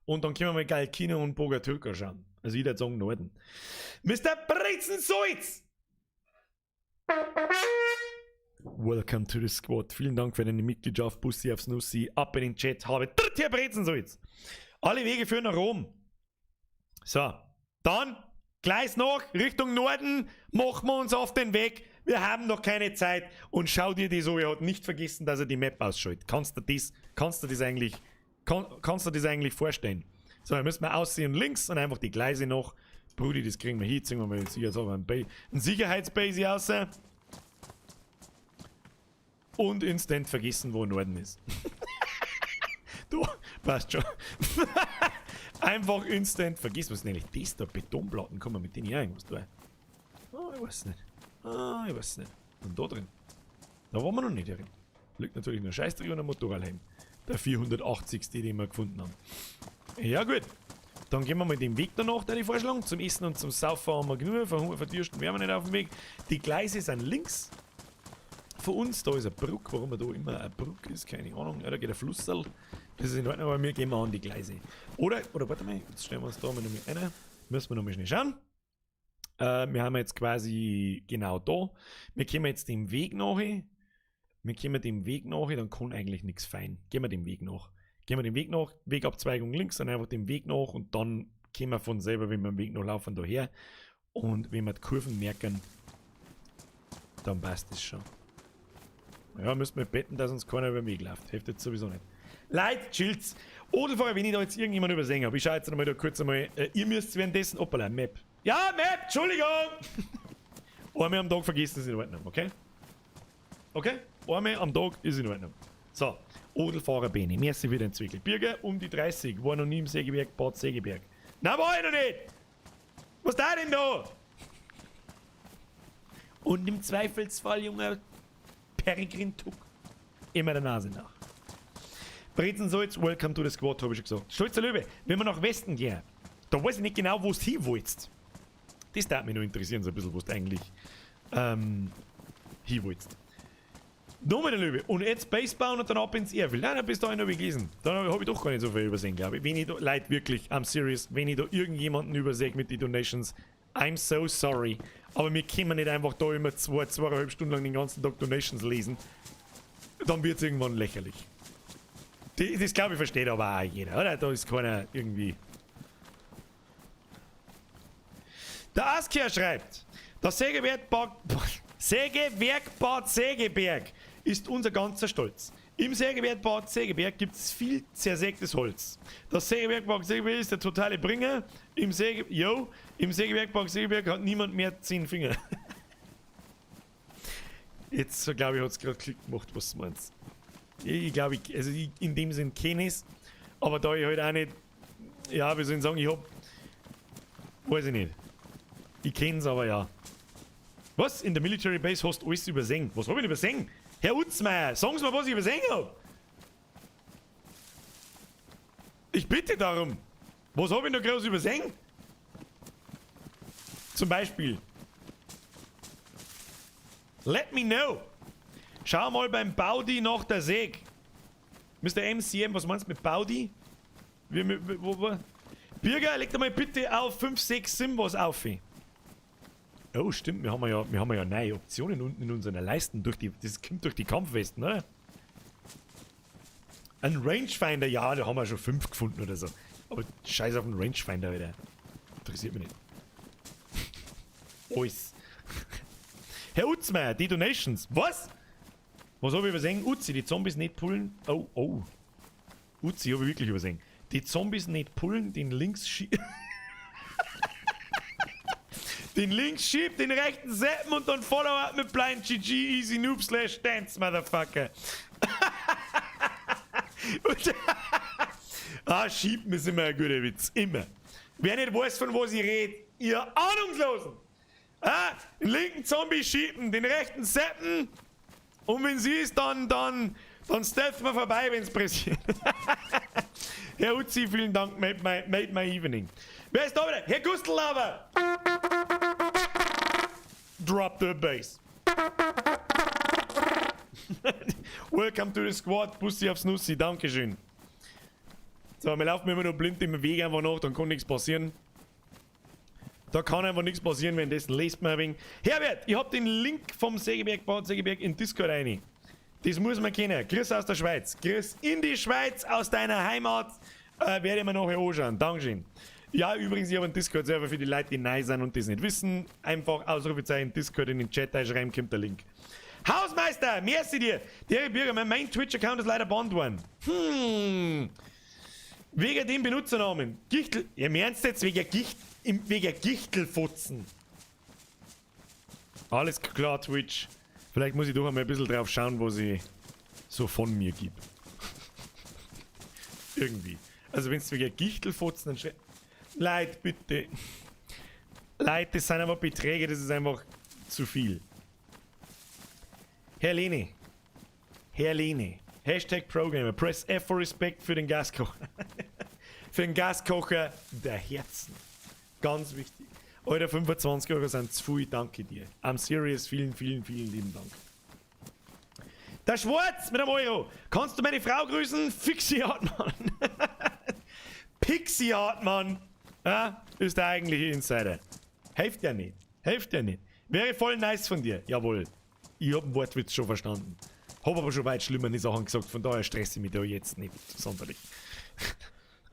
Und dann können wir mal Galkino und Bogatürka schauen. Also ich würde sagen Norden. Mr. Brezensalz! Welcome to the squad. Vielen Dank für deine Mitgliedschaft. Bussi aufs Nussi. Ab in den Chat. Habe dritt Herr Brezensalz. Alle Wege führen nach Rom. So, dann Gleis noch, Richtung Norden, machen wir uns auf den Weg. Wir haben noch keine Zeit. Und schau dir das an, er hat nicht vergessen, dass er die Map ausschaltet. Kannst du das, kannst du das eigentlich, kann, kannst du das eigentlich vorstellen? So, dann müssen wir aussehen links und einfach die Gleise noch. Brudi, das kriegen wir hin. Ziehen wir mal jetzt hier so ein, ein Sicherheitsbase raus. Und instant vergessen, wo Norden ist. Du, passt schon. Einfach instant vergessen. Was ist denn eigentlich das da? Betonplatten, kann man mit denen hier irgendwas tun? Oh, ich weiß nicht. Ah, ich weiß nicht. Und da drin? Da waren wir noch nicht drin. Liegt natürlich nur Scheißdreck und ein Motorradhelm. Der 480. Den wir gefunden haben. Ja gut. Dann gehen wir mal den Weg danach, der ich vorschlagen. Zum Essen und zum Saufen haben wir genug. Verhunger, verdürsten werden wir nicht auf dem Weg. Die Gleise sind links von uns. Da ist eine Brücke. Warum da immer eine Brücke ist, keine Ahnung. Ja, da geht ein Flusserl. Das ist in Ordnung, aber wir gehen mal an die Gleise. Oder warte mal, jetzt stellen wir uns da mal noch mal ein. Müssen wir noch mal schnell schauen. Wir haben jetzt quasi genau da. Wir kommen jetzt dem Weg nach. Wir kommen dem Weg nach, dann kann eigentlich nichts fein. Gehen wir dem Weg nach. Gehen wir dem Weg nach, Wegabzweigung links, dann einfach dem Weg nach und dann kommen wir von selber, wenn wir den Weg noch laufen, daher. Und wenn wir die Kurven merken, dann passt es schon. Ja, müssen wir beten, dass uns keiner über den Weg läuft. Hilft jetzt sowieso nicht. Leute, chillt's. Odelfahrer, wenn ich da jetzt irgendjemand übersehen habe, ich schaue jetzt nochmal da kurz einmal. Ihr müsst währenddessen. Hoppala, Map. Ja, Map, Entschuldigung! Einmal am Tag vergessen ist in Ordnung, okay? Okay? Einmal am Tag ist in Ordnung. So, Odelfahrer Beni, merci für den Zwickel. Birger um die 30, war noch nie im Sägewerk Bad Segeberg. Na, war ich noch nicht! Was da denn da? Und im Zweifelsfall, junger Peregrin Tuck, immer der Nase nach. Brezensalz, welcome to the squad, habe ich schon gesagt. Stolzer Löwe, wenn wir nach Westen gehen, da weiß ich nicht genau, wo du hin willst. Das darf mich noch interessieren, so ein bisschen, wo du eigentlich hin willst. Nochmal der Löwe. Und jetzt Base bauen und dann ab ins Airfield. Nein, bis dahin habe ich gelesen. Dann habe ich doch gar nicht so viel übersehen, glaube ich. Wenn ich da, Leute, wirklich, I'm serious, wenn ich da irgendjemanden übersehe mit den Donations, I'm so sorry. Aber wir können nicht einfach da immer 2, 2,5 Stunden lang den ganzen Tag Donations lesen. Dann wird es irgendwann lächerlich. Das, glaube ich, versteht aber auch jeder, oder? Da ist keiner irgendwie. Der Askia schreibt, das Sägewerk Bad Segeberg ist unser ganzer Stolz. Im Sägewerk Bad Segeberg gibt es viel zersägtes Holz. Das Sägewerk Bad Segeberg ist der totale Bringer. Im Sägewerk Bad Segeberg hat niemand mehr 10 Finger. Jetzt, glaube ich, hat es gerade Klick gemacht, was du meinst. Ich glaube, ich, also ich in dem Sinn kenne es, aber da ich halt auch nicht, ja, wie soll ich sagen, ich hab, weiß ich nicht. Ich kenn's aber ja. Was? In der Military Base hast du alles übersehen. Was hab ich denn übersehen? Herr Utzmeier, sagen Sie mir, was ich übersehen hab. Ich bitte darum. Was hab ich noch groß übersehen? Zum Beispiel. Let me know. Schau mal beim Baudi nach der Säg. Mr. MCM, was meinst du mit Baudi? Wo? Birger, leg doch mal bitte auf 5, 6, 7 was auf. Oh, stimmt, wir haben ja neue Optionen unten in unseren Leisten. Das kommt durch die Kampfwesten, oder? Ein Rangefinder, ja, da haben wir schon 5 gefunden oder so. Aber scheiß auf den Rangefinder, Alter. Interessiert mich nicht. Alles. Herr Utzmeier, die Donations. Was? Was hab ich übersehen? Uzi, die Zombies nicht pullen. Oh, oh. Uzi, hab ich wirklich übersehen. Die Zombies nicht pullen, den links schiebt. Den links schiebt, den rechten zappen und dann Follow-up mit Blind GG Easy Noob Slash Dance, Motherfucker. Und, ah, schieben ist immer ein guter Witz. Immer. Wer nicht weiß, von was ich rede, ihr Ahnungslosen! Ah, den linken Zombie schieben, den rechten zappen und wenn sie ist, dann stealth wir vorbei, wenn es pressiert. Herr Uzi, vielen Dank, made my evening. Wer ist da wieder? Herr Gustl-Lover! Drop the bass. Welcome to the squad, Bussi aufs Nussi, Dankeschön. So, wir laufen immer nur blind im Weg einfach nach, dann kann nichts passieren. Da kann einfach nichts passieren, wenn das lest man ein wenig. Herbert, ich hab den Link vom Sägewerk, Bad Sägewerk in Discord rein. Das muss man kennen. Grüß aus der Schweiz. Grüß in die Schweiz, aus deiner Heimat. Werde ich mir nachher anschauen. Dankeschön. Ja, übrigens, ich habe einen Discord-Server für die Leute, die neu sind und das nicht wissen. Einfach Ausrufezeichen Discord in den Chat einschreiben, kommt der Link. Hausmeister, merci dir. Der Bürger, mein Main Twitch-Account ist leider banned worden. Wegen dem Benutzernamen. Gichtel. Ja, im Ernst jetzt? Wegen Gichtelfotzen. Alles klar, Twitch. Vielleicht muss ich doch einmal ein bisschen drauf schauen, was ich so von mir gebe. Irgendwie. Also, wenn es wegen Gichtelfotzen, dann schrei. Leute, bitte. Leute, das sind einfach Beträge, das ist einfach zu viel. Herr Lene. Herr Lene. #ProGamer. Press F for Respect für den Gaskocher. Für den Gaskocher der Herzen. Ganz wichtig. Alter, 25 € sind zu viel, danke dir. I'm serious, vielen, vielen, vielen lieben Dank. Der Schwarz mit einem Euro. Kannst du meine Frau grüßen? Fixi Hartmann. Pixie Hartmann. Ja, ist der eigentliche Insider. Hilft ja nicht. Hilft ja nicht. Wäre voll nice von dir. Jawohl. Ich hab den Wortwitz schon verstanden. Hab aber schon weit schlimmere Sachen gesagt, von daher stresse ich mich da jetzt nicht sonderlich.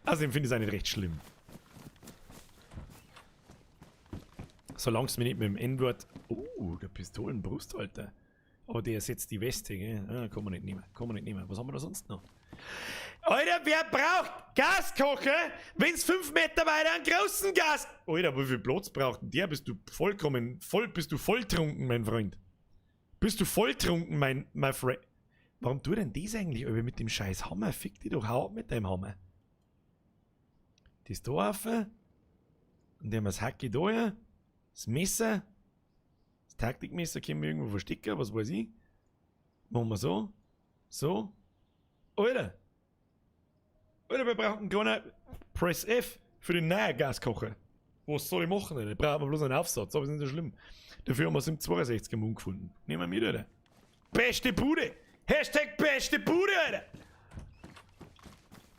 Außerdem finde ich es auch nicht recht schlimm. Solange es mir nicht mit dem N-Wort. Oh, der Pistolenbrusthalter. Aber der ersetzt die Weste, gell? Ah, kann man nicht nehmen. Kann man nicht nehmen. Was haben wir da sonst noch? Alter, wer braucht Gaskocher, wenn's 5 Meter weiter einen großen Gas. Alter, wie viel Platz braucht denn der? Bist du vollkommen voll, bist du volltrunken, mein Freund? Bist du volltrunken, mein Freund? Warum tut denn das eigentlich, Alter, mit dem scheiß Hammer? Fick dich doch, hau ab mit deinem Hammer. Das da auf. Und dann haben wir das Hacke da, ja. Das Messer. Das Taktikmesser können wir irgendwo verstecken, was weiß ich. Machen wir so. So. Alter. Alter, wir brauchen gar nicht Press F für den neuen Gaskocher. Was soll ich machen? Alter? Brauchen wir bloß einen Aufsatz, aber ist nicht so schlimm. Dafür haben wir es im 62 im Mund gefunden. Nehmen wir mit, Alter. Beste Bude! #BesteBude, Alter!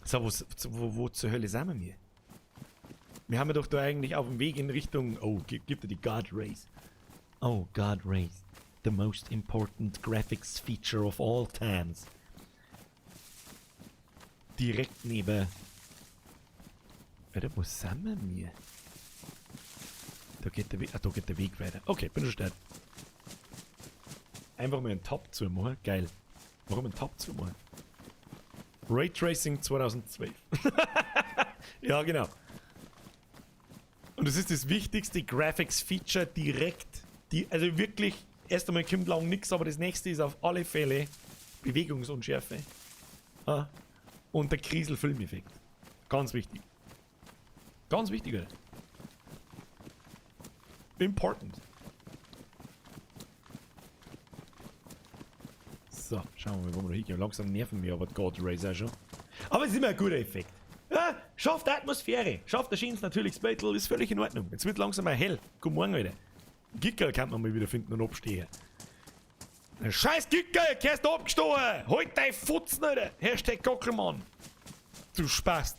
So, wo zur Hölle sind wir? Wir haben ja doch da eigentlich auf dem Weg in Richtung. Oh, gib dir die God Rays. Oh, God Rays. The most important graphics feature of all times. Direkt neben. Alter, wo sind wir? Mir? Da geht der Weg. Ah, da geht der Weg weiter. Okay, bin schon stark. Einfach mal einen Tab zu machen. Geil. Warum einen Tab zu machen? Raytracing 2012. Ja, genau. Und das ist das wichtigste Graphics-Feature direkt. Die, also wirklich, erst einmal kommt lang nichts, aber das nächste ist auf alle Fälle Bewegungsunschärfe. Ah, und der Kriesel-Filmeffekt. Ganz wichtig. Ganz wichtig, Alter. Important. So, schauen wir mal, wo wir da hingehen. Langsam nerven wir aber die God Rays auch schon. Aber es ist immer ein guter Effekt. Ja, schafft Atmosphäre. Schafft ein schönes natürliches Battle, ist völlig in Ordnung. Jetzt wird langsam mal hell. Guten Morgen, Alter. Gickerl kann man mal wieder finden und abstehen. Scheiß Gickerl, kehrst du abgestochen! Halt dein Futzen, Alter! #Gockelmann! Du Spast!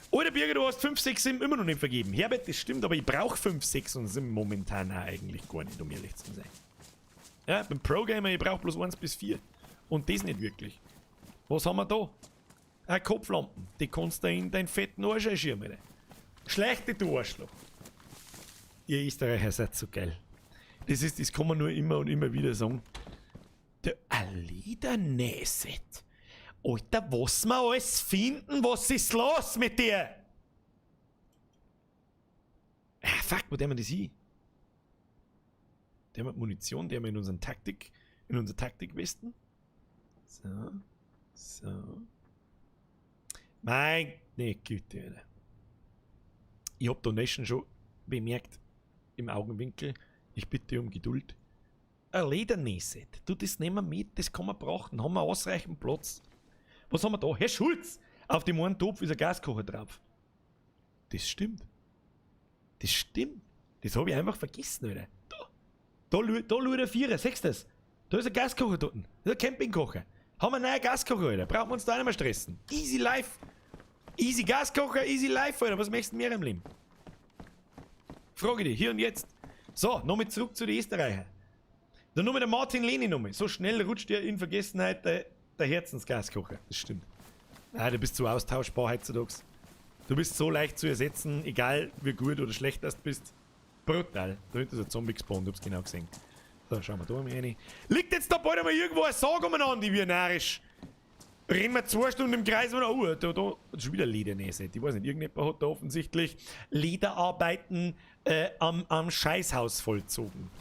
Alter Birger, du hast 5, 6, 7 immer noch nicht vergeben. Herbert, das stimmt, aber ich brauche 5, 6 und 7 momentan auch eigentlich gar nicht, um ehrlich zu sein. Ja, beim Pro-Gamer, ich brauche bloß 1 bis 4. Und das nicht wirklich. Was haben wir da? Eine Kopflampen. Die kannst du in deinen fetten Arsch einschieben, Alter. Schlechte, du Arschloch. Ihr Österreicher seid so geil. Das kann man nur immer und immer wieder sagen. Der Alida Neset. Alter, was wir alles finden, was ist los mit dir? Ah, fuck, wo der man das hin? Der mit Munition, der wir in unseren Taktik, in unserer Taktikwesten. So. So. Meine Güte, Alter. Ich hab Donation schon bemerkt im Augenwinkel. Ich bitte um Geduld. Ein Ledernähset. Du, das nehmen wir mit, das kann man brauchen. Haben wir ausreichend Platz. Was haben wir da? Herr Schulz! Auf dem einen Topf ist ein Gaskocher drauf. Das stimmt. Das stimmt. Das habe ich einfach vergessen, Alter. Da. Da, da schau der Vierer, siehst du das? Da ist ein Gaskocher dort. Das ist ein Campingkocher. Haben wir einen neuen Gaskocher, Alter. Brauchen wir uns da nicht mehr stressen. Easy life. Easy Gaskocher, easy life, Alter. Was möchtest du mehr im Leben? Frage dich, hier und jetzt. So, nochmal zurück zu den Österreichern. Dann nochmal der Martin Lehne nochmal. So schnell rutscht er in Vergessenheit der Herzensgaskocher. Das stimmt. Ah, du bist zu austauschbar heutzutage. Du bist so leicht zu ersetzen, egal wie gut oder schlecht das bist. Brutal. Da hinten ist ein Zombie gespawnt, ich hab's genau gesehen. So, schauen wir da mal rein. Liegt jetzt da bald einmal irgendwo ein Sarg umeinander, ich wie narrisch. Rennen wir 2 Stunden im Kreis oder? Oh, da ist schon wieder Ledernäse. Ich weiß nicht, irgendjemand hat da offensichtlich Lederarbeiten am Scheißhaus vollzogen.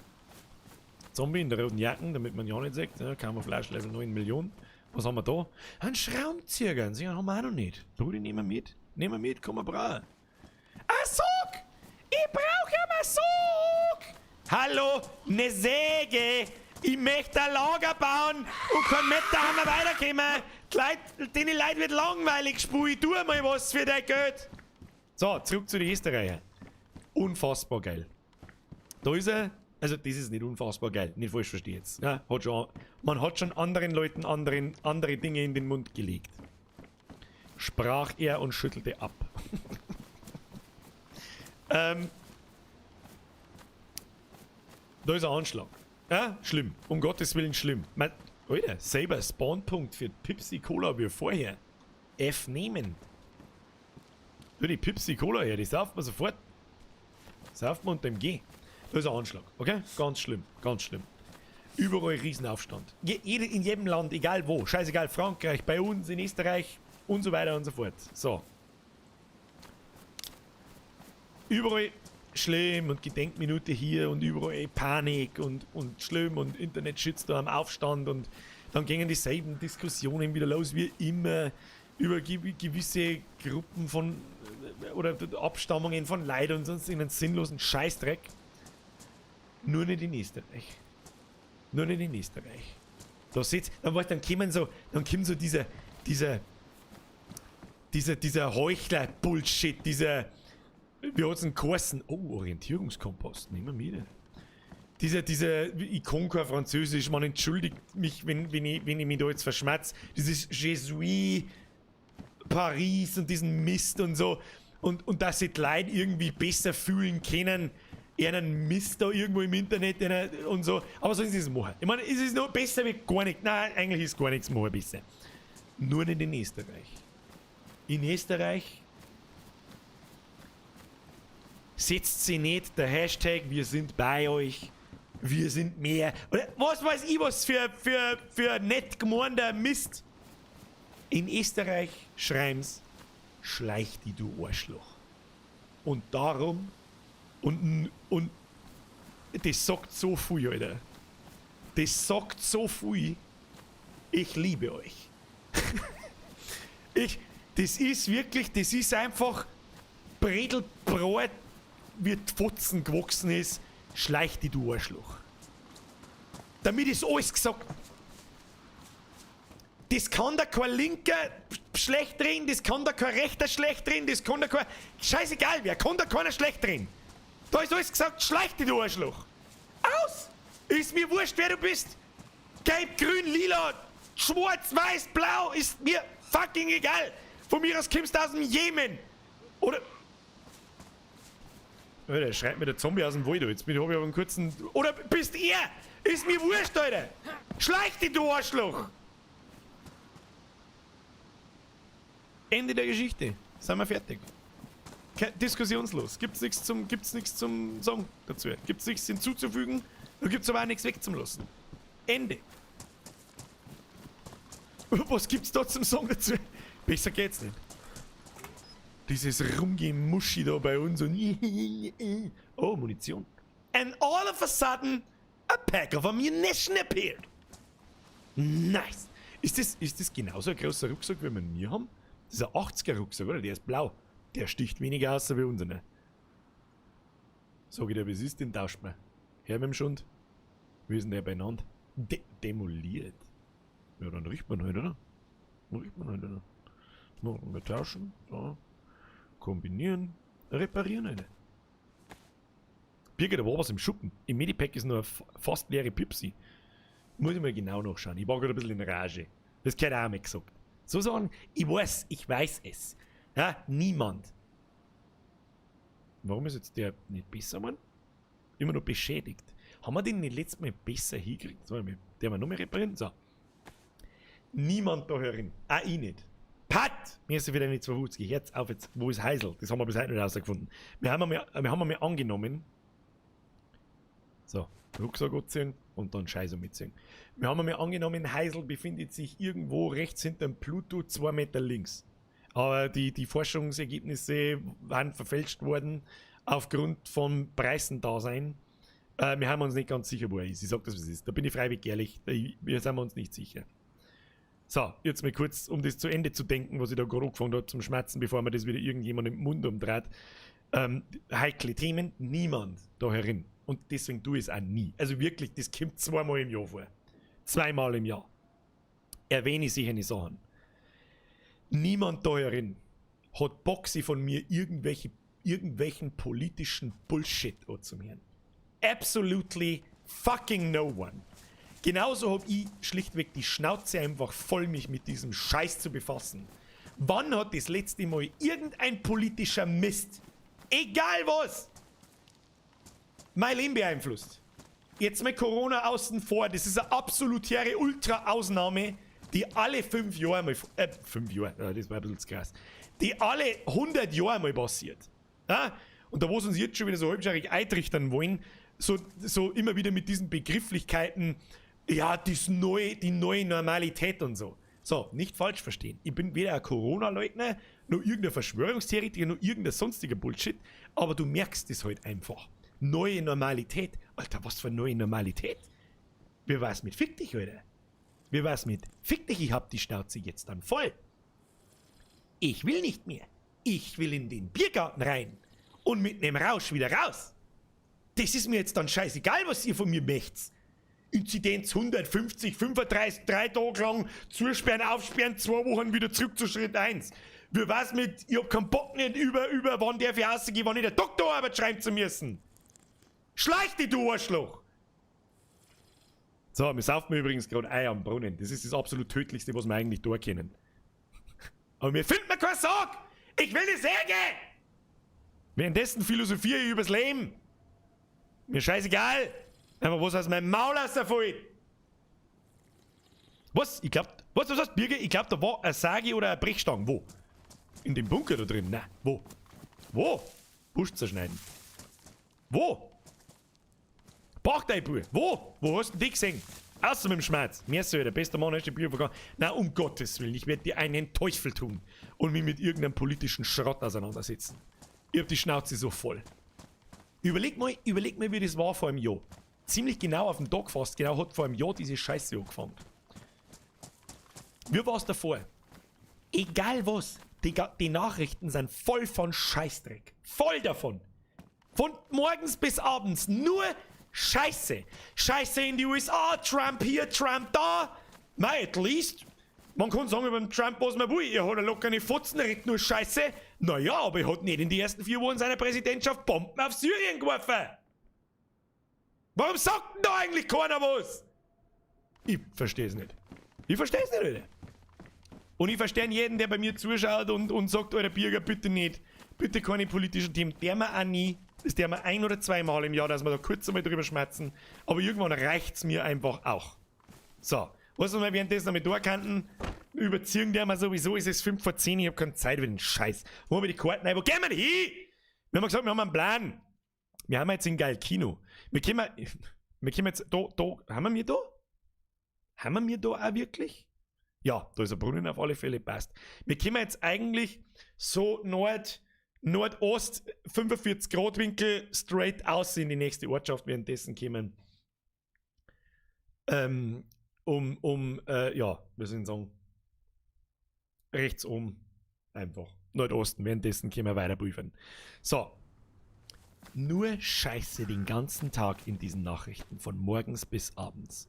Zombie in der roten Jacken, damit man ja nicht sieht. Ja, Camouflage Level 9 Millionen. Was haben wir da? Ein Schraubenzieher, den haben wir auch noch nicht. Brudi, nehmen wir mit. Nehmen wir mit, komm mal brauchen. Ein Sog! Ich brauche ja mal Sog! Hallo, ne Säge! Ich möchte ein Lager bauen und kein Meter haben wir weiterkommen. Die Leute, den Leuten wird langweilig, spul. Ich tu mal was für dein Geld. So, zurück zu den Österreichern. Unfassbar geil. Da ist er. Also, das ist nicht unfassbar geil. Nicht falsch verstehen jetzt. Ja, hat schon, man hat schon anderen Leuten andere Dinge in den Mund gelegt. Sprach er und schüttelte ab. Da ist ein Anschlag. Ja, schlimm. Um Gottes Willen schlimm. Man, Alter, selber Spawnpunkt für Pepsi Cola wie vorher. F nehmen. Du, die Pepsi Cola her, die sauft man sofort. Sauft man unter dem G. Das ist ein Anschlag, okay? Ganz schlimm, ganz schlimm. Überall Riesenaufstand. In jedem Land, egal wo. Scheißegal, Frankreich, bei uns, in Österreich und so weiter und so fort. So. Überall schlimm und Gedenkminute hier und überall Panik und schlimm und Internet-Shitstorm, Aufstand und dann gingen dieselben Diskussionen wieder los, wie immer, über gewisse Gruppen von oder Abstammungen von Leid und sonst irgendeinen sinnlosen Scheißdreck. Nur nicht in Österreich. Nur nicht in Österreich. Da sitzt, dann weißt, dann kommen so, dann kommt so dieser Heuchler-Bullshit, dieser, wie hat's denn geheißen? Oh, Orientierungskompass, nehmen wir mit. Dieser, ich kann kein Französisch, man entschuldigt mich, wenn ich mich da jetzt verschmerz. Dieses Je suis Paris und diesen Mist und so. Und dass sich die Leute irgendwie besser fühlen können, einen Mist da irgendwo im Internet und so. Aber sollen sie es machen? Ich meine, es ist noch besser wie gar nichts. Nein, eigentlich ist gar nichts machen besser. Nur nicht in Österreich. In Österreich setzt sie nicht der Hashtag, wir sind bei euch, wir sind mehr. Oder was weiß ich was für nett gemeinter Mist. In Österreich schreiben's, schleich die du Arschloch. Und darum, und das sagt so viel, Alter. Das sagt so viel. Ich liebe euch. Das ist wirklich, das ist einfach Bredelbrot, wie die Fotzen gewachsen ist, schleich die du Arschloch. Damit ist alles gesagt. Das kann da kein Linker schlecht reden, das kann da kein Rechter schlecht reden, das kann da kein... Scheißegal wer, kann da keiner schlecht reden. Da ist alles gesagt, schleich dich, du Arschloch. Aus! Ist mir wurscht, wer du bist. Gelb, grün, lila, schwarz, weiß, blau, ist mir fucking egal. Von mir aus kommst du aus dem Jemen. Oder... Alter, schreit mir der Zombie aus dem Wald. Jetzt hab ich aber einen kurzen... Oder bist er? Ist mir wurscht, Alter. Schleich dich, du Arschloch. Ende der Geschichte. Sind wir fertig. Diskussionslos. Gibt's nichts zum Sagen dazu. Gibt's nichts hinzuzufügen. Da gibt's aber auch nichts wegzulassen. Ende. Was gibt's da zum Sagen dazu? Besser geht's nicht. Dieses Rumgemuschi da bei uns und oh, Munition. And all of a sudden, a pack of ammunition appeared. Nice. Ist das genauso ein großer Rucksack, wie wir ihn wir haben? Das ist ein 80er Rucksack, oder? Der ist blau. Der sticht weniger aus wie unser, ne? Sag ich dir, wie es ist, den tauscht man. Her mit dem Schund. Wie ist denn der beieinander? De demoliert. Ja, dann riecht man halt, oder? Dann riecht man halt, oder? So, wir tauschen. So. Kombinieren. Reparieren, eine. Birgit, da war was im Schuppen. Im Medipack ist nur eine fast leere Pipsi. Muss ich mal genau nachschauen. Ich war gerade ein bisschen in Rage. Das gehört auch mal gesagt. So sagen, ich weiß es. Ja, niemand. Warum ist jetzt der nicht besser, Mann? Immer noch beschädigt. Haben wir den nicht letztes Mal besser hingekriegt? So, der wir noch mehr reparieren? So. Niemand da herin. Auch ich nicht. Pat! Mir ist wieder nicht 250. Herz auf jetzt. Wo ist Heisel? Das haben wir bis heute nicht rausgefunden. Wir haben einmal angenommen. So, Rucksack anziehen und dann Scheiße mitziehen. Wir haben einmal angenommen, Heisel befindet sich irgendwo rechts hinterm Pluto, 2 Meter links. Aber die Forschungsergebnisse waren verfälscht worden aufgrund von Preisendasein. Wir haben uns nicht ganz sicher, wo er ist. Ich sag das, was es ist. Da bin ich freiwillig ehrlich. Wir sind uns nicht sicher. So, jetzt mal kurz, um das zu Ende zu denken, was ich da gerade angefangen habe zum Schmatzen, bevor mir das wieder irgendjemand im Mund umdreht. Heikle Themen, niemand da herin. Und deswegen tue ich es auch nie. Also wirklich, das kommt zweimal im Jahr vor. Zweimal im Jahr erwähne ich solche Sachen. Niemand da herin hat Bock, sich von mir irgendwelchen politischen Bullshit anzuhören. Absolutely fucking no one. Genauso hab ich schlichtweg die Schnauze einfach voll, mich mit diesem Scheiß zu befassen. Wann hat das letzte Mal irgendein politischer Mist, egal was, mein Leben beeinflusst? Jetzt mal Corona außen vor, das ist eine absolute Ultra-Ausnahme, die alle 5 Jahre mal, 5 Jahre, ja, das war ein bisschen zu krass, die alle 100 Jahre mal passiert. Ja? Und da, wo sie uns jetzt schon wieder so halbschaarig eintrichtern wollen, so immer wieder mit diesen Begrifflichkeiten, ja, die neue Normalität und so. So, nicht falsch verstehen. Ich bin weder ein Corona-Leugner, noch irgendein Verschwörungstheoretiker, noch irgendein sonstiger Bullshit, aber du merkst es halt einfach. Neue Normalität. Alter, was für neue Normalität? Wie war's mit Fick dich, Alter? Wie war's mit Fick dich, ich hab die Schnauze jetzt dann voll. Ich will nicht mehr. Ich will in den Biergarten rein und mit nem Rausch wieder raus. Das ist mir jetzt dann scheißegal, was ihr von mir möchtet. Inzidenz 150, 35, 3 Tage lang zusperren, aufsperren, 2 Wochen wieder zurück zu Schritt 1. Wie war's mit, ich hab keinen Bock nicht über, wann darf ich rausgehen, wann ich der Doktorarbeit schreiben zu müssen. Schleich dich, du Arschloch! So, wir saufen übrigens gerade Ei am Brunnen. Das ist das absolut Tödlichste, was wir eigentlich da kennen. Aber mir findet man keinen Sarg! Ich will die Särge! Währenddessen philosophiere ich übers Leben. Mir scheißegal. Einfach was aus meinem Maul rausfällt. Was? Ich glaub, was, was, was, Birger? Ich glaub, da war eine Sage oder eine Brechstange. Wo? In dem Bunker da drin? Na, wo? Wo? Busch zerschneiden. Wo? Bach dein Bub. Wo? Wo hast du denn die gesehen? Außer mit dem Schmerz. Mir so, der beste Mann ist die Bier vergangen. Na, um Gottes Willen, ich werde dir einen Teufel tun und mich mit irgendeinem politischen Schrott auseinandersetzen. Ich hab die Schnauze so voll. Überleg mal, wie das war vor einem Jahr. Ziemlich genau auf den Tag fast, genau hat vor einem Jahr diese Scheiße angefangen. Wie war es davor? Egal was, die Nachrichten sind voll von Scheißdreck. Voll davon. Von morgens bis abends nur Scheiße. Scheiße in die USA, Trump hier, Trump da. Mei, at least. Man kann sagen über den Trump, was man will. Er hat eine lockere Fotzen, redet nur Scheiße. Naja, aber er hat nicht in die ersten 4 Wochen seiner Präsidentschaft Bomben auf Syrien geworfen. Warum sagt denn da eigentlich keiner was? Ich verstehe es nicht. Ich verstehe es nicht, Alter. Und ich verstehe jeden, der bei mir zuschaut und sagt, Alter Birger, bitte nicht. Bitte keine politischen Themen. Der mir auch nie. Das der mir ein oder zweimal im Jahr, dass wir da kurz einmal drüber schmatzen. Aber irgendwann reicht's mir einfach auch. So. Was wir währenddessen damit da kannten, überziehen der mal sowieso, ist es 5 vor 10, ich hab keine Zeit für den Scheiß. Wo haben wir die Karten rein? Wo gehen wir denn hin? Wir haben gesagt, wir haben einen Plan. Wir haben jetzt ein geil Kino. Wir können jetzt, da, haben wir mir da? Haben wir mir da auch wirklich? Ja, da ist ein Brunnen auf alle Fälle, passt. Wir kommen jetzt eigentlich so Nordost, 45 Grad Winkel, straight aus in die nächste Ortschaft, währenddessen kommen. Ja, wir sind sagen, rechts oben, einfach Nordosten, währenddessen können wir weiter prüfen. So. Nur Scheiße den ganzen Tag in diesen Nachrichten, von morgens bis abends.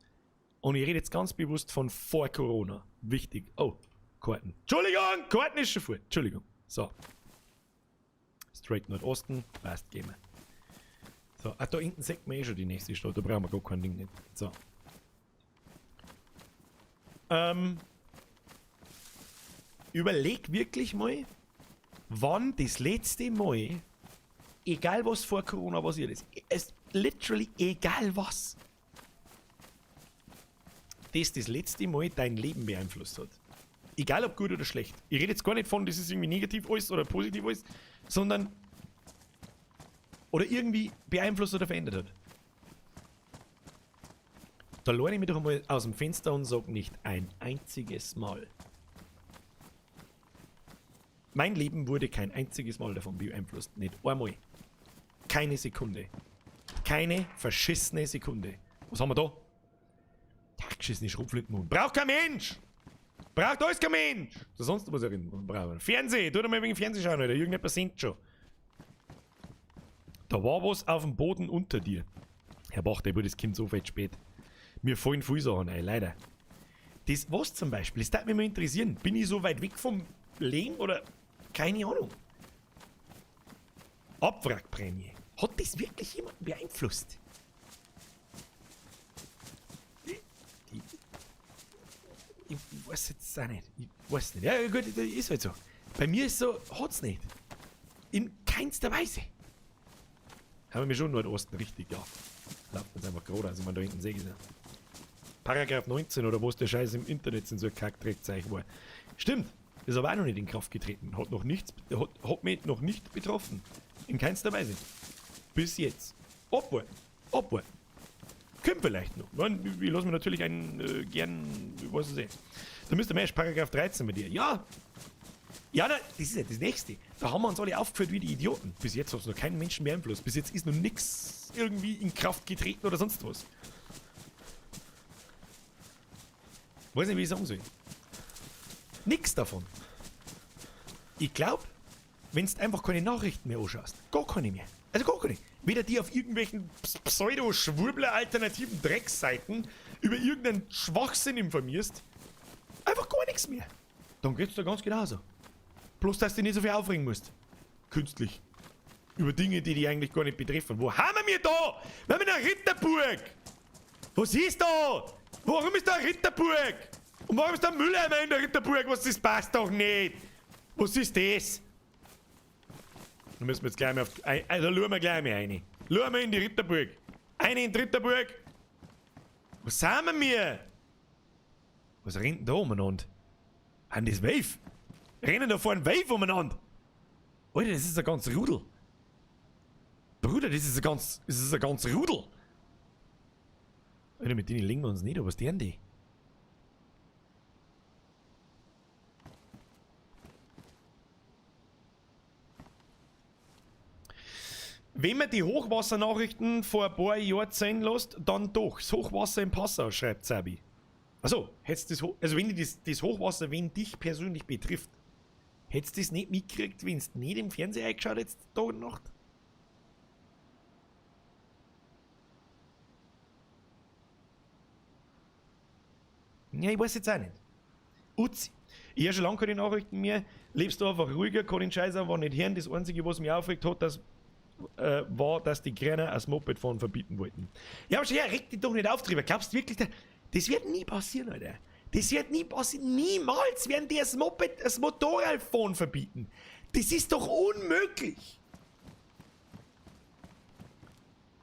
Und ich rede jetzt ganz bewusst von vor Corona. Wichtig. Oh, Karten. Entschuldigung, Karten ist schon voll. Entschuldigung. So. Straight Nordosten, passt, gehen wir. So, da hinten sieht man eh schon die nächste Stadt, da brauchen wir gar kein Ding nicht. So. Überleg wirklich mal, wann das letzte Mal, egal was vor Corona passiert ist, es literally egal was, das letzte Mal dein Leben beeinflusst hat. Egal ob gut oder schlecht. Ich rede jetzt gar nicht von, das ist irgendwie negativ alles oder positiv alles, sondern oder irgendwie beeinflusst oder verändert hat. Da lehne ich mich doch einmal aus dem Fenster und sag nicht ein einziges Mal. Mein Leben wurde kein einziges Mal davon beeinflusst. Nicht einmal. Keine Sekunde. Keine verschissene Sekunde. Was haben wir da? Ach, geschissene Schrotflinten. Braucht kein Mensch! Braucht alles kein Mensch! So sonst was brauchen. Fernseh! Tu doch mal wegen Fernseh schauen, Alter. Irgendetwas sind schon. Da war was auf dem Boden unter dir. Herr Bach, der das kommt so weit spät. Mir fallen viele Sachen ein, leider. Das, was zum Beispiel, das würde mich mal interessieren. Bin ich so weit weg vom Leben oder? Keine Ahnung. Abwrackprämie. Hat das wirklich jemanden beeinflusst? Ich weiß jetzt auch nicht. Ich weiß nicht. Ja, gut, das ist halt so. Bei mir ist so, hat's nicht. In keinster Weise. Haben wir schon Nordosten richtig, ja. Lauft uns einfach gerade, also man da hinten sehe ich es ja. Paragraph 19 oder was der Scheiß im Internet sind, so ein Kackdreckzeug war. Stimmt, ist aber auch noch nicht in Kraft getreten. Hat noch nichts, hat mich noch nicht betroffen. In keinster Weise. Bis jetzt. Abwarten. Abwarten. Kommt vielleicht noch. Nein, ich lasse mir natürlich einen gern, ich weiß es nicht. Da müsste man erst Paragraph 13 mit dir. Ja! Ja, na, das ist ja das Nächste. Da haben wir uns alle aufgeführt wie die Idioten. Bis jetzt hat es noch keinen Menschen beeinflusst. Bis jetzt ist noch nix irgendwie in Kraft getreten oder sonst was. Weiß nicht, wie ich sagen soll. Nix davon. Ich glaub, wenn du einfach keine Nachrichten mehr anschaust, gar keine mehr. Also gar keine. Weder die auf irgendwelchen Pseudo-Schwurbler-alternativen Drecksseiten über irgendeinen Schwachsinn informierst, einfach gar nichts mehr. Dann geht's dir ganz genauso. Bloß, dass du dich nicht so viel aufregen musst. Künstlich. Über Dinge, die dich eigentlich gar nicht betreffen. Wo haben wir da? Wir haben eine Ritterburg! Was ist da? Warum ist da eine Ritterburg? Und warum ist da Mülleimer in der Ritterburg? Was, das passt doch nicht! Was ist das? Da müssen wir jetzt gleich mal auf... Also schauen wir gleich mal rein. Schauen wir in die Ritterburg. Eine in die Ritterburg. Was sind wir? Was rennt denn da umeinander? An das Wave? Rennen da vorne Wave umeinander? Alter, das ist ein ganz Rudel. Bruder, das ist ein ganz... Das ist ein ganz Rudel. Alter, mit denen legen wir uns nicht, aber was denn die? Wenn man die Hochwassernachrichten vor ein paar Jahren sehen lässt, dann doch. Das Hochwasser in Passau, schreibt Sabi. Achso, hättest das also wenn dich das Hochwasser, wenn dich persönlich betrifft, hättest du das nicht mitgekriegt, wenn du nicht im Fernseher eingeschaut hättest, Tag und Nacht? Ja, ich weiß jetzt auch nicht. Uzi. Ich höre schon lange keine Nachrichten mehr. Lebst du einfach ruhiger, kann den Scheiß einfach nicht hören. Das Einzige, was mich aufregt hat, das, war, dass die Grünen das Mopedfahren verbieten wollten. Ja, aber schon, ja, reg dich doch nicht auf drüber. Glaubst du wirklich, das wird nie passieren, Alter. Das wird nie passieren. Niemals werden die das Moped, das Motorradfahren verbieten. Das ist doch unmöglich.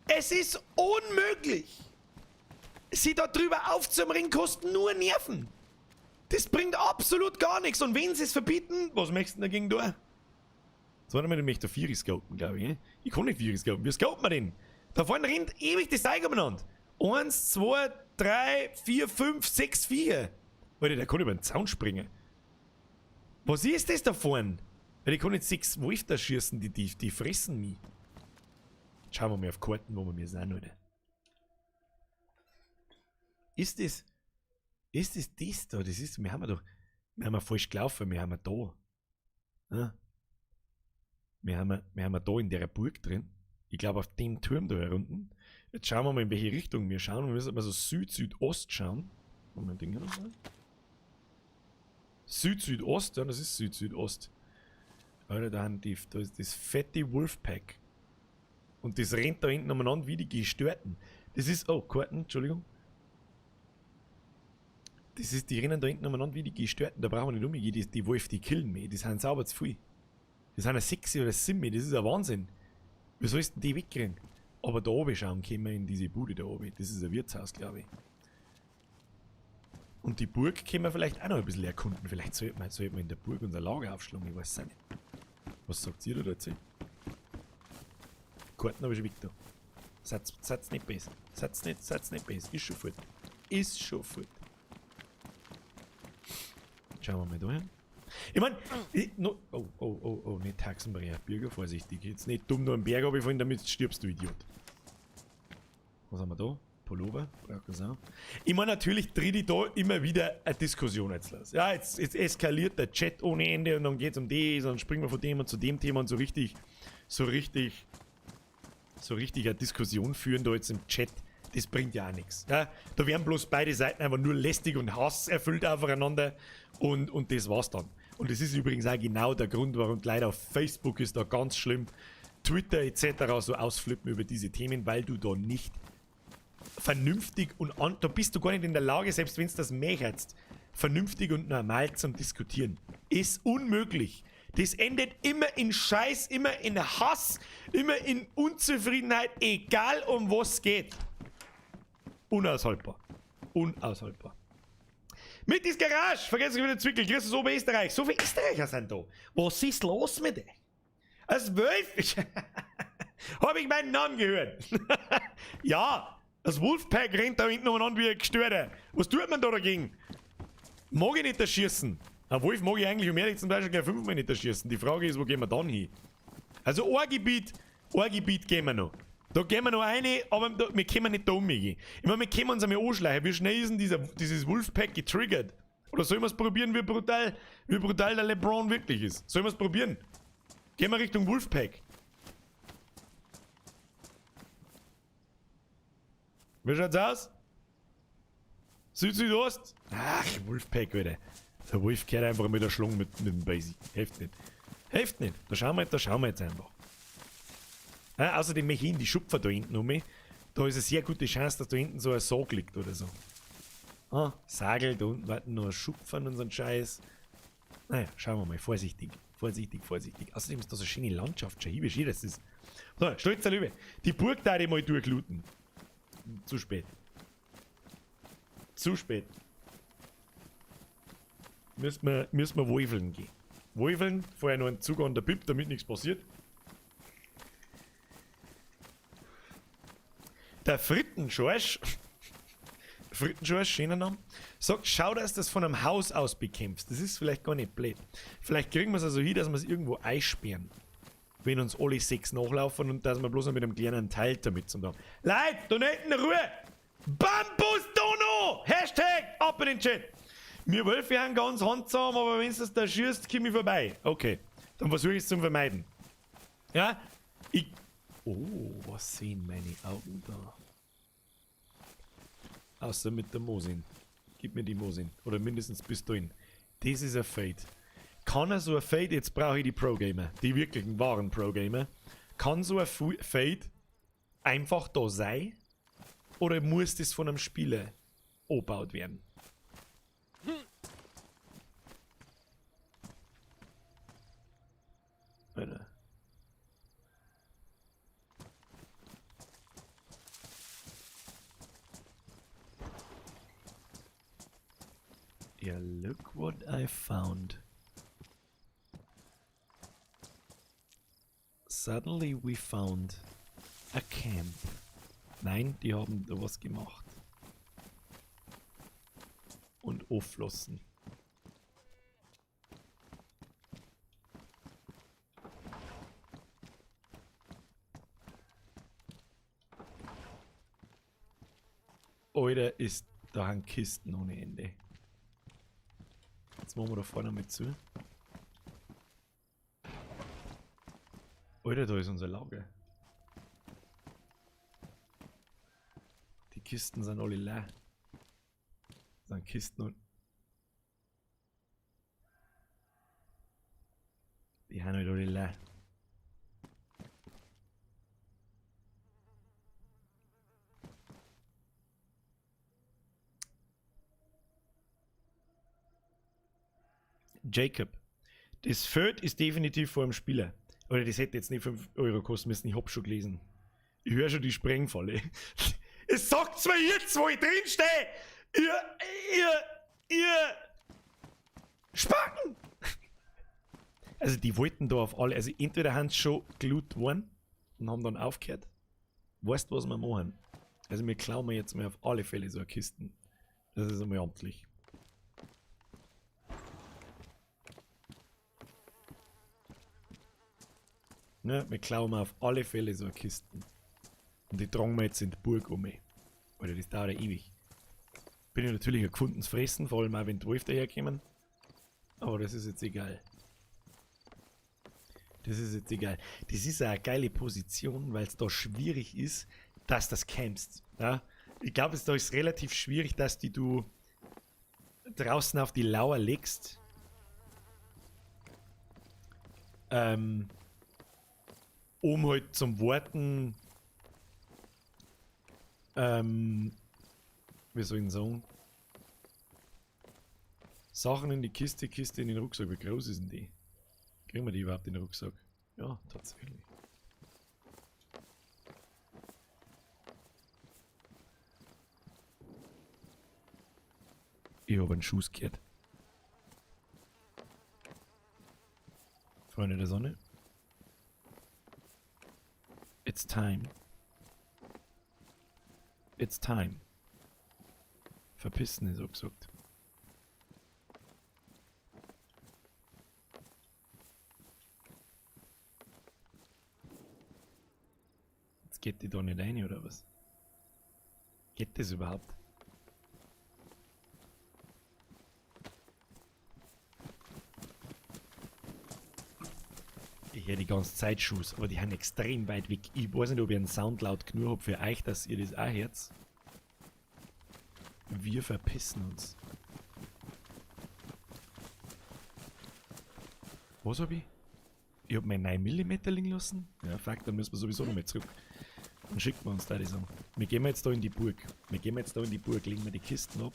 Es ist unmöglich. Sie da drüber aufzumringen, kostet nur Nerven. Das bringt absolut gar nichts. Und wenn sie es verbieten, was möchtest du denn dagegen tun? So, warte mal, ich möchte Vieri scopen, glaube ich. Ich kann nicht Vieri scopen. Wie scopen wir denn? Da vorne rennt ewig das Teig umeinander. 1, 2, 3, 4, 5, 6, 4. Alter, der kann über den Zaun springen. Was ist das da vorne? Weil ich kann jetzt 6 Wolf da schießen, die fressen mich. Schauen wir mal auf Karten, wo wir mir sind, Alter. Ist das das da? Das ist, wir haben ja doch, wir haben ja falsch gelaufen, wir haben ja da. Ja? Wir haben ja da in der Burg drin. Ich glaube auf dem Turm da herunten. Jetzt schauen wir mal, in welche Richtung wir schauen. Wir müssen mal so Süd-Südost schauen. Moment, Ding hier nochmal. Süd-Südost, ja, das ist Süd-Südost. Alter, da haben die, da ist das fette Wolfpack. Und das rennt da hinten umeinander wie die Gestörten. Das ist, oh, Karten, Entschuldigung. Das ist, die rennen da hinten umeinander wie die Gestörten. Da brauchen wir nicht umgehen. Die Wolf, die killen mich. Die sind sauber zu viel. Das sind ja 6 oder 7, das ist ein Wahnsinn. Wie sollst du denn die wegkriegen? Aber da oben schauen können wir in diese Bude da oben. Das ist ein Wirtshaus, glaube ich. Und die Burg können wir vielleicht auch noch ein bisschen erkunden. Vielleicht sollten wir in der Burg unser Lager aufschlagen, ich weiß es auch nicht. Was sagt ihr da dazu? Karten habe ich schon weg da. Seid's nicht besser. Seid's nicht besser. Ist schon fort. Ist schon fort. Schauen wir mal da hin. Ich mein, no, oh, oh, oh, oh, nicht Haxenbrecher, Bürger, vorsichtig. Jetzt nicht dumm nur am Berg runterfallen, damit stirbst du, Idiot. Was haben wir da? Pullover, braucht das auch. Ich meine, natürlich tritt ich da immer wieder eine Diskussion jetzt los. Ja, jetzt eskaliert der Chat ohne Ende und dann geht's um das und dann springen wir von dem und zu dem Thema und so richtig eine Diskussion führen da jetzt im Chat. Das bringt ja auch nichts. Ja, da werden bloß beide Seiten einfach nur lästig und Hass erfüllt aufeinander und das war's dann. Und das ist übrigens auch genau der Grund, warum leider auf Facebook ist da ganz schlimm, Twitter etc. so ausflippen über diese Themen, weil du da nicht vernünftig und da bist du gar nicht in der Lage, selbst wenn es das möchtest, vernünftig und normal zum Diskutieren. Ist unmöglich. Das endet immer in Scheiß, immer in Hass, immer in Unzufriedenheit, egal um was es geht. Unaushaltbar. Unaushaltbar. Mit ins Garage! Vergesst nicht wieder Zwickel. Grüß aus Oberösterreich. So viele Österreicher sind da. Was ist los mit euch? Als Wölf habe ich meinen Namen gehört. Ja, das Wolfpack rennt da hinten umeinander wie ein Gestörter. Was tut man da dagegen? Mag ich nicht erschießen? Ein Wolf mag ich eigentlich, um ehrlich zu sein, gleich 5-mal nicht erschießen. Die Frage ist, wo gehen wir dann hin? Also ein Gebiet gehen wir noch. Da gehen wir noch rein, aber da, wir können nicht da umgehen. Ich meine, wir können uns einmal anschleichen. Wie schnell ist denn dieses Wolfpack getriggert? Oder sollen wir es probieren, wie brutal der LeBron wirklich ist? Sollen wir es probieren? Gehen wir Richtung Wolfpack. Wie schaut's aus? Süd-Südost? Ach, Wolfpack, Alter. Der Wolf kehrt einfach mit der Schlung mit dem Basic. Hilft nicht. Hilft nicht. Da schauen wir jetzt einfach. Ja, außerdem möchte ich in die Schupfer da hinten um. Da ist eine sehr gute Chance, dass da hinten so ein Sarg liegt oder so. Ah, Sagel, da unten warten noch ein Schupfern und so ein Scheiß. Naja, schauen wir mal. Vorsichtig. Vorsichtig, vorsichtig. Außerdem ist da so eine schöne Landschaft. Schau, wie schön das ist. So, stolzer Löwe. Die Burg da ich mal durchlooten. Zu spät. Zu spät. Müssen wir Wolfeln gehen. Wolfeln, vorher noch einen Zug an der Bib, damit nichts passiert. Der Frittenschorsch, Frittenschorsch, schöner Name, sagt, schau, dass du das von einem Haus aus bekämpfst. Das ist vielleicht gar nicht blöd. Vielleicht kriegen wir es also hin, dass wir es irgendwo einsperren. Wenn uns alle 6 nachlaufen und dass wir bloß noch mit einem kleinen Teil damit zum tun. Leute, da hinten Ruhe! Bambus Dono! Hashtag ab in den Chat! Wir Wölfe sind ganz handsam, aber wenn du das da schießt, komm ich vorbei. Okay, dann versuche ich es zum Vermeiden. Ja, ich... Oh, was sehen meine Augen da? Außer mit der Mosin. Gib mir die Mosin. Oder mindestens bis dahin. Das ist ein Fade. Kann er so ein Fade, jetzt brauche ich die Pro-Gamer. Die wirklichen wahren Pro-Gamer. Kann so ein Fade einfach da sein? Oder muss das von einem Spieler angebaut werden? Alter. Yeah, look what I found. Suddenly we found a camp. Nein, die haben da was gemacht. Und auflassen. Alter, ist da haben Kisten ohne Ende. Jetzt machen wir da vorne mit zu. Alter, da ist unser Lager. Die Kisten sind alle leer. Das sind Kisten und... Die haben halt alle leer. Jacob. Das Feld ist definitiv vor dem Spieler. Oder das hätte jetzt nicht 5 Euro kosten müssen, ich hab schon gelesen. Ich höre schon die Sprengfalle. Es sagt's mir jetzt, wo ich drin stehe! Ihr Spacken! Also die wollten da auf alle, also entweder haben sie schon geloot worden und haben dann aufgehört. Weißt du, was wir machen? Also wir klauen mir jetzt mal auf alle Fälle so eine Kisten. Das ist einmal amtlich. Ne, wir klauen mir auf alle Fälle so eine Kisten. Und die tragen wir jetzt in die Burg um. Alter, das dauert ja ewig. Bin ich natürlich ein gefundenes Fressen, vor allem auch wenn die Wolf daherkommen. Aber das ist jetzt egal. Das ist jetzt egal. Das ist auch eine geile Position, weil es da schwierig ist, dass das campst. Ja? Ich glaube, da ist relativ schwierig, dass die du draußen auf die Lauer legst. Um halt zum Warten, wie soll ich denn sagen, Sachen in die Kiste, Kiste in den Rucksack. Wie groß ist denn die? Kriegen wir die überhaupt in den Rucksack? Ja, tatsächlich. Ich hab einen Schuss gehört. Freunde der Sonne. It's time. It's time. Verpissen ist auch gesagt. Jetzt geht die da nicht rein, oder was? Geht das überhaupt? Ich höre die ganze Zeit Schuss, aber die haben extrem weit weg. Ich weiß nicht, ob ich einen Sound laut genug hab für euch, dass ihr das auch hört. Wir verpissen uns. Was hab ich? Ich hab mein 9 Millimeter liegen lassen. Ja, fuck, dann müssen wir sowieso noch mal zurück. Dann schicken wir uns da die Sachen. Wir gehen jetzt da in die Burg. Wir gehen jetzt da in die Burg, legen wir die Kisten ab.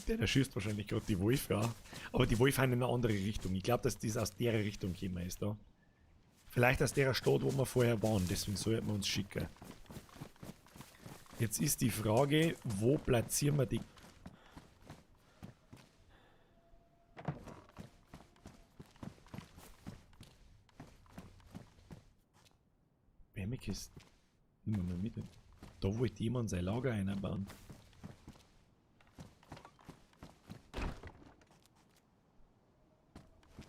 Der schießt wahrscheinlich gerade die Wolf, ja. Aber die Wolf haben in eine andere Richtung. Ich glaub, dass das aus der Richtung gekommen ist da. Vielleicht aus der Stadt, wo wir vorher waren. Deswegen sollten wir uns schicken. Jetzt ist die Frage, wo platzieren wir die... Wärmekisten. Nehmen wir mal mit. Da wollte jemand sein Lager einbauen.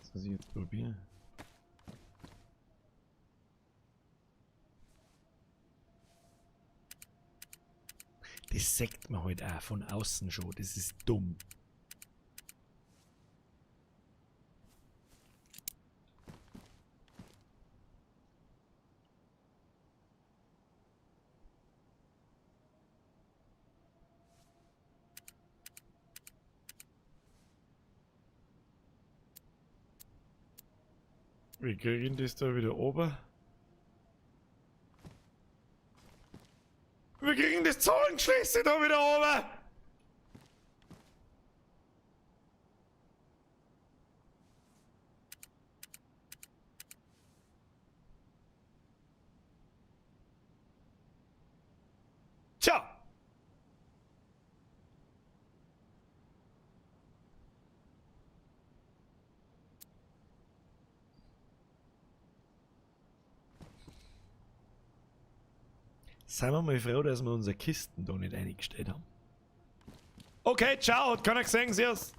Das muss ich jetzt probieren. Das sagt man halt auch von außen schon. Das ist dumm. Wir kriegen das da wieder oben. Wir kriegen das Zahlenschlösschen da wieder oben! Tja! Seien wir mal froh, dass wir unsere Kisten da nicht eingestellt haben. Okay, ciao, hat keiner gesehen, servus.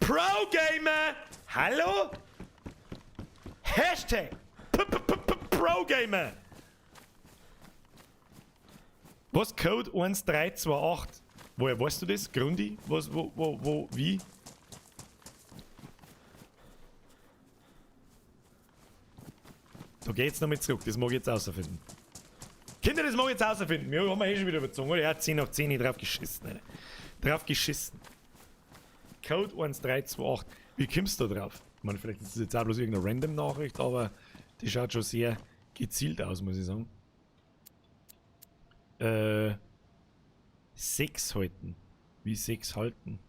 Pro Gamer! Hallo? Hashtag Pro Gamer! Was? Code 1328? Woher weißt du das? Grundi? Was, wo, wo, wo, wie? Da geht's noch mit zurück, das mag ich jetzt außerfinden. Kinder, das mag ich jetzt außerfinden. Wir haben eh schon wieder überzogen, oder? Ja, 10 nach 10 drauf geschissen, Alter. Drauf geschissen. Code 1328. Wie kommst du da drauf? Ich meine, vielleicht ist das jetzt auch bloß irgendeine Random-Nachricht, aber die schaut schon sehr gezielt aus, muss ich sagen. 6 halten. Wie 6 halten?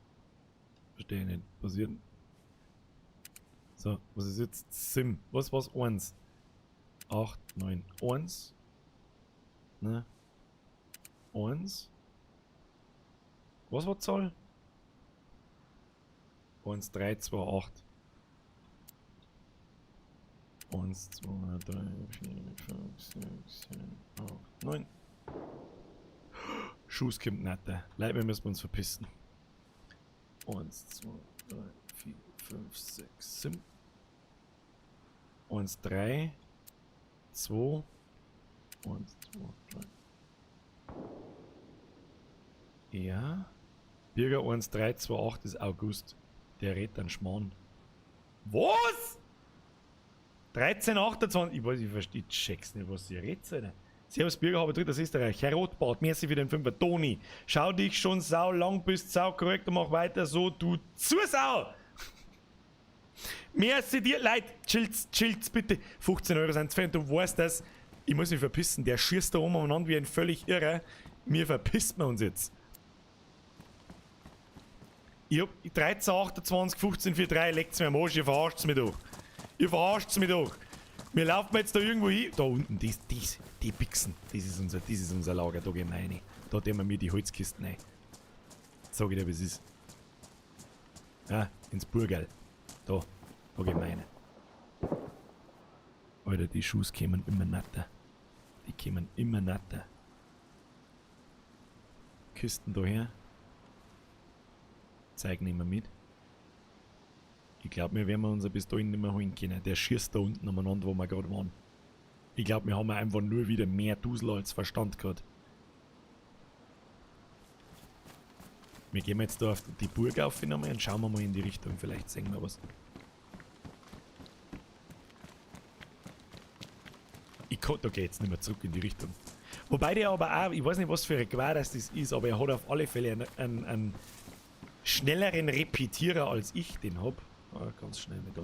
Verstehe ich nicht. Passiert. So, was ist jetzt? Sim. Was war's? 1. 8, 9, 1. Ne? 1. Was war die Zahl? 1, 3, 2, 8. 1, 2, 3, 4, 5, 6, 7, 8, 9. Schuss kommt nicht. Leute, wir müssen uns verpissen. 1, 2, 3, 4, 5, 6, 7. 1, 3, 2, 1, 2, 3. Ja. Birger 1, 3, 2, 8 ist August. Der redet dann Schmarrn. Was? 13, 28. Ich weiß, ich verstehe, ich check's nicht, was ihr redet, Alter. Servus Birger, habe dritt aus Österreich. Herr Rotbart, merci für den 5er. Toni, schau dich schon sau lang, bist sau korrekt und mach weiter so, du Zusau! Merci dir, Leute, chillt's, chillt's bitte. 15 Euro sind zu du weißt das. Ich muss mich verpissen, der schießt da oben umeinander wie ein völlig Irrer. Mir verpisst man uns jetzt. Ich hab 13, 28, 15, 4, 3, leckt's mir am Arsch, ihr verarscht's mich doch. Ihr verarscht's mich doch. Wir laufen jetzt da irgendwo hin. Da unten, die Bixen. Das ist unser Lager, da gehen wir rein. Da tun wir die Holzkisten rein. Sag ich dir, wie es ist. Ja, ins Burgerl. Da gehen wir rein. Alter, die Schuhe kommen immer netter. Die kommen immer netter. Kisten daher. Zeig nehmen wir mit. Ich glaub, wir werden unser Pistolen nicht mehr holen können. Der schießt da unten umeinander, wo wir gerade waren. Ich glaub, wir haben einfach nur wieder mehr Dusel als Verstand gehabt. Wir gehen jetzt da auf die Burg auf nochmal und schauen wir mal in die Richtung. Vielleicht sehen wir was. Ich kann, da geht's nicht mehr zurück in die Richtung. Wobei der aber auch, ich weiß nicht, was für ein Gewehr das ist, aber er hat auf alle Fälle einen schnelleren Repetierer, als ich den hab. Ah, ganz schnell mit da.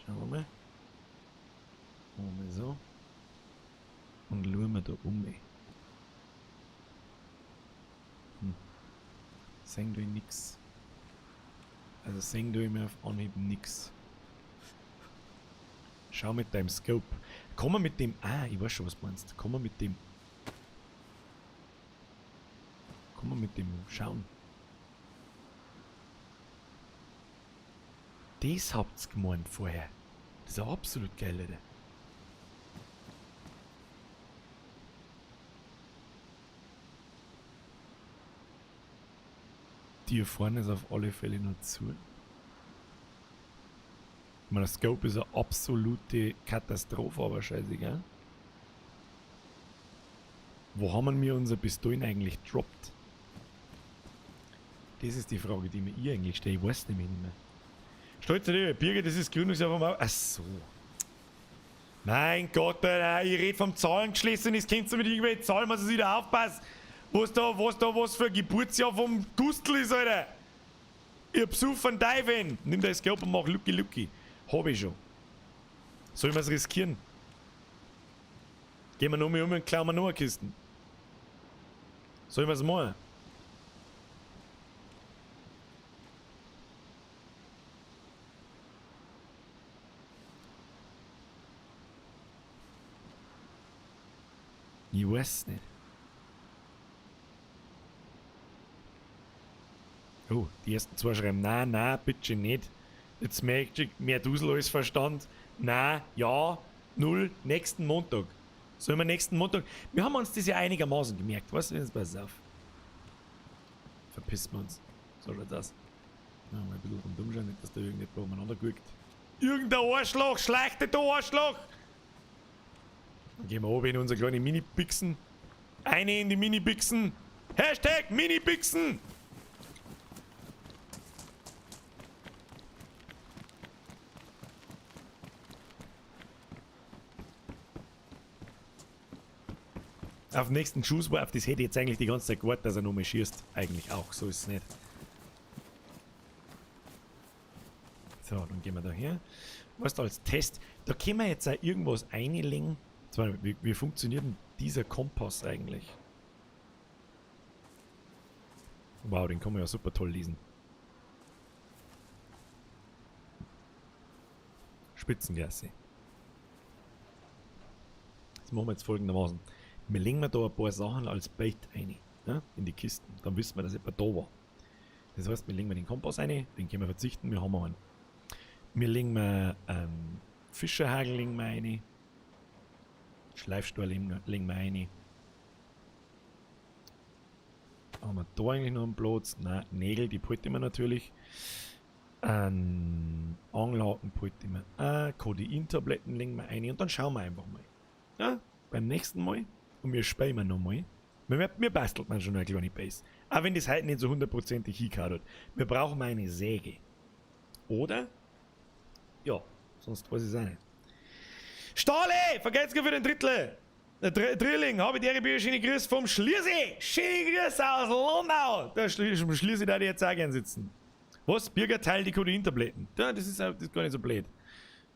Schauen wir mal. Machen wir so. Und schauen wir da um. Sehen du nix. Also sehen du mir auf Anhieb nix. Schau mit deinem Scope. Komm mal mit dem. Ah, ich weiß schon, was du meinst. Komm mal mit dem. Komm mal mit dem Schauen. Das habt's gemeint vorher. Das ist ja absolut geil, Alter. Die hier vorne ist auf alle Fälle noch zu. Ich meine, das Scope ist eine absolute Katastrophe, aber scheißegal. Wo haben wir unsere Pistolen eigentlich gedroppt? Das ist die Frage, die mir ich eigentlich stelle. Ich weiß nämlich nicht mehr. Stolz dir, Birger, das ist Gründungsjahr vom Au. Ach so. Mein Gott, Alter, ich red vom Zahlengeschlecht und es kennt so mit irgendwelchen Zahlen, muss ich wieder aufpassen. Was da, was für ein Geburtsjahr vom Gustl ist, Alter. Ihr Besuch von Diven. Nimm das Scope und mach Lucky Lucky. Hab ich schon. Soll ich mir's riskieren? Gehen wir noch mal um und klauen wir noch eine Kisten. Soll ich mir's machen? Ich weiß nicht. Oh, die ersten zwei schreiben, nein, nein, bitte nicht. Jetzt merkt ich, mehr Dusel als Verstand. Na, ja, 0, nächsten Montag. Sollen wir nächsten Montag? Wir haben uns das ja einigermaßen gemerkt, weißt du, jetzt pass auf. Verpissen wir uns. So schaut das. Ja, mal ein bisschen rundum schauen, nicht, dass da irgendjemand umeinander guckt. Irgendein Arschloch, schleicht da Arschloch! Dann gehen wir oben in unsere kleine Mini-Pixen. Eine in die Mini-Pixen. Hashtag Mini-Pixen! Auf den nächsten Schuss war, auf das hätte ich jetzt eigentlich die ganze Zeit gewartet, dass er nochmal schießt. Eigentlich auch, so ist es nicht. So, dann gehen wir da her. Weißt du, als Test, da können wir jetzt auch irgendwas einlegen. Zwar, wie funktioniert denn dieser Kompass eigentlich? Wow, den kann man ja super toll lesen. Spitzenklasse. Das machen wir jetzt folgendermaßen. Wir legen mir da ein paar Sachen als Bait rein, ja, in die Kisten. Dann wissen wir, dass jemand da war. Das heißt, wir legen mir den Kompass rein, den können wir verzichten, wir haben einen. Wir legen mir Fischerhagel legen wir rein. Schleifstahl legen wir rein. Haben wir da eigentlich noch einen Platz? Nein, Nägel, die behalten wir natürlich. Angelhaken behalten wir auch. Codein-Tabletten legen wir rein und dann schauen wir einfach mal. Ja, beim nächsten Mal. Und wir spielen nochmal. Mir bastelt man schon eine kleine Base. Auch wenn das heute nicht so hundertprozentig hingehauen hat. Wir brauchen mal eine Säge. Oder? Ja, sonst weiß ich es auch nicht. Stahle! Vergelt's für den Drittel! Der Drilling, habe ich dir bitte schöne Grüße vom Schliersee! Schöne Grüße aus Landau! Da Schliersee da die jetzt auch gern sitzen. Was? Birger teilt die Codein-Tabletten. Ja, das ist gar nicht so blöd.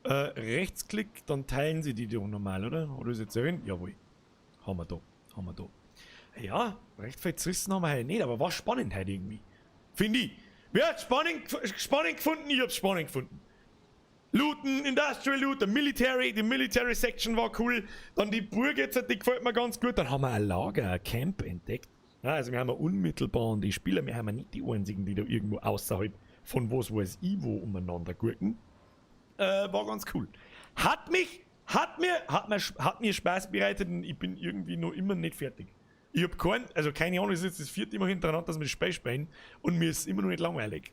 Rechtsklick, dann teilen sie die doch normal, oder? Oder ist jetzt drin? Jawohl. Haben wir da. Haben wir da. Ja, recht viel zerrissen haben wir heute nicht, aber war spannend heute irgendwie. Finde ich. Wer hat spannend gefunden? Ich hab's spannend gefunden. Looten, Industrial Loot, die Military Section war cool. Dann die Burg jetzt, die gefällt mir ganz gut. Dann haben wir ein Lager, ein Camp entdeckt. Ja, also wir haben ja unmittelbar an die Spieler, wir haben ja nicht die einzigen, die da irgendwo außerhalb von was weiß ich wo umeinander gurken. War ganz cool. Hat mir Spaß bereitet und ich bin irgendwie noch immer nicht fertig. Ich hab kein, also keine Ahnung, es ist jetzt das vierte Mal hintereinander, dass wir das Spiel spielen und mir ist immer noch nicht langweilig.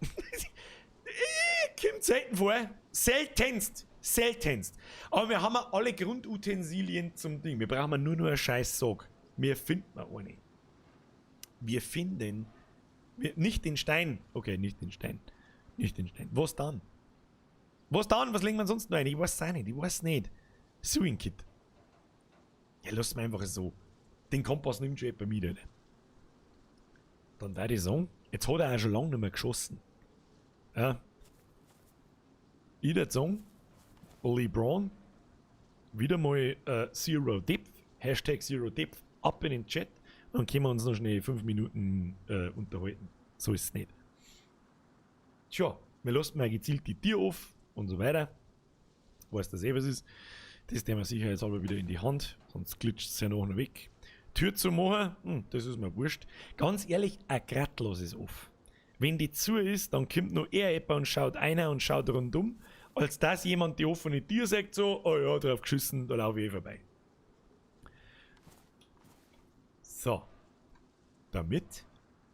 Kommt selten vor. Seltenst. Seltenst. Aber wir haben ja alle Grundutensilien zum Ding. Wir brauchen nur noch einen scheiß Sarg. Wir finden eine. Wir finden wir, nicht den Stein. Okay, nicht den Stein. Nicht den Stein. Was dann? Was dann? Was legen wir sonst noch ein? Ich weiß es auch nicht. Ich weiß nicht. Sewing Kit. Ja, lass mal einfach so. Den Kompass nimmt schon jemand mit, Alter. Dann würde ich sagen, jetzt hat er auch schon lange nicht mehr geschossen. Ja. Ich würde sagen, LeBron, wieder mal Zero Depth, Hashtag Zero Depth, ab in den Chat. Dann können wir uns noch schnell 5 Minuten unterhalten. So ist es nicht. Tja, wir lassen mal gezielt die Tür auf und so weiter. Weiß das eh, was ist. Das nehmen wir sicherheitshalber wieder in die Hand, sonst glitscht es ja noch weg. Tür zu machen, das ist mir wurscht. Ganz ehrlich, ein Gratlos ist off. Wenn die zu ist, dann kommt noch eher jemand und schaut einer und schaut rundum, als dass jemand die offene Tür sagt so, oh ja, drauf geschissen, da laufe ich eh vorbei. So. Damit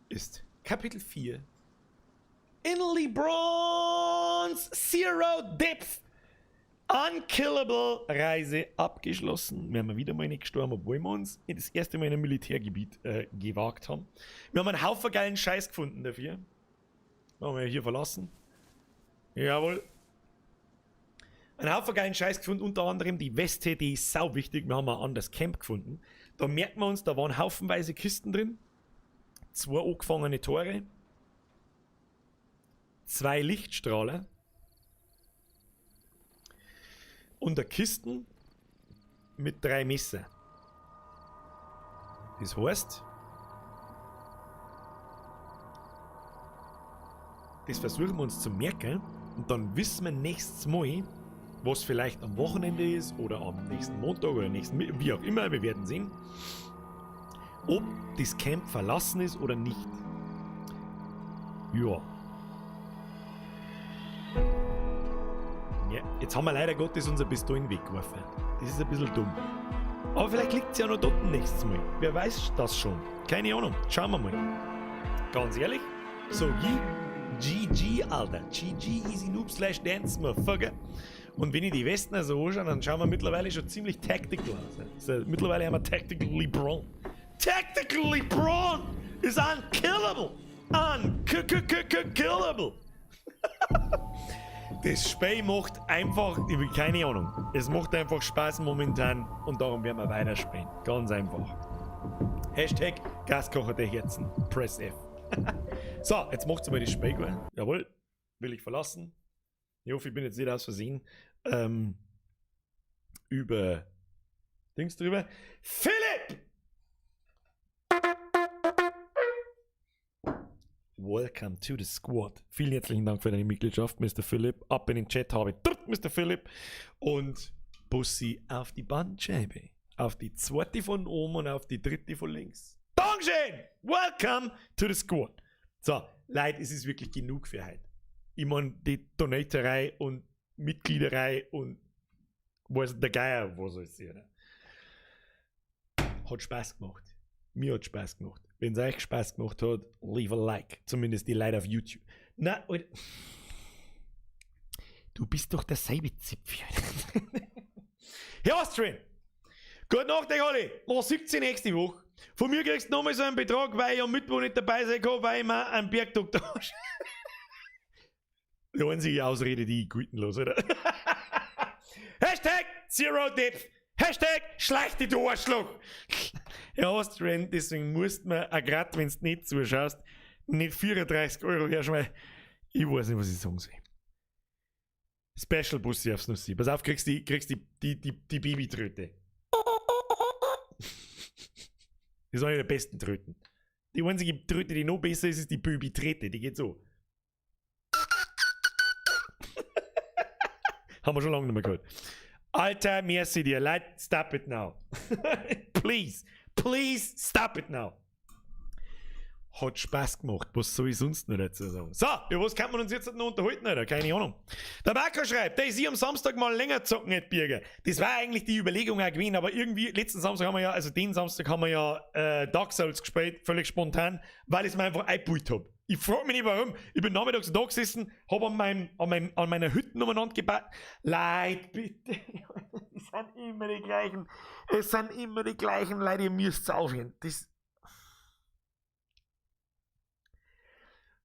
ist Kapitel 4 in LeBron's Zero Depth Unkillable Reise abgeschlossen. Wir haben wieder mal nicht gestorben, obwohl wir uns das erste Mal in einem Militärgebiet gewagt haben. Wir haben einen Haufen geilen Scheiß gefunden dafür. Haben wir hier verlassen. Jawohl. Einen Haufen geilen Scheiß gefunden, unter anderem die Weste, die ist sau wichtig. Wir haben ein anderes Camp gefunden. Da merkt man uns, da waren haufenweise Kisten drin. 2 angefangene Tore. 2 Lichtstrahler. Und eine Kisten mit 3 Messer. Das heißt, das versuchen wir uns zu merken und dann wissen wir nächstes Mal, was vielleicht am Wochenende ist oder am nächsten Montag oder nächsten, wie auch immer, wir werden sehen, ob das Camp verlassen ist oder nicht. Ja. Ja, Jetzt haben wir leider Gottes unser Pistolen weggeworfen. Das ist ein bisschen dumm. Aber vielleicht liegt es ja noch dort nächstes Mal. Wer weiß das schon. Keine Ahnung. Schauen wir mal. Ganz ehrlich, so ich, GG, Alter. GG Easy Noob slash Dance, Motherfucker. Und wenn ich die Westen so anschaue, dann schauen wir mittlerweile schon ziemlich tactical aus. Also, mittlerweile haben wir Tactical LeBron. Tactical LeBron is unkillable! Unkillable! Das Spiel macht einfach, ich habe keine Ahnung, es macht einfach Spaß momentan und darum werden wir weiterspielen. Ganz einfach. Hashtag Gaskocher der Herzen. Press F. So, jetzt macht's mal das Spiel gut. Jawohl, will ich verlassen. Ich hoffe, ich bin jetzt nicht aus Versehen über Dings drüber. Philipp! Welcome to the squad. Vielen herzlichen Dank für deine Mitgliedschaft, Mr. Philipp. Ab in den Chat habe ich Mr. Philipp. Und Bussi auf die Bandscheibe. Auf die zweite von oben und auf die dritte von links. Dankeschön! Welcome to the squad. So, Leute, es ist wirklich genug für heute. Ich meine, die Donaterei und Mitgliederei und weiß der Geier, was alles ist. Hat Spaß gemacht. Mir hat Spaß gemacht. Wenn es euch Spaß gemacht hat, leave a like. Zumindest die Leute auf YouTube. Na, Alter. Du bist doch derselbe Zipfel. Herr Austrian! Gute Nacht, euch alle! Man sieht sich nächste Woche. Von mir kriegst du nochmal so einen Betrag, weil ich am Mittwoch nicht dabei sein kann, weil ich mir einen Bergdoktor Die einzige Ausrede, die ich gelten lasse, oder? Hashtag Zero Depth! Hashtag schleich dich, du Arschloch! Ja, Austrian, deswegen musst man, auch grad wenn du nicht zuschaust, nicht 34 Euro herschmeißen. Ich weiß nicht, was ich sagen soll. Special Bussi aufs Nussi. Pass auf, kriegst die Babytröte. Das ist eine der besten Tröten. Die einzige Tröte, die noch besser ist, ist die Babytrete. Die geht so. Haben wir schon lange nicht mehr gehört. Alter, merci dir. Leute, stop it now. Please, please stop it now. Hat Spaß gemacht. Was soll ich sonst noch dazu sagen? So, über was kann man uns jetzt noch unterhalten, Alter? Keine Ahnung. Der Marco schreibt, der ist hier am Samstag mal länger zocken, nicht Birger. Das war eigentlich die Überlegung auch gewesen, aber irgendwie, letzten Samstag haben wir ja, also den Samstag haben wir ja Dark Souls gespielt, völlig spontan, weil ich es mir einfach eingebaut hab. Ich frag mich nicht warum. Ich bin nachmittags da gesessen, hab an meiner Hütte umeinander gebaut. Leute, bitte. Es sind immer die gleichen. Es sind immer die gleichen Leute, ihr müsst aufhören. Das.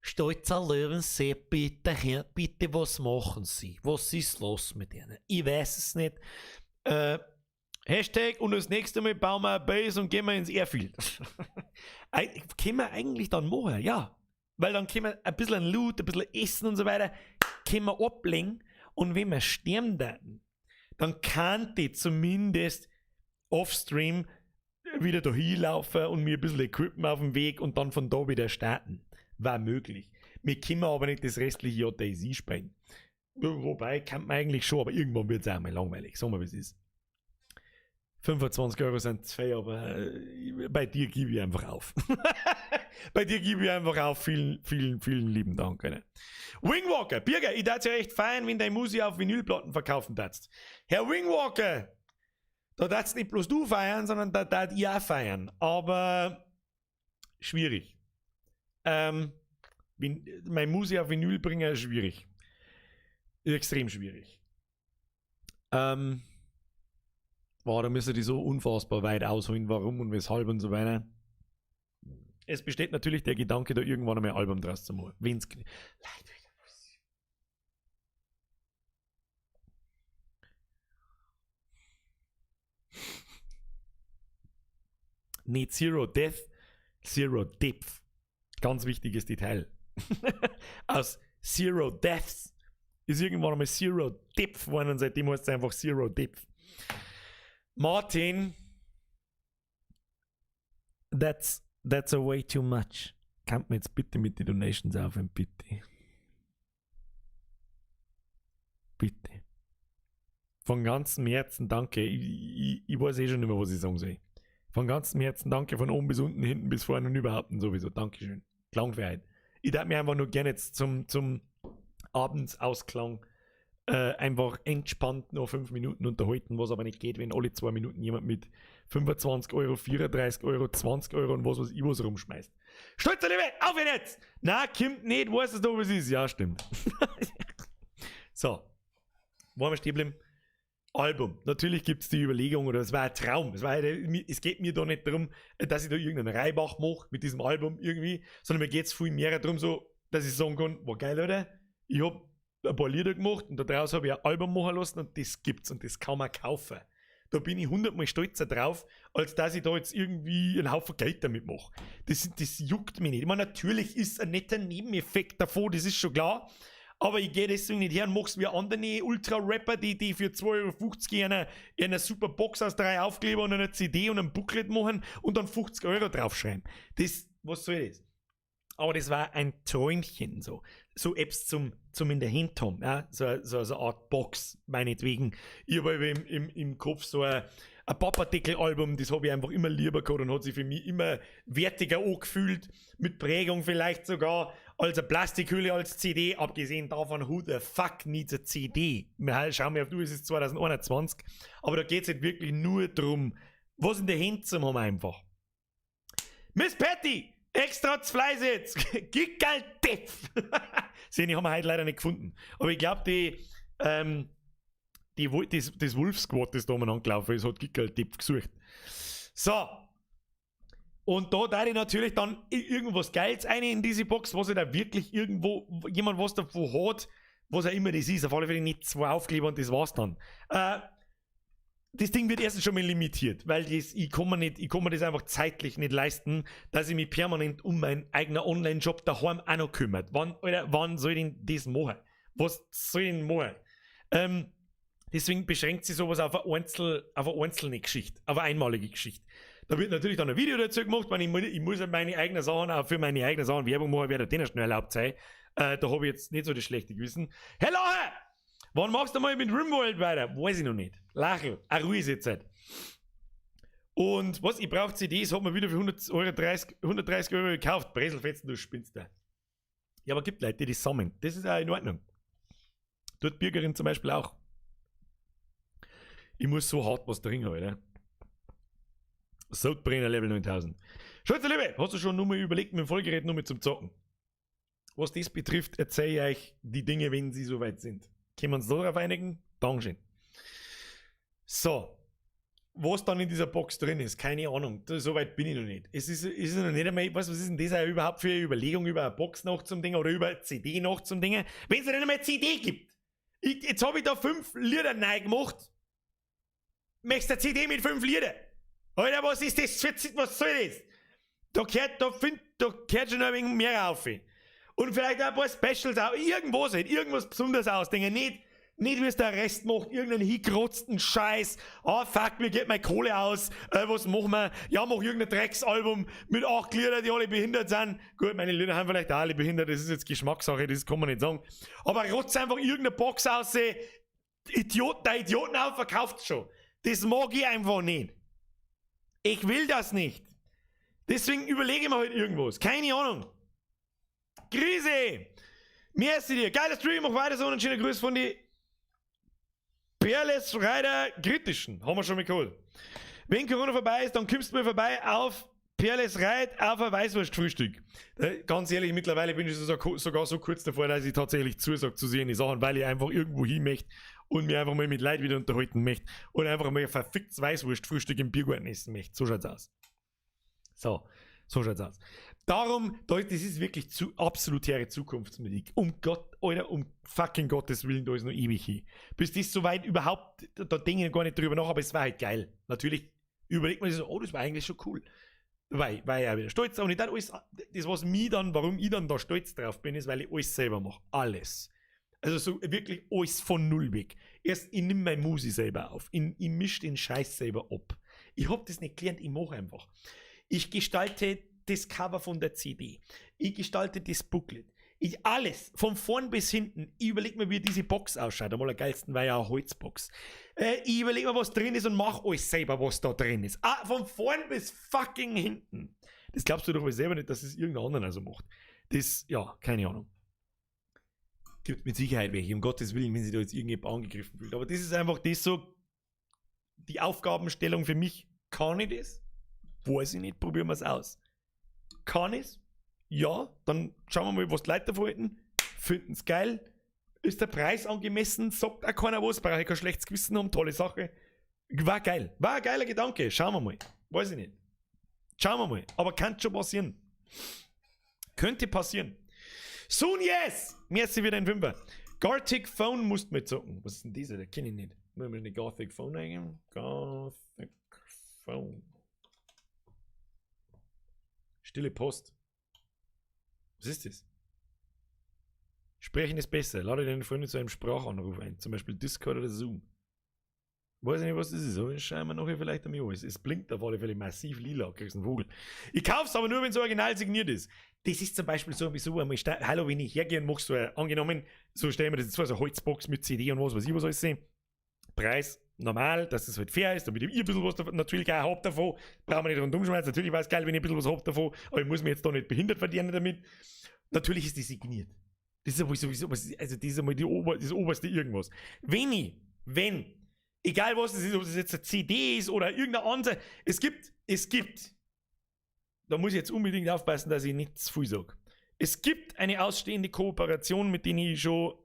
Stolzer Löwensee, bitte, Herr, bitte, was machen Sie? Was ist los mit Ihnen? Ich weiß es nicht. Hashtag und das nächste Mal bauen wir eine Base und gehen wir ins Airfield. Können wir eigentlich dann machen, ja. Weil dann können wir ein bisschen Loot, ein bisschen Essen und so weiter, können wir ablegen und wenn wir sterben dann, dann kann die zumindest offstream wieder da hinlaufen und mir ein bisschen Equipment auf dem Weg und dann von da wieder starten. War möglich. Wir können aber nicht das restliche Jahr DayZ spielen. Wobei, kann man eigentlich schon, aber irgendwann wird es auch mal langweilig. Sagen wir, wie es ist. 25 Euro sind zu viel, aber bei dir gebe ich einfach auf. Bei dir gebe ich einfach auf. Vielen, vielen, vielen lieben Dank. Alter. Wingwalker, Birger, ich darf ja echt feiern, wenn deine Musik auf Vinylplatten verkaufen darfst. Herr Wingwalker, da darfst nicht bloß du feiern, sondern da darf ich auch feiern. Aber schwierig. Meine Musik auf Vinyl bringen ist schwierig. Extrem schwierig. Boah, da müssen die so unfassbar weit ausholen, warum und weshalb und so weiter. Es besteht natürlich der Gedanke, da irgendwann einmal ein Album draus zu machen. Wenn's Leute, nicht Zero Death, Zero Depth. Ganz wichtiges Detail. Aus Zero Deaths ist irgendwann einmal Zero Depth geworden und seitdem heißt es einfach Zero Depth. Martin, that's a way too much. Kann man jetzt bitte mit den Donations aufhören, bitte. Bitte. Von ganzem Herzen danke. Ich weiß eh schon nicht mehr, was ich sagen soll. Von ganzem Herzen danke, von oben bis unten, hinten bis vorne und überhaupt und sowieso. Dankeschön. Klang für heute. Ich darf mir einfach nur gerne jetzt zum Abendsausklang Einfach entspannt noch 5 Minuten unterhalten, was aber nicht geht, wenn alle 2 Minuten jemand mit 25 Euro, 34 Euro, 20 Euro und was weiß ich was rumschmeißt. Stolzer Liebe, auf jetzt! Na, kommt nicht, weißt du, was ist? Ja, stimmt. So, wo haben wir stehen geblieben? Album. Natürlich gibt es die Überlegung, oder es war ein Traum. Es geht mir da nicht darum, dass ich da irgendeinen Reibach mache mit diesem Album irgendwie, sondern mir geht es viel mehr darum, so, dass ich sagen kann, war geil, oder? Ich habe ein paar Lieder gemacht und daraus habe ich ein Album machen lassen und das gibt's und das kann man kaufen. Da bin ich hundertmal stolzer drauf, als dass ich da jetzt irgendwie einen Haufen Geld damit mache. Das juckt mich nicht. Ich meine, natürlich ist ein netter Nebeneffekt davon, das ist schon klar. Aber ich gehe deswegen nicht her und mach's wie andere Ultra-Rapper, die für 2,50 Euro eine super Box aus drei Aufkleber und einer CD und einem Booklet machen und dann 50 Euro draufschreiben. Was soll das? Aber das war ein Träumchen so. So Apps zum in der Hand haben. Ja? So eine Art Box, meinetwegen. Ich habe im Kopf so ein Papadeckel-Album, das habe ich einfach immer lieber gehabt und hat sich für mich immer wertiger angefühlt, mit Prägung vielleicht sogar, als eine Plastikhülle als CD. Abgesehen davon, who the fuck needs a CD? Wir schauen wir auf du, es ist 2021. Aber da geht es halt wirklich nur darum, was in der Hand zu haben einfach. Miss Patty! Extra Fleiß jetzt! Gigaldeff! Sehen, ich haben wir heute leider nicht gefunden. Aber ich glaube, das Wolf Squad, das da umeinander gelaufen ist, hat Gickerl-Depp gesucht. So. Und da da ich natürlich dann irgendwas Geiles ein in diese Box, was ich da wirklich irgendwo jemand was davon hat, was auch immer das ist. Auf alle Fälle nicht zwei Aufkleber und das war's dann. Das Ding wird erstens schon mal limitiert, weil ich kann mir das einfach zeitlich nicht leisten, dass ich mich permanent um meinen eigenen Online-Shop daheim auch noch kümmert. Wann, Alter, wann soll ich denn das machen? Was soll ich denn machen? Deswegen beschränkt sich sowas auf eine einzelne Geschichte, auf eine einmalige Geschichte. Da wird natürlich dann ein Video dazu gemacht, weil ich muss ja meine eigenen Sachen, auch für meine eigenen Sachen Werbung machen, wird denen schnell erlaubt sein. Da habe ich jetzt nicht so das schlechte Gewissen. Hello! Wann machst du mal mit Rimworld weiter? Weiß ich noch nicht. Lachel, auch ruhig ist jetzt halt. Und was, ich brauche CDs, hat man wieder für 100 Euro 30, 130 Euro gekauft. Breselfetzen, du spinnst da. Ja, aber gibt Leute, die das sammeln. Das ist auch in Ordnung. Tut Bürgerin zum Beispiel auch. Ich muss so hart was trinken, Alter. Sodbrenner Level 9000. Schatz, Liebe, hast du schon nur mal überlegt, mit dem Vollgerät nur mit zum Zocken? Was das betrifft, erzähle ich euch die Dinge, wenn sie soweit sind. Können wir uns darauf einigen? Dankeschön. So. Was dann in dieser Box drin ist, keine Ahnung. So weit bin ich noch nicht. Es ist noch nicht einmal, was ist denn das überhaupt für eine Überlegung über eine Box noch zum Ding oder über eine CD noch zum Ding, wenn es nicht einmal eine CD gibt? Jetzt habe ich da fünf Lieder neu gemacht. Möchtest du eine CD mit fünf Lieder? Alter, was ist das für, was soll das? Da gehört schon ein wenig mehr auf. Und vielleicht auch ein paar Specials auch, irgendwas halt, irgendwas Besonderes ausdenken. Nicht, wie es der Rest macht, irgendeinen hingerotzten Scheiß. Ah, fuck, mir geht meine Kohle aus. Was machen wir? Ja, mach irgendein Drecksalbum mit acht Lieder, die alle behindert sind. Gut, meine Lieder haben vielleicht auch alle behindert, das ist jetzt Geschmackssache, das kann man nicht sagen. Aber rotz einfach irgendeine Box aus, Idioten, der Idioten auf, verkauft schon. Das mag ich einfach nicht. Ich will das nicht. Deswegen überlege ich mir halt irgendwas. Keine Ahnung. Krise! Merci dir. Geiler Stream, mach weiter so und einen schönen Gruß von die Perles Reiter Kritischen. Haben wir schon mal geholt. Wenn Corona vorbei ist, dann kommst du mal vorbei auf Perles Reit auf ein Weißwurstfrühstück. Ganz ehrlich, mittlerweile bin ich sogar so kurz davor, dass ich tatsächlich zusage zu sehen, die Sachen, weil ich einfach irgendwo hin möchte und mir einfach mal mit Leuten wieder unterhalten möchte und einfach mal ein verficktes Weißwurstfrühstück im Biergarten essen möchte. So schaut's aus. So schaut's aus. Darum, das ist wirklich zu absolutäre Zukunftsmusik. Um Gott, Alter, um fucking Gottes Willen, da ist noch ewig hin. Bis das soweit überhaupt, da denke ich gar nicht drüber nach, aber es war halt geil. Natürlich überlegt man sich so, oh, das war eigentlich schon cool. Weil ich auch wieder stolz und ich dann alles, das, was mich dann, warum ich dann da stolz drauf bin, ist, weil ich alles selber mache. Alles. Also so wirklich alles von null weg. Erst, ich nehme meine Musik selber auf. Ich mische den Scheiß selber ab. Ich hab das nicht gelernt, ich mache einfach. Ich gestalte das Cover von der CD. Ich gestalte das Booklet. Ich alles, von vorn bis hinten. Ich überlege mir, wie diese Box ausschaut. Am allergeilsten war ja eine Holzbox. Ich überlege mir, was drin ist, und mach alles selber, was da drin ist. Ah, von vorn bis fucking hinten. Das glaubst du doch wohl selber nicht, dass es irgendein anderer so macht. Das, ja, keine Ahnung. Gibt mit Sicherheit welche, um Gottes Willen, wenn sich da jetzt irgendjemand angegriffen fühlt. Aber das ist einfach das so, die Aufgabenstellung für mich. Kann ich das? Weiß ich nicht, probieren wir es aus. Kann ich's? Ja, dann schauen wir mal, was die Leute davon halten. Finden es geil. Ist der Preis angemessen? Sagt auch keiner was. Brauche ich kein schlechtes Gewissen haben. Tolle Sache. War geil. War ein geiler Gedanke. Schauen wir mal. Weiß ich nicht. Schauen wir mal. Aber kann schon passieren. Könnte passieren. Soon yes! Merci wieder ein Fünfer. Gartic Phone musst mit zocken. Was ist denn dieser? Der kenne ich nicht. Muss ich eine Gothic Phone eingeben? Gothic Phone. Stille Post. Was ist das? Sprechen ist besser. Lade deine Freunde zu einem Sprachanruf ein. Zum Beispiel Discord oder Zoom. Weiß ich nicht, was das ist, aber schauen wir nachher vielleicht einmal an. Es blinkt auf alle Fälle massiv lila, kriegst einen Vogel. Ich kauf's aber nur, wenn es original signiert ist. Das ist zum Beispiel so, wieso einmal, hallo, wenn ich hergehe und mach so, ein, angenommen, so stellen wir das jetzt vor, so eine Holzbox mit CD und was weiß ich was alles sehen. Preis normal, dass es halt fair ist, damit ich ein bisschen was davon, natürlich auch hab davon, brauchen wir nicht rundum schmeißen, natürlich war es geil, wenn ich ein bisschen was hab davon, aber ich muss mir jetzt da nicht behindert verdienen damit. Natürlich ist die signiert. Das ist aber sowieso, also das ist einmal die Ober, das oberste irgendwas. Wenn ich, wenn, egal was es ist, ob es jetzt eine CD ist oder irgendeine andere, es gibt, da muss ich jetzt unbedingt aufpassen, dass ich nicht zu viel sag. Es gibt eine ausstehende Kooperation, mit der ich schon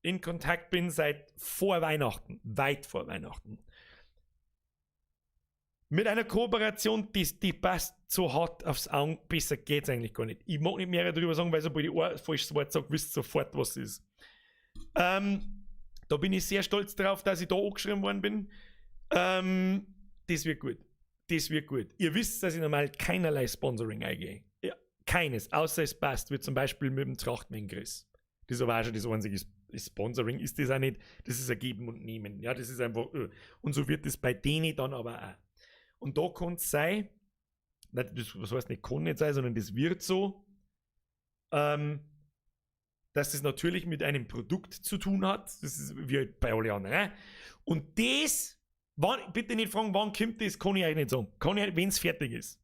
in Kontakt bin seit vor Weihnachten, weit vor Weihnachten. Mit einer Kooperation, die passt so hart aufs Auge, besser geht's eigentlich gar nicht. Ich mag nicht mehr darüber sagen, weil sobald ich ein falsches Wort sage, wisst ihr sofort, was es ist. Da bin ich sehr stolz drauf, dass ich da angeschrieben worden bin. Das wird gut. Das wird gut. Ihr wisst, dass ich normal keinerlei Sponsoring eingehe. Ja, keines, außer es passt, wie zum Beispiel mit dem Trachtmengris. Das ist aber auch schon das einzige Sponsoring, ist das auch nicht. Das ist ein Geben und Nehmen. Ja, das ist einfach. Und so wird es bei denen dann aber auch. Und da kann es sein, nein, das, was heißt nicht, kann nicht sein, sondern das wird so, dass das natürlich mit einem Produkt zu tun hat. Das ist wie halt bei allen anderen. Ne? Und das, wann, bitte nicht fragen, wann kommt das, kann ich euch nicht sagen. Kann ich, wenn's fertig ist.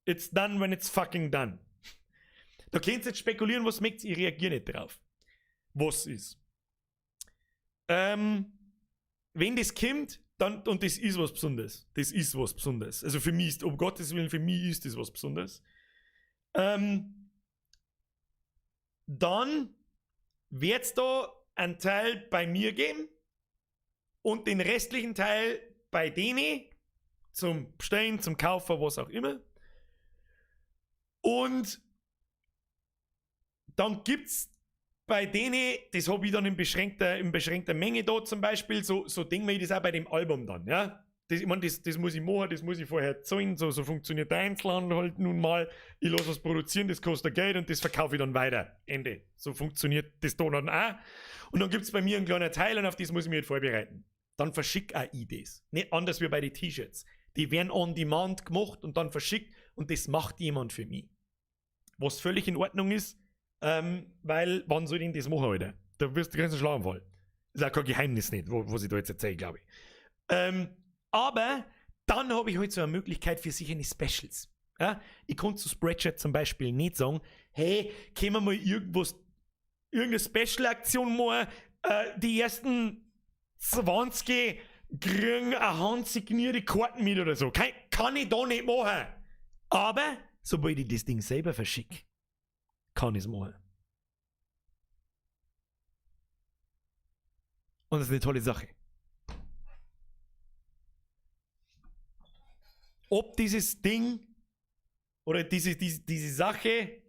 It's done when it's fucking done. Da könnt ihr jetzt spekulieren, was mögt, ich reagiere nicht drauf. Was ist. Wenn das kommt, dann, und das ist was Besonderes. Das ist was Besonderes. Also für mich ist, um Gottes Willen, für mich ist das was Besonderes. Dann wird's da einen Teil bei mir geben und den restlichen Teil bei denen zum Bestellen, zum Kaufen, was auch immer. Und dann gibt's bei denen, das hab ich dann in beschränkter Menge da zum Beispiel, so denke ich das auch bei dem Album dann, ja. Das, ich mein, das muss ich machen, das muss ich vorher zahlen, so funktioniert der Einzelhandel halt nun mal. Ich lass was produzieren, das kostet Geld und das verkaufe ich dann weiter. Ende. So funktioniert das da dann auch. Und dann gibt's bei mir einen kleinen Teil und auf das muss ich mich halt vorbereiten. Dann verschick auch ich das. Nicht anders wie bei den T-Shirts. Die werden on demand gemacht und dann verschickt und das macht jemand für mich. Was völlig in Ordnung ist, weil, wann soll ich denn das machen, Alter? Da wirst du einen Schlaganfall. Ist auch kein Geheimnis nicht, was ich da jetzt erzähle, glaub ich. Aber dann hab ich halt so eine Möglichkeit für sicher Specials. Ja? Ich konnte zu Spreadshirt zum Beispiel nicht sagen, hey, können wir mal irgendeine Special-Aktion machen, die ersten 20 kriegen eine handsignierte Karten mit oder so. Kann ich da nicht machen. Aber sobald ich das Ding selber verschicke, kann ich's machen. Und das ist eine tolle Sache. Ob dieses Ding oder diese Sache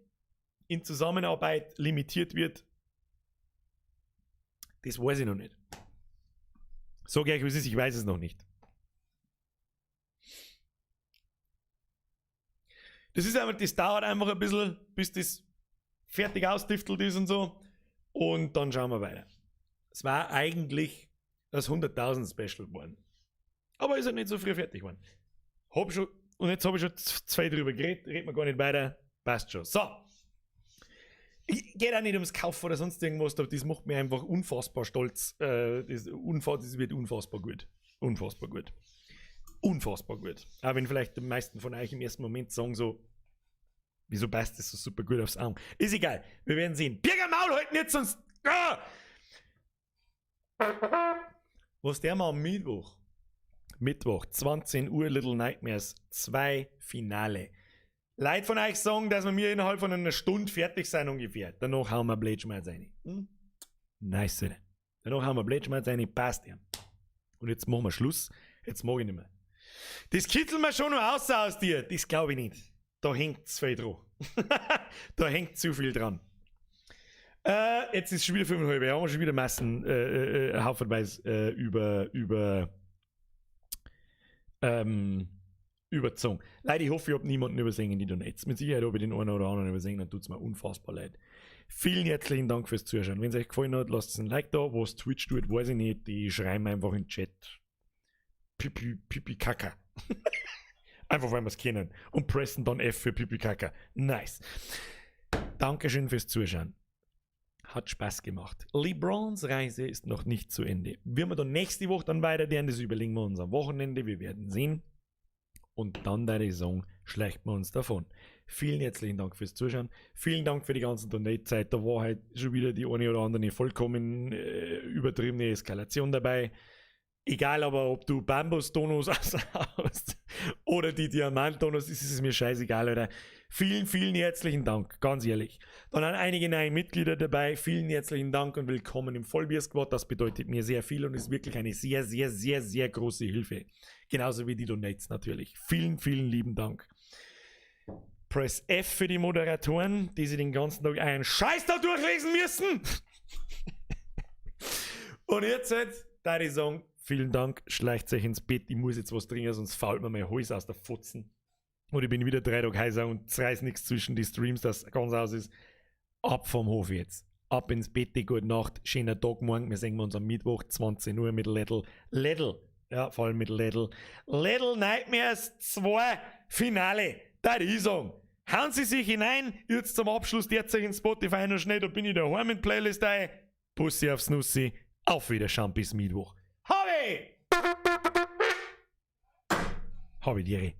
in Zusammenarbeit limitiert wird, das weiß ich noch nicht. Sag ich euch, wie es ist, ich weiß es noch nicht. Das ist einfach, das dauert einfach ein bisschen, bis das fertig austiftelt ist und so. Und dann schauen wir weiter. Es war eigentlich das 100.000 Special geworden. Aber ist halt nicht so früh fertig geworden. Hab schon, und jetzt hab ich schon zwei drüber geredet, reden wir gar nicht weiter. Passt schon. So. Ich geht auch nicht ums Kaufen oder sonst irgendwas, das macht mich einfach unfassbar stolz. Das wird unfassbar gut. Unfassbar gut. Unfassbar gut. Auch wenn vielleicht die meisten von euch im ersten Moment sagen so, wieso passt das so super gut aufs Auge? Ist egal, wir werden sehen. Birger Maul halten jetzt, sonst Ah! Was der mal am Mittwoch? Mittwoch, 20 Uhr, Little Nightmares 2 Finale. Leute von euch sagen, dass wir mir innerhalb von einer Stunde fertig sein ungefähr. Danach hauen wir Blade rein. Nice, Alter. Danach hauen wir Blade rein, passt ja. Und jetzt machen wir Schluss. Jetzt mag ich nicht mehr. Das kitzeln wir schon noch aus dir. Das glaube ich nicht. Da hängt zu viel dran. Da hängt zu viel dran. Jetzt ist schon wieder 5:30. Wir haben schon wieder Massen, haufenweise überzogen. Leute, ich hoffe, ich habe niemanden übersehen in die Donates. Mit Sicherheit habe ich den einen oder anderen übersehen, dann tut es mir unfassbar leid. Vielen herzlichen Dank fürs Zuschauen. Wenn es euch gefallen hat, lasst ein Like da. Was Twitch tut, weiß ich nicht. Die schreiben einfach in den Chat: Pipi, Pipi, Kaka. Einfach, weil wir es kennen. Und pressen dann F für Pipi Kaka. Nice. Dankeschön fürs Zuschauen. Hat Spaß gemacht. LeBrons Reise ist noch nicht zu Ende. Wir dann nächste Woche dann weiter, das überlegen wir uns am Wochenende. Wir werden sehen. Und dann, würde ich sagen, schleicht wir uns davon. Vielen herzlichen Dank fürs Zuschauen. Vielen Dank für die ganzen Donate-Zeit. Da war halt schon wieder die eine oder andere vollkommen übertriebene Eskalation dabei. Egal aber, ob du Bambus-Donos raushaust oder die Diamant-Donos, ist es mir scheißegal, Alter. Vielen, vielen herzlichen Dank, ganz ehrlich. Dann sind einige neue Mitglieder dabei. Vielen herzlichen Dank und willkommen im Vollbier-Squad. Das bedeutet mir sehr viel und ist wirklich eine sehr, sehr, sehr, sehr große Hilfe. Genauso wie die Donates natürlich. Vielen, vielen lieben Dank. Press F für die Moderatoren, die sich den ganzen Tag einen Scheiß da durchlesen müssen. Und jetzt halt, da ich sagen, vielen Dank, schleicht euch ins Bett. Ich muss jetzt was trinken, sonst fault mir mein Hals aus der Fotzen. Und ich bin wieder 3 Tage heiser und es reißt nichts zwischen die Streams, das ganz aus ist. Ab vom Hof jetzt. Ab ins Bett, gute Nacht, schöner Tag morgen. Wir sehen uns am Mittwoch, 20 Uhr mit Little, Little, ja, vor allem mit Little, Little Nightmares 2 Finale. Da ich sagen. Hauen Sie sich hinein, jetzt zum Abschluss derzeit in Spotify noch schnell, da bin ich daheim in Playlist ein. Bussi aufs Nussi. Auf Wiederschauen bis Mittwoch. Habe! Habe die Ehre.